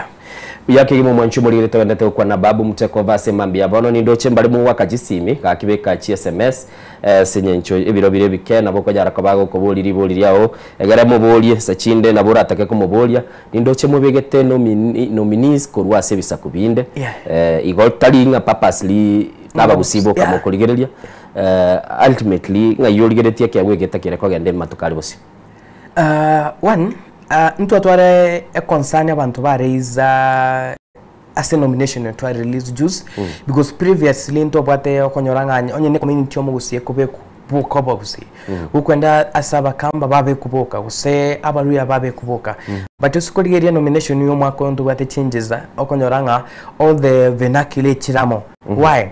Buya kegima omwanchi omorigere togendete gokwana Babu Muteko vase mambia bono nindoche mbare mogwaka chisimi gakibeka chi SMS ase eng'encho ebiro bire ebike nabo okonyara koba gokoboria ribori riao egere moborie ase chinde nabo oratake komoboria nindoche mobegete nominees korwa ase ebisaku binde. Yeah. Igo tari ng'a purposely nabagusiboka mokorigereria ultimately ng'ai origeretie ekeegwa egete kere kogenda ematuko are bosio. One, ntwatware a concern abantu ba raise ase nomination twa release juice because previously ntwabwate okonyora ng'a onye ne community omogusie kobeku buka obogusi gokwenda ase abakamba babekuboka gose abaruya babekuboka but ase korigereria nomination ya omwaka oyo ntobwate changes okonyora ng'a all the vernacular echiramo. Why?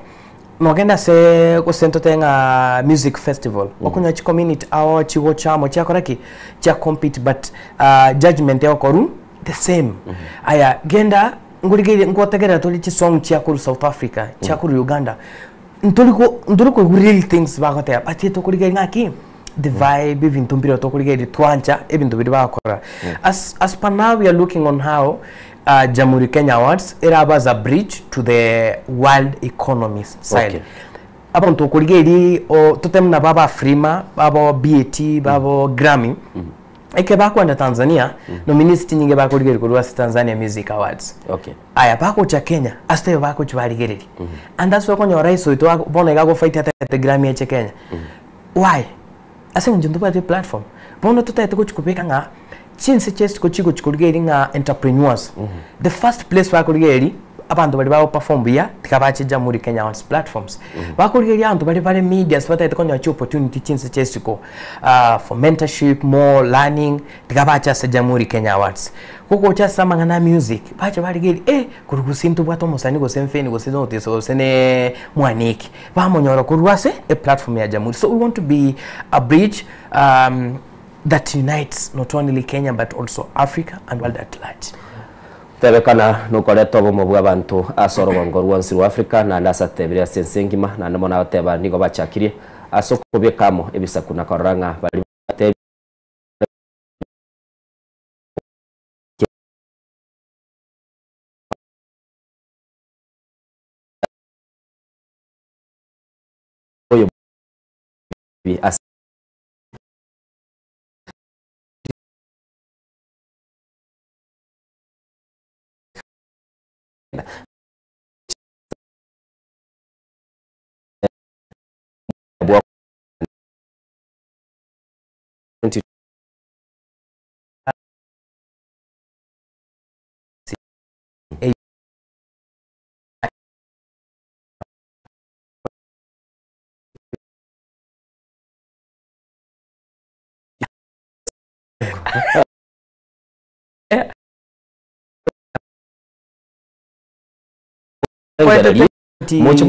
Nogenda ase gose ntote ng'a music festival okonyora chi community ao chigochamo chiakora ki chia compete but judgment egokoru the same. Aya genda ngorigereria ngotegerera tori chisong chiakoru South Africa chiakoru Uganda ntoriko ntoriko real things bagoteba but tokorigereria ng'aki the vibe ebinto mbire tokorigereria twancha ebinto biri bagokora. As per now we are looking on how Jamhuri Kenya Awards eraba as a bridge to the world economy side. Abantu okorigereria o toteme nabo abafrima babo BAT babo Grammy eke bakwenda Tanzania nominees chinyinge bakorigereria korwa ase Tanzania Music Awards. Aya bagocha Kenya ase bagochi barigereria and that's why okonyora rais oito bono iga agofight atete Grammy eche Kenya. Why? Ase eng'encho ntobwate platform bono totaete gochi kobeka ng'a chinse chiesiko chigochi korigereria ng'a entrepreneurs the first place bakorigereria abantu bari bagoperform buya tiga bache Jamhuri Kenya Awards platforms bakorigereria abanto bari bare medias bataete konyora chi opportunity chinse chiesiko for mentorship more learning tiga bache ase Jamhuri Kenya Awards gogocha ase amang'ana a music bache barigereria korwa gose ntobwate omosani gose mfeni gose notice gose ne mwaniki bamonyora korwa ase e platform ya Jamhuri. So we want to be a bridge that unites not only Kenya but also Africa and world at large. Tebekana nokoreta obomo bwa abantu ase orogongo rwonsi rwa Africa naende ase atebire ase ense engima naende mono agoteba nigo bachakirie ase okobekamo ebisaku na korora ng'a bari batebi oyo bi ase bwa 20 Morengererie, moche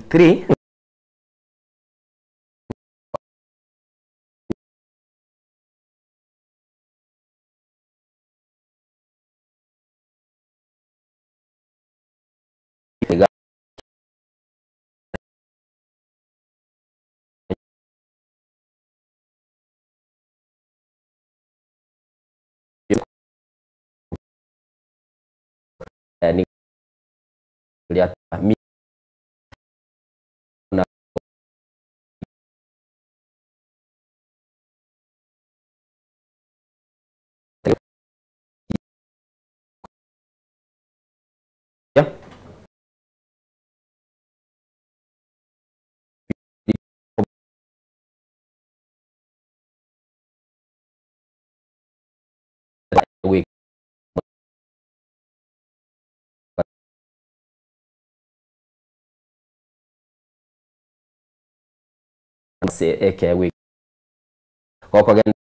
3. Iga ni ria mi na ya we se eke we gokogen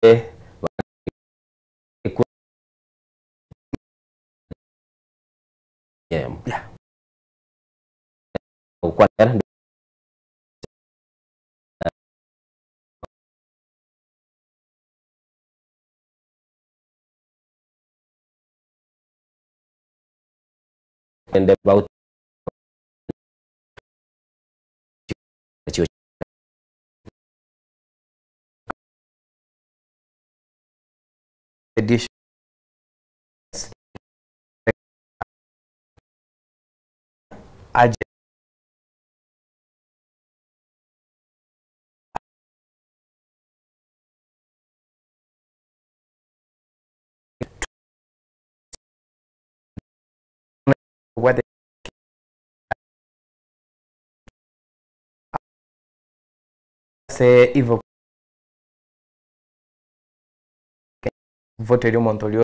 yeah. Kwa and about edition aje what se ivo vote omonto oria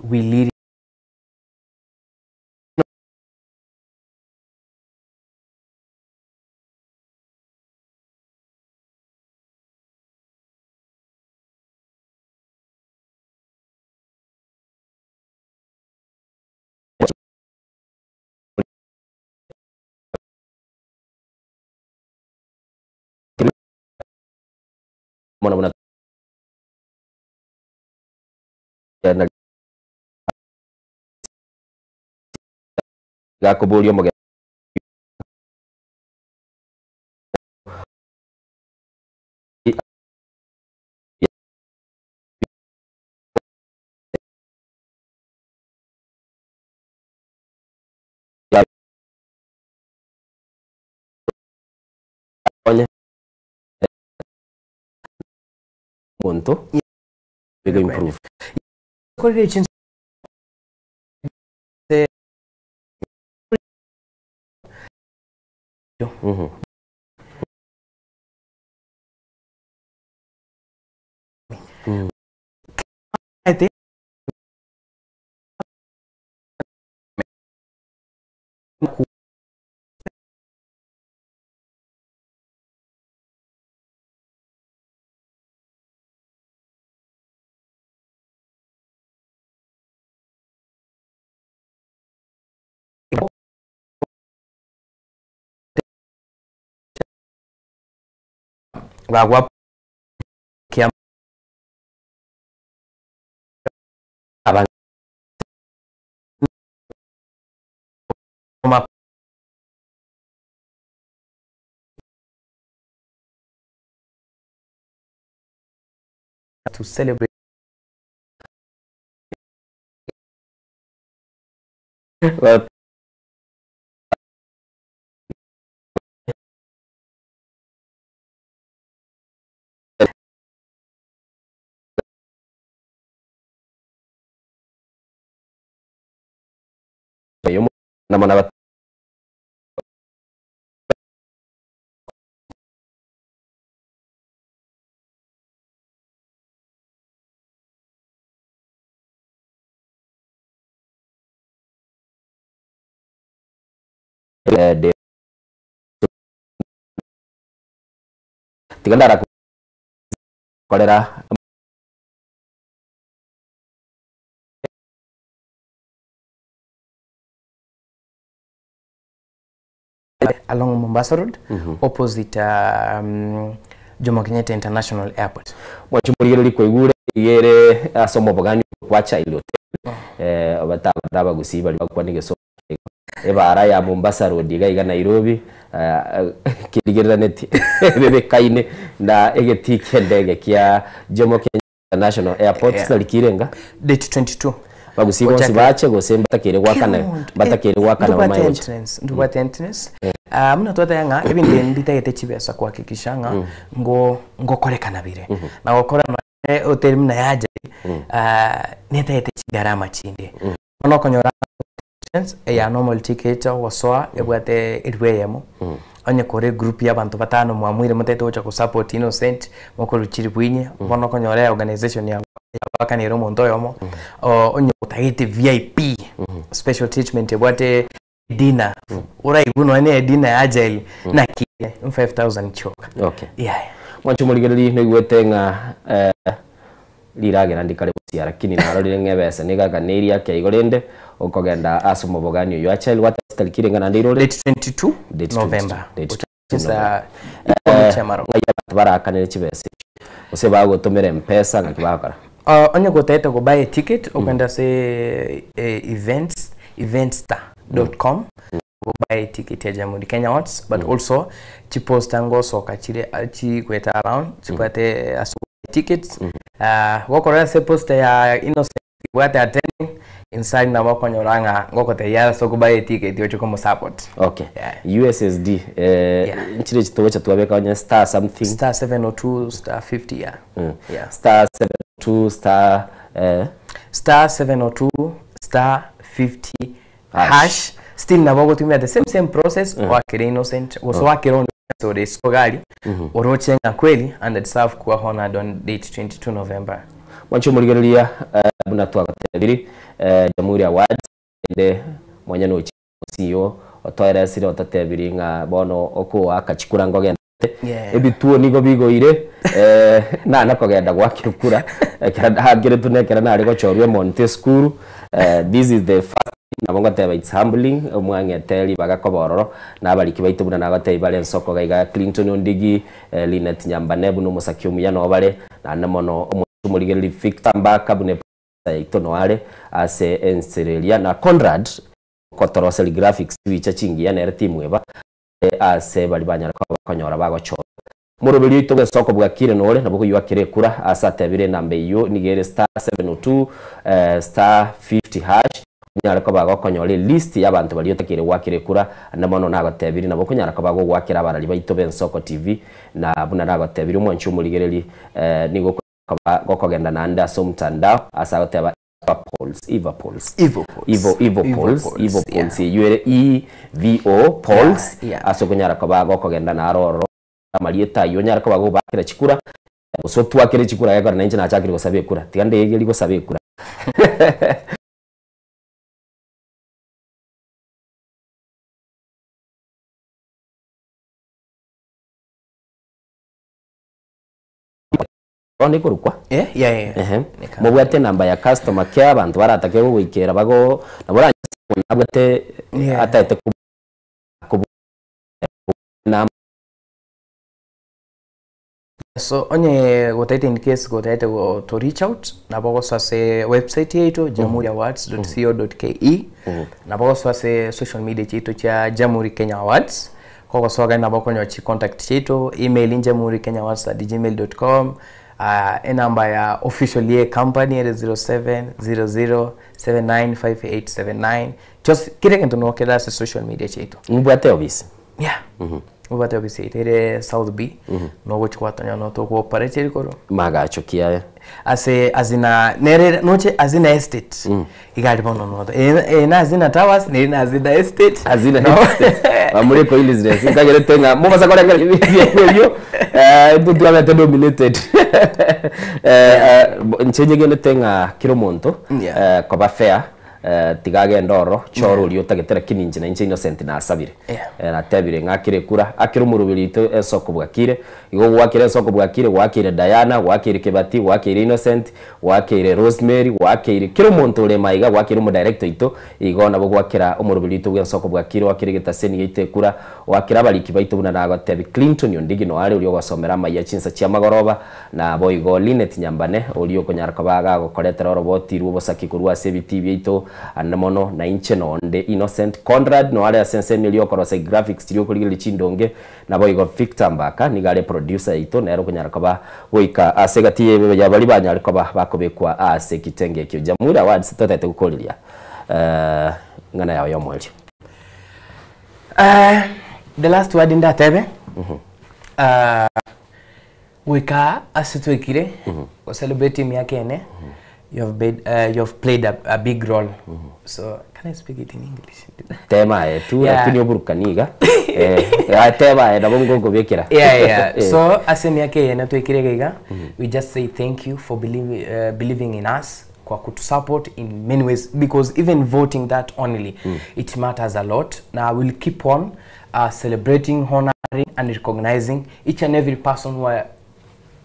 we lead mona mona na gakuburio muge onye muntu bigo improve. Korere Ete bagwa kia Abang ma to celebrate. Namo na de tiga ndara korera Along Mombasa Road, opposite Jomo Kenyatta International Airport. Mwachumurigiriri kwaigure igere ase omobogani kwa child hotel abataba abagusi bari bakwa nigeso ebara ya Mombasa Road iga iga Nairobi kirigereraneti bebekaine na egeti kia kia Jomo Kenyatta International Airport. Yeah. Date 22. Bagusi bonsi bache gose mbatakire gwakana mbatakire gwakana mamaye entrance ndubate entrance. Muna twata yanga ebindi mbitagete chibesa kuhakikisha nga ngo ngokorekana bire na gokora hotel muna yaje netagete chigarama chinde ono konyora ya normal ticket wasoa yabwate irweyemo onye kore group y'abantu batano mwamwire mutete ocha ku support Innocent mokoro chiri bwinye bono konyora organization ya bakanira omonto oyomo onye otagete VIP special treatment yabwate dinner uraiguno ne dinner ya agile na kile 5000 choka. Okay, yeah. Mwancho murigereri niguete nga riragera ndikare busia lakini narorire ng'ebesa nigaganiria keigorende ukogenda ase omobogani oyo agile watatarikire ng'a nande irore date 22 November. Date 22 November barakanire chibesa ose bagotumira mpesa ng'aki bagokora. Onye gotete go buy a ticket okenda se events eventstar.com go buy a ticket ya Jamhuri Kenya Awards, but also chiposta ngosoka chire chikweta around chikwate aso tickets gokorera se poster ya Innocent bwate attending inside na bakonyoranga ngokote ya so go buy a ticket yocho komo support. Okay. Yeah. USSD nchire chitogo chatwabeka onye star something star 702 star 50. Yeah. Yeah. Star 72 star star 702 star 50 hash, still na bagotumia the same process wakire Innocent goso wakire on so de sogali orochenga kweli and itself kuwa honored on date 22 November. Mwancho murigereria buna twagatabiri Jamhuri Awards ende mwanya no CEO otoeresire otatebiri nga bono okuwa akachikura ngogenda ebituo nigo bigoire na nakogenda gwakirukura ekera hangire tunekera nari gochorwe Monte School. This is the first nabo ngoteba it's humbling omwang'eteri bagakobororo nabariki baitu buna nagotei bare nsoko gaiga Clinton Ondigi Linet Nyambane buno musaki omuya no bare na mono omurigereri Victor Mbaka bune itono are ase ensereria na Conrad kotoroseli graphics wicha chingiya nere timu eba ase bari banyara bakonyora bagochora murubiri itoge soko bwakire nore nabo kuyuakire kura asa atebire namba iyo nigere star 702 star 50 hash nyara ko bagokonyora list y'abantu bari otakire gwakire kura na mono nagotebire nabo kunyara ko bagogwakira abarari baito bensoko TV na buna nagotebire omwanchi omurigereri nigo gokogenda nande ase omotandao ase agoteba Polls, Eva Polls, Evo Polls, Evo Polls, Evo Polls, E V O Polls, ase kunyara ko bagokogenda naroro amarieta yo nyara ko bagobakira chikura so twakire chikura yakora nanje nachakire gosabe kura tigande yegeri gosabe kura. Oni kurukwa yeah. Mubwate namba ya customer care abantu baratake gugwikera bago nabora nabwate atete ku na so onye gotaite in case gotaite to reach out nabo se website yetu jamhuriawards.co.ke nabo se social media yetu cha Jamhuri Kenya Awards kogosoga nabo konyo chi contact yetu email jamhurikenyawards@gmail.com. Enamba ya official ye company ere 0700795879 Just kera egento nigo kere ase social media chiaito. Nobwate office? Yeah. Nobwate office yaito ere South B. Nogochi gwatonya no togooperate rikoro. Magacho ki aya? Ase Azina nere noche Azina Estate. Iga aria bono noto. Eye na Azina Towers nere na Azina Estate. Azina Estate. Bamuri coincidence nkagerete ng'a mobasa korengera ebio intwe twabete nominated. Inche nyegenete ng'a kera omonto koba fair Tiga agende ororo, chora oria otagete, lakini inche nainche Innocent nasabire. Natebire ng'a akere ekura, akere omoroberi oito ensoko bwakire. Igo gwakera ensoko bwakire, gwakeire Diana, gwakeire Kebati, gwakeire Innocent, gwakeire Rosemary, gwakeire kera omonto ore maiga, gwakeire omodirector oito, igo nabo gwakera omoroberi oito bw'ensoko bwakire, gwakera egetaseni giaito ekura, gwakera abariki baito buna nagotebi Clinton Ondigi noare oria ogosomera amaiya chinsa chiamagoroba, Naboigo Linet Nyambane, oria okonyara koba agagokoretera oroboti rw'obosaki korwa ase ebitii biaito ande mono, na inche nonde Innocent Conrad noare ase ensemo eria okorosia graphics chiria okorigereria chindonge, naboigo Victor Mbaka nigo are producer yaito nere okonyara koba goika ase egati y'ebebe ya baria banyare koba bakobekwa ase ekitenge ekio. Jamhuri Awards totagete gokoreria ng'ana yao y'omoerio. The last word ndatebe, Goika ase twaikire go celebrate emiaka ene, you have been, you have played a big role. So can I speak it in English? Tema aye tu Yeah. lakini oburukani iga eh, tema aye nabo ngokobekera Yeah. So ase emiaka eye ene twaikire iga iga, we just say thank you for believing in us kwa kutusupport in many ways because even voting that only it matters a lot. Na we'll keep on celebrating, honoring and recognizing each and every person who are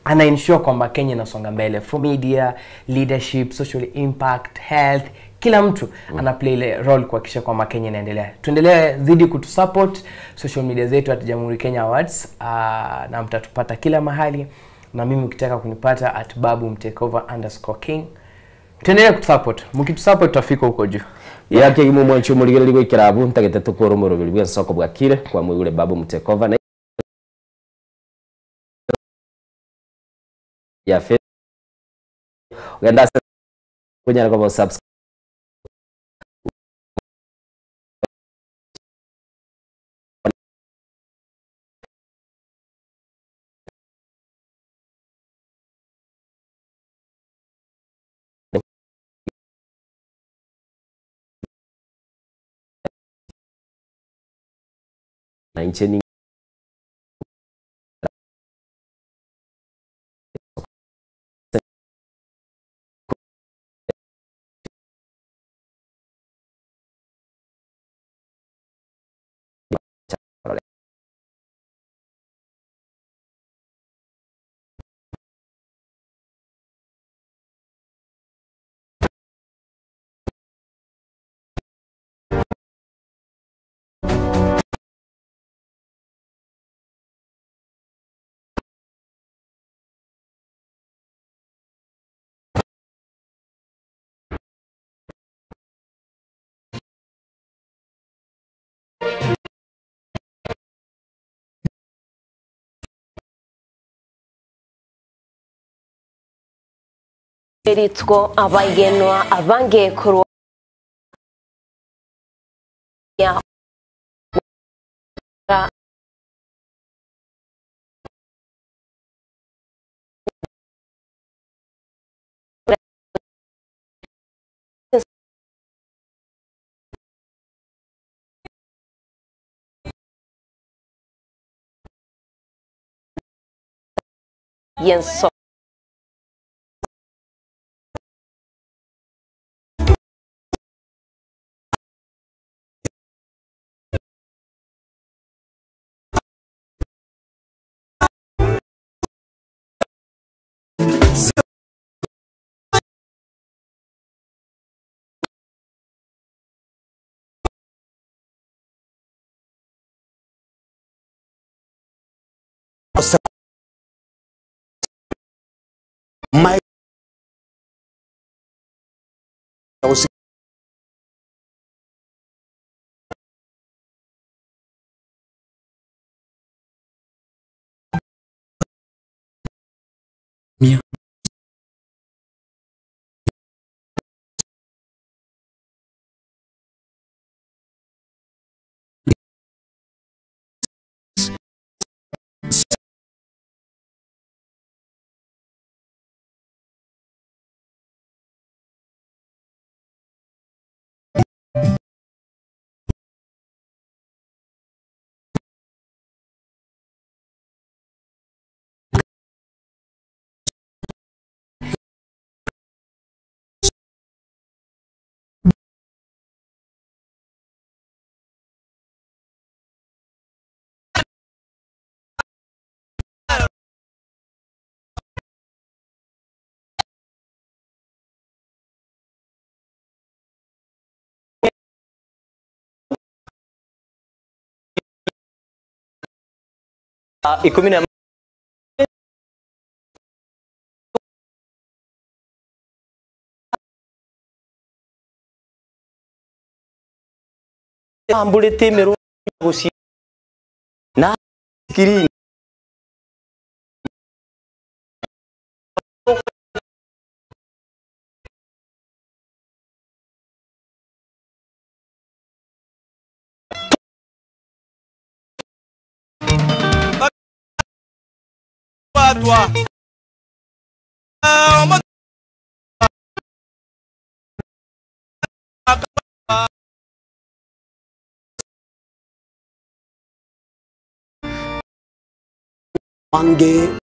ana ensure kwamba Kenya inasonga mbele from media, leadership, social impact, health, kila mtu ana play ile role kuhakikisha kwamba Kenya inaendelea. Tuendelee zidi kutusupport social media zetu at Jamhuri Kenya Awards, na mtatupata kila mahali, na mimi ukitaka kunipata at Babu Mtekova underscore king. Tuendelee kutusupport, mkitusupport tutafika huko juu. Yake gimo mwancho murigereri goikera abwo ntagete tokore omoroberi bw'ensoko bwakire kwamoigure Babu Mtekova na ya Facebook ogende ase onyare koba subscribe na inche ni Rituko abaigenwa abange korwa ya yenso My Ikumi na ambulete emeru gusi na kirini. Batwa Mange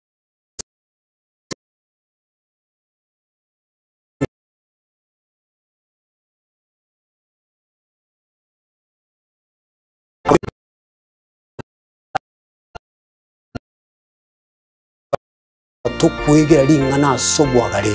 tukwigera ring'ana ase obwagare.